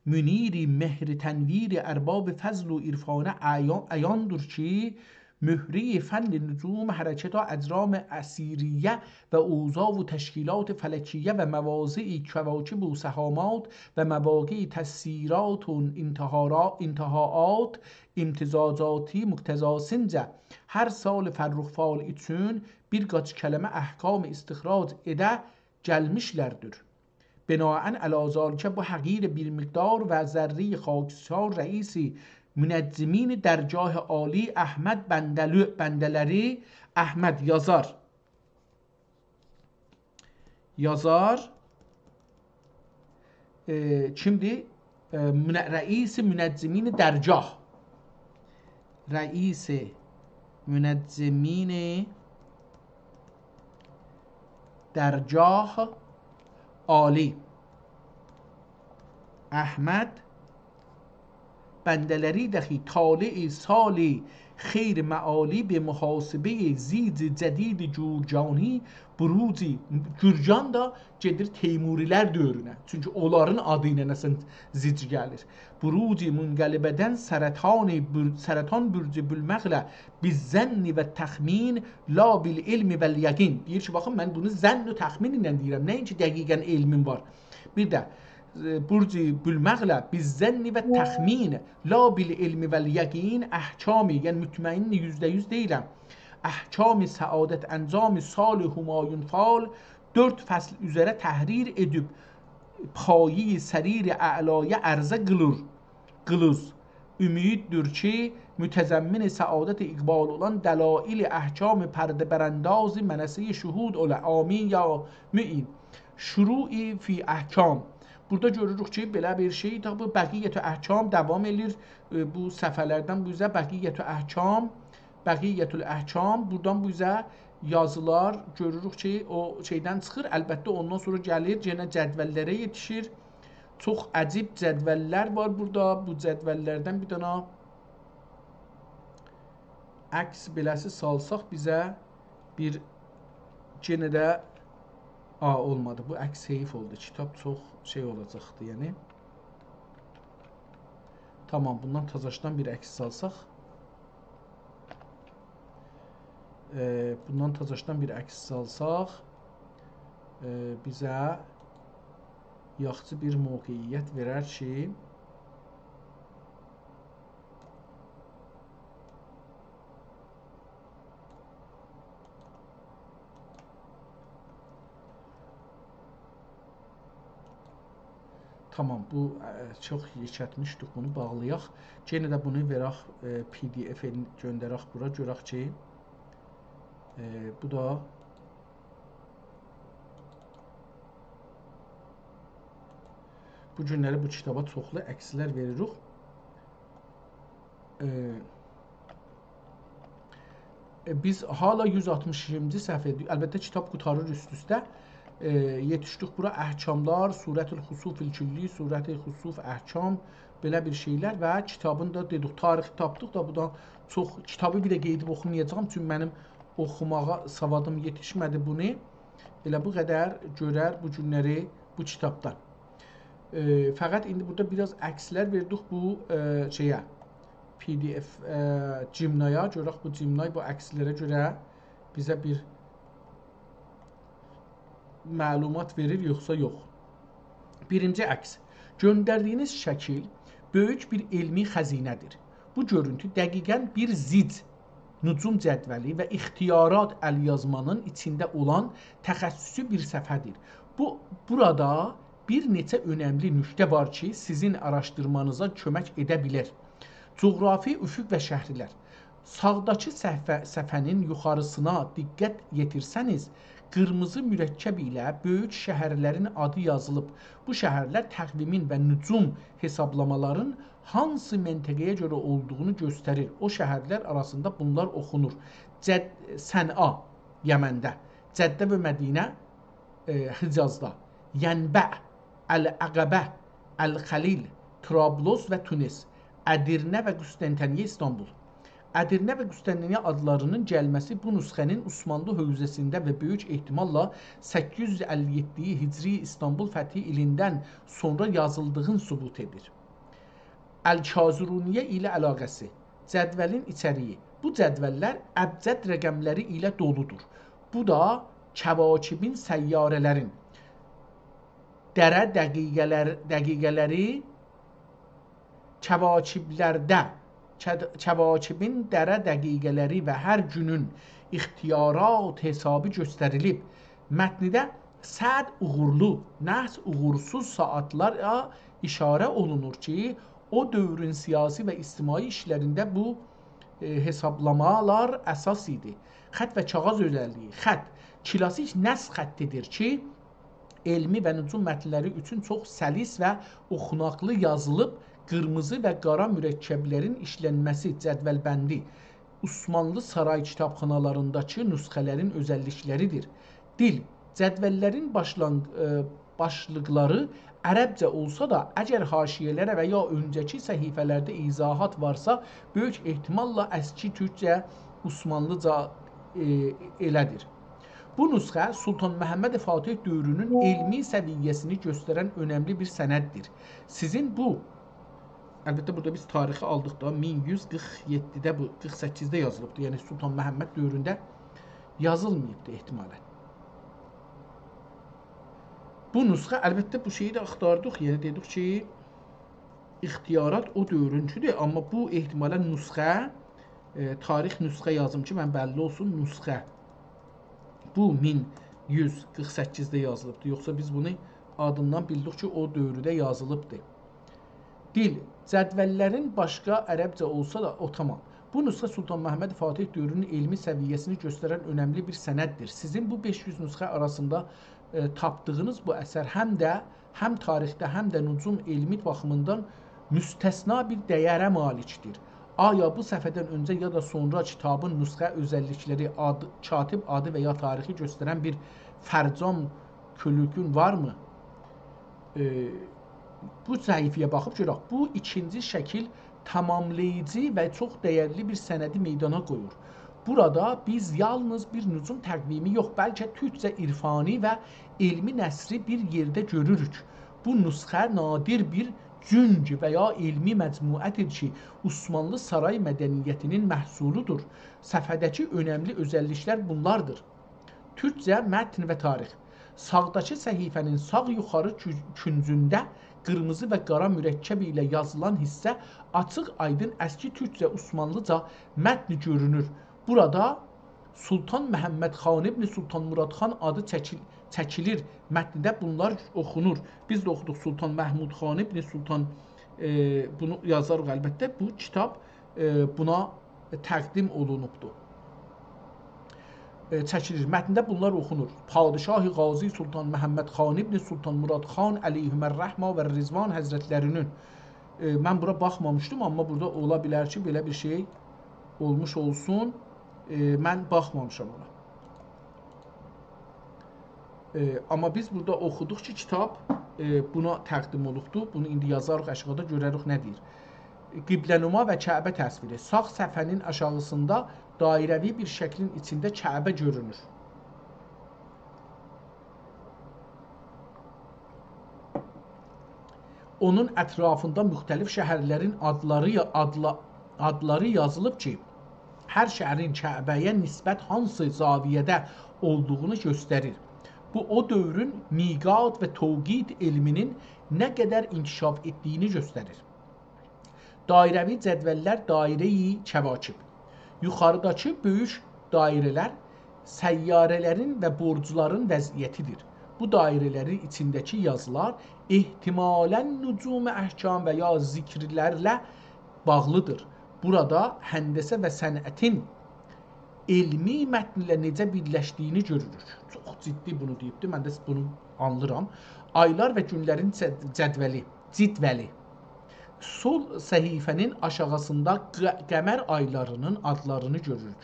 منیر مهر تنویر ارباب فضل و عرفانه عیان، عیاندیر کی، مهرهٔ فن نجوم حرکت اجرام اثیریه و اوضاع و تشکیلات فلکیه و مواضع کواکب و سهامات و مواقع تأثیرات و انتحارا-، انتهاءات امتزاجاتی مقتضاسینجه هر سال فرخ فال اوچون بیر قاچ کلمه احکام استخراج ائده گلمیشلردیر. بناءً علی ذلک، بو حقیر بیر مقدار و ذرهٔ خاکسار رئیس منجمین درگاه عالی احمد بندلو-، بنده‌لری، احمد یازار. یازار، ائ، کیمدیر؟ ائ، من-، رئیس منجمین درگاه. رئیس منجمین درگاه عالی احمد بنده‌لری دخی طالع سال خیر معالی به محاسبهٔ زیج جدید جورجانی بروزی. جورجان دا گئدیر تیموری‌لر دؤورونه. چونکی اونلارین آدی ایله اصلاً زیج گلیر. بروزی منقلبه‌دن سرطان بر-، سرطان برج بلمغله بالظن و تخمین لا بالعلم و الیقین. دئییر کی، باخین، من بونو ظن و تخمین ایله دئییرم. نه اینکی دقیقاً علمیم وار. بیر ده، ائ، برج بلمغله بالظن و تخمین لا بالعلم و الیقین احکامی، یعنی مطمئن یوزده یوز دئییلم. احکام سعادت انجام سال همایون فال دؤرد فصل اوزره تحریر ائدیب، پایهٔ سریر اعلایه عرضه قیلیر، قیلیز. امیددیر کی، متضمن سعادت اقبال اولان دلایل احکام پرده برانداز منصهٔ شهود اولا. آمین یا معین. شروع فی احکام. بورادا گؤروروک کی، بئله بیر شئی، تا بو بقیة احکام داوام ائله‌ییر. ائ، بو صفحه‌لردن بو اوزه بقیة احکام، بقیة الاحکام، بورادان بو اوزه یازیلار گؤروروک کی، او شئیدن چیخیر. البته، اوندان سونرا گلیر، یئنه جدول‌لره یئتیشیر. چوخ عجیب جدول‌لر وار بورادا. بو جدول‌لردن بیر دنه عکس بئله‌سی سالساق بیزه بیر، یئنه ده، آ، اولمادی. بو عکس حیف اولدو. کیتاب چوخ شئی اولاجاقدی، یعنی. تامام، بوندان تازاشدان بیر عکس سالساق. ائ، بوندان تازاشدان بیر عکس سالساق، ائ، بیزه یاخشی بیر موقعیت وئرر کی، تامام، بو، ائ، چوخ یئکلتمیشدیک، بونو باغلایاق. یئنه ده بونو وئرک، ائ، پی دی افین گؤندرک بورا، گؤرک کی، ائ، بو دا بو گونلری بو کیتابا چوخلو عکس‌لر وئریریک. ائ، ائ، بیز حالا یوز آلتمیش ایکینجی صفحه‌دیر. البته، کیتاب قوتاریر اوست-اوسته. ائ، یئتیشدیک بورا، احکاملار، سورة الخسوف الکلی، سورة خسوف احکام، بئله بیر شئی‌لر و کیتابین دا دئدیک، تاریخی تاپدیق دا، بو دا چوخ، کیتابی بیر ده قئییدیب اوخومایاجاغام، چونکی منیم اوخوماغا سوادیم یئتیشمه‌دی بونو. ائله بو قدر گؤرر بو گونلری بو کیتابدان. ائ، فقط ایندی بورادا بیر آز عکس‌لر وئردیک بو، ائ، شئیه، پی دی اف، ائ، جیمنایا. گؤرک بو جیمنای بو عکس‌لره گؤره بیزه بیر معلومات وئریر، یوخسا یوخ. بیرینجی عکس. گؤندردیگینیز شکیل بؤیوک بیر علمی خزینه‌دیر. بو گؤرونتو دقیقاً بیر زیج نجوم جدولی و اختیارات الیازمانین ایچینده اولان تخصصی بیر صفحه‌دیر. بو، بورادا بیر نئچه اؤنملی نکته وار کی، سیزین آراشدیرمانیزا کؤمک ائده بیلر. جغرافی افق و شهرلر. ساغداکی صفحه، صفحه‌نین یوخاریسینا دقت یئتیرسه‌نیز، قیرمیزی مرکب ایله بؤیوک شهرلرین آدی یازیلیب. بو شهرلر تقویمین و نجوم حسابلامالارین هانسی منطقه‌یه گؤره اولدوغونو گؤستریر. او شهرلر آراسیندا بونلار اوخونور: جد-، صنعا، یمنده، جده و مدینه، ائ، حجازدا، ینبع، العقبه، الخلیل، طرابلس و تونس، ادرنه و قسطنطنیه، ایستانبول. ادرنه و قسطنطنیه آدلارینین گلمه‌سی بو نسخه‌نین عثمانلی حوزه‌سینده و بؤیوک احتماللا سککیز یوز اللی یئددی هجری ایستانبول فتی ایلیندن سونرا یازیلدیغینی ثبوت ائدیر. الکازرونیه ایله علاقه‌سی. جدولین ایچریگی. بو جدوللر ابجد رقملری ایله دولودور. بو دا کواکبین، سیاره‌لرین دره دقیقه‌لر-، دقیقه‌لری، کواکبلرده، کد-، کواکبین دره دقیقه‌لری و هر گونون اختیارات حسابی گؤستریلیب. متنده سعد اوغورلو، نحس اوغورسوز ساعاتلارا اشاره اولونور کی، او دؤورون سیاسی و اجتماعی ایشلرینده بو، ائ، حسابلامالار اساس ایدی. خط و کاغذ اؤزللیگی. خط، کلاسیک نص خطی‌دیر کی، علمی و نجوم متنلری اوچون چوخ سلیس و اوخوناقلی یازیلیب، قیرمیزی و قارا مرکبلرین ایشلنمه‌سی، جدول‌بندی، عثمانلی سارای کیتابخانالارینداکی نسخه‌لرین اؤزللیکلری‌دیر. دیل، جدوللرین باشلان-، ائ، باشلیقلاری عربجه اولسا دا، اگر حاشیه‌لره و یا اؤنجه‌کی صفحه‌لرده ایضاحات وارسا، بؤیوک احتماللا اسکی تورکجه، عثمانلیجا، ائ، ائله‌دیر. بو نسخه سلطان محمد فاتح دؤورونون علمی سویه‌سینی گؤسترن اؤنملی بیر سنددیر. سیزین بو، البته، بورادا بیز تاریخی آلدیق دا، مین یوز قیرخ یئددیده بو، قیرخ سککیزده یازیلیبدیر. یعنی، سلطان محمد دؤورونده یازیلماییبدیر احتمالاً. بو نسخه، البته، بو شئیی ده آختاردیق. یعنی، دئدیک کی، اختیارات او دؤورونکودور، آمما بو احتمالاً نسخه، ائ، تاریخ نسخه یازیم کی، من بللی اولسون، نسخه. بو مین یوز قیرخ سککیزده یازیلیبدیر. یوخسا بیز بونو آدیندان بیلدیک کی، او دؤورده یازیلیبدیر. دیل، جدوللرین باشقا عربجه اولسا دا، او تامام. بو نسخه سلطان محمد فاتح دؤورونون علمی سویه‌سینی گؤسترن اؤنملی بیر سنددیر. سیزین بو بئش یوز نسخه آراسیندا، ائ، تاپدیغینیز بو اثر هم ده، هم تاریخده، هم ده نجوم علمی باخیمیندان مستثنا بیر دَیَره مالیکدیر. آیا بو صفحه‌دن اؤنجه یا دا سونرا کیتابین نسخه اؤزللیکلری، آد، کاتب آدی و یا تاریخی گؤسترن بیر فرجام کلوکون وارمی؟ ائ، بو صفحه‌یه باخیب گؤرک. بو ایکینجی شکیل تاماملاییجی و چوخ دَیَرلی بیر سندی میدانا قویور. بورادا بیز یالنیز بیر نجوم تقویمی یوخ، بلکه تورکجه عرفانی و علمی نثری بیر یئرده گؤروروک. بو نسخه نادر بیر گونج و یا علمی مجموعه‌دیر کی، عثمانلی سارای مدنیتینین محصولودور. صفحه‌ده‌کی اؤنملی اؤزللیکلر بونلاردیر. تورکجه متن و تاریخ. ساغداکی صفحه‌نین ساغ یوخاری کو-، کونجونده قیرمیزی و قارا مرکب ایله یازیلان حیصه آچیق-آیدین اسکی تورکجه عثمانلیجا متنی گؤرونور. بورادا سلطان محمد خان ابن سلطان مراد خان آدی چکیل-، چکیلیر. متنده بونلار اوخونور. بیز ده اوخودوق سلطان محمود خان ابن سلطان، ائ، بونو یازاریق البته. بو کیتاب، ائ، بونا تقدیم اولونوبدور. ائ، چکیلیر. متنده بونلار اوخونور: پادشاه غازی سلطان محمد خان ابن سلطان مراد خان علیهما الرحمه و رضوان حضرتلرینین. ائ، من بورا باخمامیشدیم، آمما بورادا اولا بیلر کی، بئله بیر شئی اولموش اولسون. ائ، من باخمامیشام اونا. ائ، آمما بیز بورادا اوخودوق کی، کیتاب، ائ، بونا تقدیم اولوبدو. بونو ایندی یازاریق، آشاغیدا گؤرریک نه دئییر. قبله‌نما و کعبه تصویری. ساغ صفحه‌نین آشاغیسیندا دایره‌وی بیر شکلین ایچینده کعبه گؤرونور. اونون اطرافیندا مختلف شهرلرین آدلاری، آدلا-، آدلاری یازیلیب کی، هر شهرین کعبه‌یه نسبت هانسی زاویه‌ده اولدوغونو گؤستریر. بو، او دؤورون میقات و توقیت علمینین نه قدر انکشاف ائتدیگینی گؤستریر. دایره‌وی جدوللر، دایره‌ی کواکب. یوخاریداکی بؤیوک دایره‌لر سیاره‌لرین و برجلارین وضعیتی‌دیر. بو دایره‌لرین ایچینده‌کی یازیلار احتمالاً نجوم احکام و یا ذکرلرله باغلی‌دیر. بورادا هندسه و صنعتین علمی متن ایله نئجه بیرلشدیگینی گؤروروک. چوخ جدی بونو دئییبدی، من ده بونو آنلیرام. آیلار و گونلرین جد-، جدولی، جدولی. سول صفحه‌نین آشاغیسیندا ق-، قمر آیلارینین آدلارینی گؤروروک.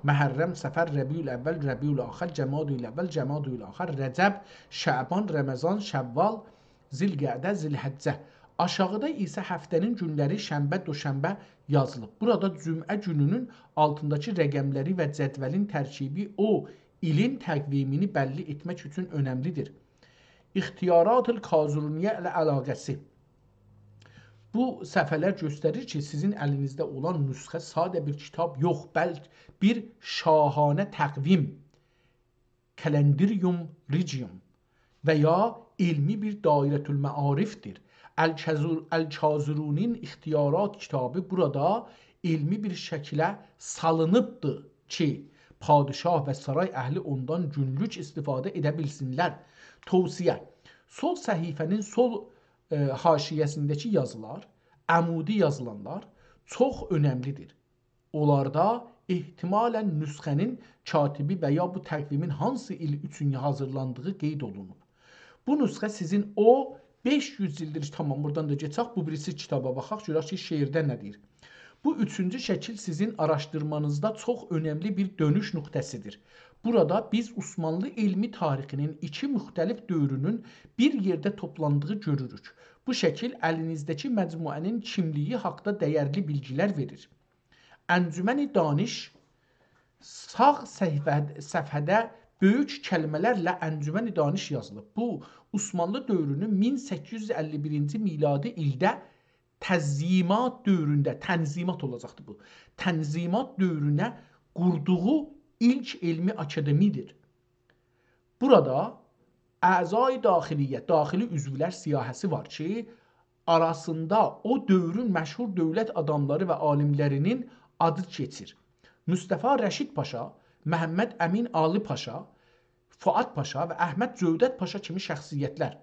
محرم، صفر، ربیع الاول، ربیع الاخر، جمادی الاول، جمادی الاخر، رجب، شعبان، رمضان، شوال، ذوالقعده، ذوالحجه. آشاغیدا ایسه هفته‌نین گونلری شنبه، دوشنبه یازیلیب. بورادا جمعه گونونون آلتینداکی رقملری و جدولین ترکیبی او ایلین تقویمینی بللی ائتمک اوچون اؤنملی‌دیر. اختیارات الکازرونیه ایله علاقه‌سی. بو صفحه‌لر گؤستریر کی، سیزین الینیزده اولان نسخه ساده بیر کیتاب یوخ، بلکه بیر شاهانه تقویم، کلندریوم ریجیوم و یا علمی بیر دایرة‌المعارف‌دیر. الکزر-، الکازرونی‌نین اختیارات کیتابی بورادا علمی بیر شکیله سالینیبدیر کی، پادشاه و سارای اهلی اوندان گونلوک استفاده ائده بیلسینلر. توصیه. سول صفحه‌نین سول، ائ، حاشیه‌سینده‌کی یازیلار، عمودی یازیلانلار چوخ اؤنملی‌دیر. اونلاردا احتمالاً نسخه‌نین کاتبی و یا بو تقویمین هانسی ایل اوچون حاضیرلاندیغی قید اولونوب. بو نسخه سیزین او بئش یوز ایلدیر، تامام، بورادان دا کئچک، بو بیریسی کیتابا باخاق، گؤرک کی، شعرده نه دئییر. بو اوچونجو شکیل سیزین آراشدیرمانیزدا چوخ اؤنملی بیر دؤنوش نقطه‌سی‌دیر. بورادا بیز عثمانلی علمی تاریخی‌نین ایکی مختلف دؤورونون بیر یئرده توپلاندیغی گؤروروک. بو شکیل الینیزده‌کی مجموعه‌نین کیملیگی حاقدا دَیرلی بیلگیلر وئریر. انجمن دانش، ساغ صفحه-، صفحه‌ده بؤیوک کلمه‌لرله انجمن دانش یازیلیب. بو، عثمانلی دؤورونون مین سککیز یوز اللی بیرینجی میلادی ایلده تزییمات دؤورونده، تنظیمات اولاجاقدی بو، تنظیمات دؤورونه قوردوغو ایلک علمی آکادمی‌دیر. بورادا اعضای داخلیه، داخلی عضولر سیاهی‌سی وار کی، آراسیندا او دؤورون مشهور دؤولت آداملاری و عالیملری‌نین آدی کئچیر. مصطفی رشید پاشا، محمد امین عالی پاشا، فؤاد پاشا و احمد جودت پاشا کیمی شخصیتلر.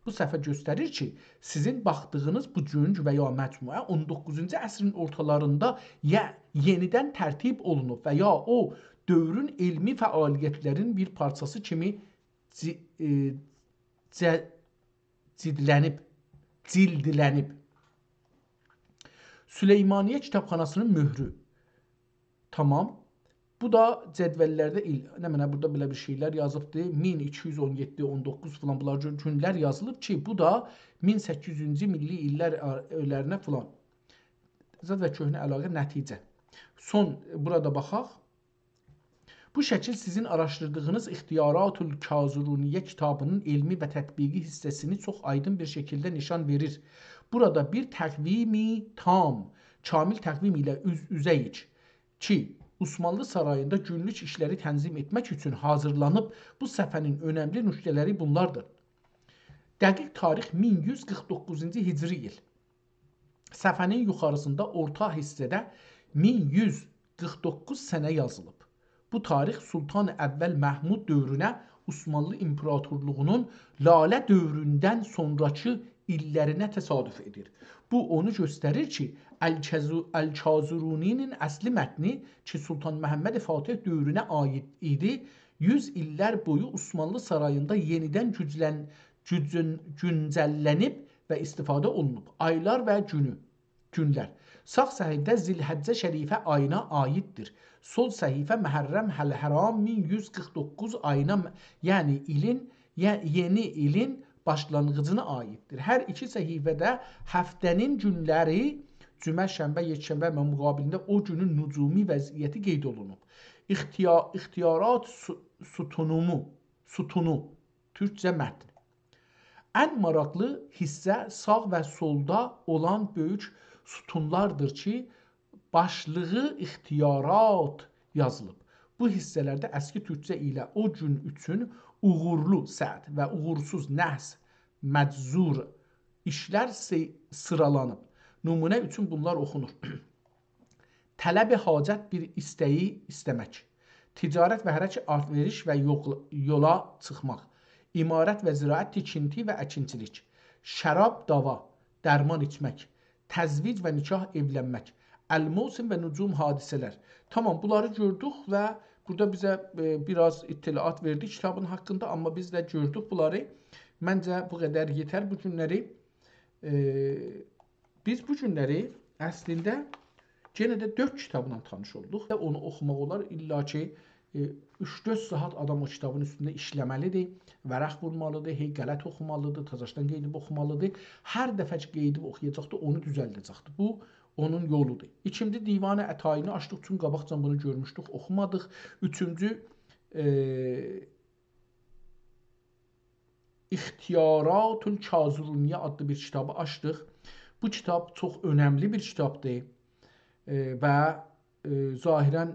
بو صفحه گؤستریر کی، سیزین باخدیغینیز بو گونج و یا مجموعه اون دوققوزونجو عصرین اورتالاریندا یا یئنیدن ترتیب اولونوب و یا او دؤورون علمی فعالیتلرین بیر پارچاسی کیمی جی-، ائ، جه-، جیلدلنیب، جیلدلنیب. سلیمانیه کیتابخاناسی‌نین مؤهرو. تامام. بو دا جدوللرده ایل، نمنه، بورادا بئله بیر شئیلر یازیبدی. مین ایکی یوز اون یئددی، اون دوققوز فلان، بونلار گون-، گونلر یازیلیب کی، بو دا مین سککیز یوزونجو میللی ایللر ار-، اره‌لرینه فلان. زاد و کهنه علاقه، نتیجه. سون، بورادا باخاق. بو شکیل سیزین آراشدیردیغینیز اختیارات الکازرونیه کیتابی‌نین علمی و تطبیقی حیصه‌سینی چوخ آیدین بیر شکیلده نشان وئریر. بورادا بیر تقویم تام، کامل تقویم ایله اوز-اوزه‌ییک کی، عثمانلی ساراییندا گونلوک ایشلری تنظیم ائتمک اوچون حاضیرلانیب. بو صفحه‌نین اؤنملی نکته‌لری بونلاردیر. دقیق تاریخ مین یوز قیرخ دوققوزونجو هجری ایل. صفحه‌نین یوخاریسیندا اورتا حیصه‌ده مین یوز قیرخ دوققوز سنه یازیلیب. بو تاریخ سلطان اول محمود دؤورونه، عثمانلی ایمپراتورلوغونون لاله دؤوروندن سونراکی ایللرینه تصادف ائدیر. بو اونو گؤستریر کی، الکزو-، الکازرونی‌نین اصلی متنی کی، سلطان محمد فاتح دؤورونه عایید ایدی، یوز ایللر بویو عثمانلی ساراییندا یئنیدن گوجلن-، گوجون-، گونجللنیب و استفاده اولونوب. آیلار و گونو، گونلر. ساغ صفحه‌ده ذوالحجه شریفه آیینا عاییددیر. سول صفحه محرم الحرام مین یوز قیرخ دوققوز آیینا، یعنی ایلین، یه-، یئنی ایلین باشلانغیجینا عاییددیر. هر ایکی صفحه‌ده هفته‌نین گونلری، جمعه، شنبه، یکشنبه و مقابلینده او گونون نجومی وضعیتی قید اولونوب. اختیا-، اختیارات سو-، ستونومو، ستونو، تورکجه متن. ان ماراقلی حیصه ساغ و سولدا اولان بؤیوک ستونلاردیر کی، باشلیغی اختیارات یازیلیب. بو حیصه‌لرده اسکی تورکجه ایله او گون اوچون اوغورلو، سعد، و اوغورسوز، نحس، مجذور ایشلر سی-، سیرالانیب. نمونه اوچون بونلار اوخونور. طلب حاجت، بیر ایسته‌یی ایسته‌مک. تجارت و حرکت، آل‌وئریش و یوغ-، یولا چیخماق. عمارت و زراعت، تیکینتی و اکینچیلیک. شراب، داوا، درمان ایچمک. تزویج و نکاح، ائولنمک. الموسم و نجوم حادثه‌لر. تامام، بونلاری گؤردوک و بورادا بیزه، ائ، بیر آز اطلاعات وئردی کیتابین حاقیندا، آمما بیز ده گؤردوک بونلاری. منجه بو قدر یئتر بو گونلری. ائ، بیز بو گونلری اصلینده یئنه ده دؤرد کیتابلا تانیش اولدوق. اونو اوخوماق اولار، الا کی، ائ، اوچ-دؤرد ساعات آدام او کیتابین اوستونده ایشله‌مه‌لیدیر، ورق وورمالیدیر، هئی غلط اوخومالیدیر، تازاشدان قئییدیب اوخومالیدیر. هر دفعه کی، قئییدیب اوخویاجاقدیر، اونو دوزلده‌جکدیر. بو، اونون یولودور. ایکینجی دیوان عطایی‌نی آچدیق، چون قاباقجان بونو گؤرموشدوک، اوخومادیق. اوچونجو، ائ، اختیارات الجازرونیه آدلی بیر کیتابی آچدیق. بو کیتاب چوخ اؤنملی بیر کیتابدیر، ائ، و، ائ، ظاهراً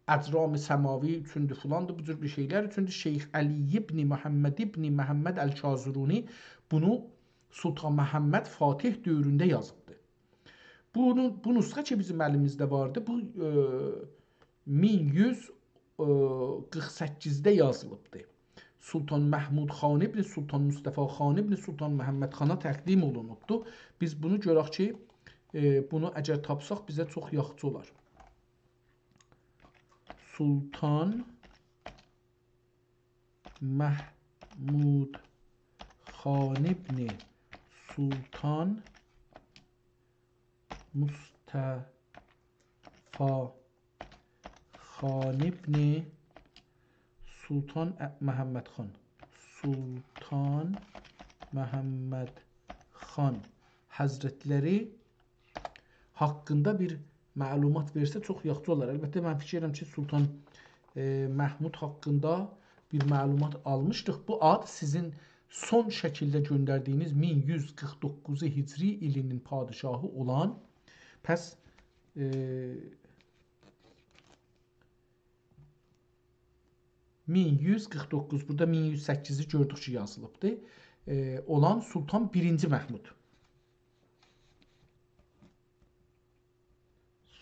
اجرام سماوی اوچوندور، فلاندیر، بو جور بیر شئیلر اوچوندور. شیخ علی ابن محمد ابن محمد الجازرونی بونو سلطان محمد فاتح دؤورونده یازیبدیر. بونون، بو نسخه کی، بیزیم الیمیزده واردی، بو، ائ، مین یوز قیرخ سککیزده یازیلیبدی. سلطان محمود خان ابن سلطان مصطفی خان ابن سلطان محمد خانا تقدیم اولونوبدو. بیز بونو گؤرک کی، ائ، بونو اگر تاپساق، بیزه چوخ یاخشی اولار. سلطان محمود خان ابن سلطان مصطفی خان ابن سلطان ا-، محمد خان. سلطان محمد خان حضرتلری حاقیندا بیر معلومات وئرسه چوخ یاخشی اولار. البته، من فیکیر ائدیرم کی، سلطان، ائ، محمود حاقیندا بیر معلومات آلمیشدیق. بو آد سیزین سون شکیلده گؤندردیگینیز مین یوز قیرخ دوققوز هجری ایلینین پادشاهی اولان، پس، ائ، مین یوز قیرخ دوققوز، بورادا مین یوز سککیزی گؤردوک کی، یازیلیبدی. ائ، اولان سلطان بیرینجی محمود.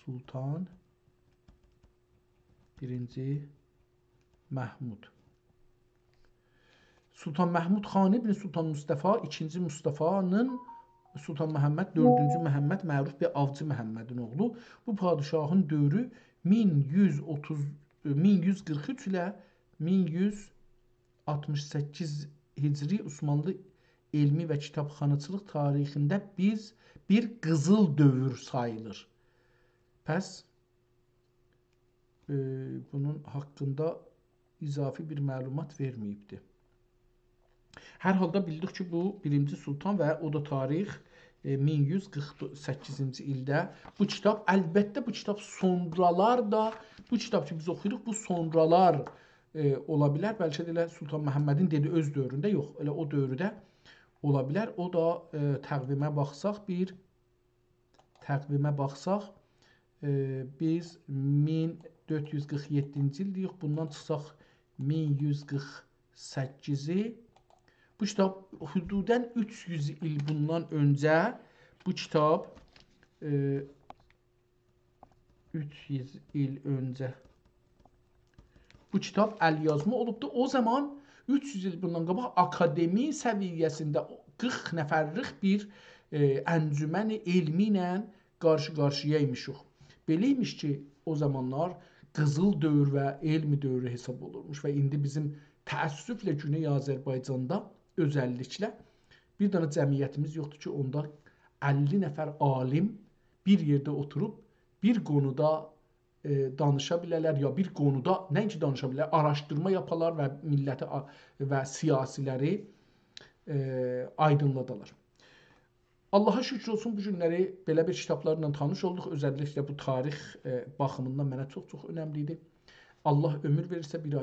سلطان بیرینجی محمود. سلطان محمود خان ابن سلطان مصطفی، ایکینجی مصطفی‌نین، سلطان محمد، دؤردونجو محمد، معروف بیر آوجی محمدین اوغلو. بو پادشاهین دؤورو مین یوز اوتوز، مین یوز قیرخ اوچ ایله مین یوز آلتمیش سککیز هجری عثمانلی علمی و کیتابخاناچیلیق تاریخینده بیز بیر قیزیل دؤور ساییلیر. پس، ائ، بونون حاقیندا اضافی بیر معلومات وئرمه‌ییبدی. هر حالدا بیلدیک کی، بو بیرینجی سلطان و او دا تاریخ، ائ، مین یوز قیرخ سککیزینجی ایلده بو کیتاب، البته بو کیتاب سونرالار دا، بو کیتاب کی، بیز اوخویوروق، بو سونرالار، ائ، اولا بیلر. بلکه ده ائله سلطان محمدین دئدی اؤز دؤورونده، یوخ، ائله او دؤورده اولا بیلر. او دا، ائ، تقویمه باخساق، بیر تقویمه باخساق، ائ، بیز مین دؤرد یوز قیرخ یئددینجی ایلده‌ییک. بوندان چیخساق مین یوز قیرخ سککیزی. بو کیتاب حدوداً اوچ یوز ایل بوندان اؤنجه بو کیتاب، ائ، اوچ یوز ایل اؤنجه بو کیتاب ال‌یازما اولوبدو. او زامان اوچ یوز ایل بوندان قاباق آکادمی سویه‌سینده قیرخ نفرلیک بیر، ائ، انجمن علمی ایله قارشی-قارشییا ایمیشیک. بئله ایمیش کی، او زامانلار قیزیل دؤور و علم دؤورو حساب اولورموش و ایندی بیزیم تأسفله گونئی آذربایجاندا اؤزللیکله بیر دنه جمعیتیمیز یوخدور کی، اوندا اللی نفر عالیم بیر یئرده اوتوروب بیر قونودا، ائ، دانیشا بیله‌لر، یا بیر قونودا نه‌اینکی دانیشا بیله‌لر، آراشدیرما یاپالار و میللتی آ-، و سیاسی‌لری، ائ، آیدینلادالار. آللاها شوکور اولسون، بو گونلری بئله بیر کیتابلارلا تانیش اولدوق. اؤزللیکله بو تاریخ، ائ، باخیمیندان منه چوخ-چوخ اؤنملی ایدی. آللاه عؤمور وئریرسه، بیر آیری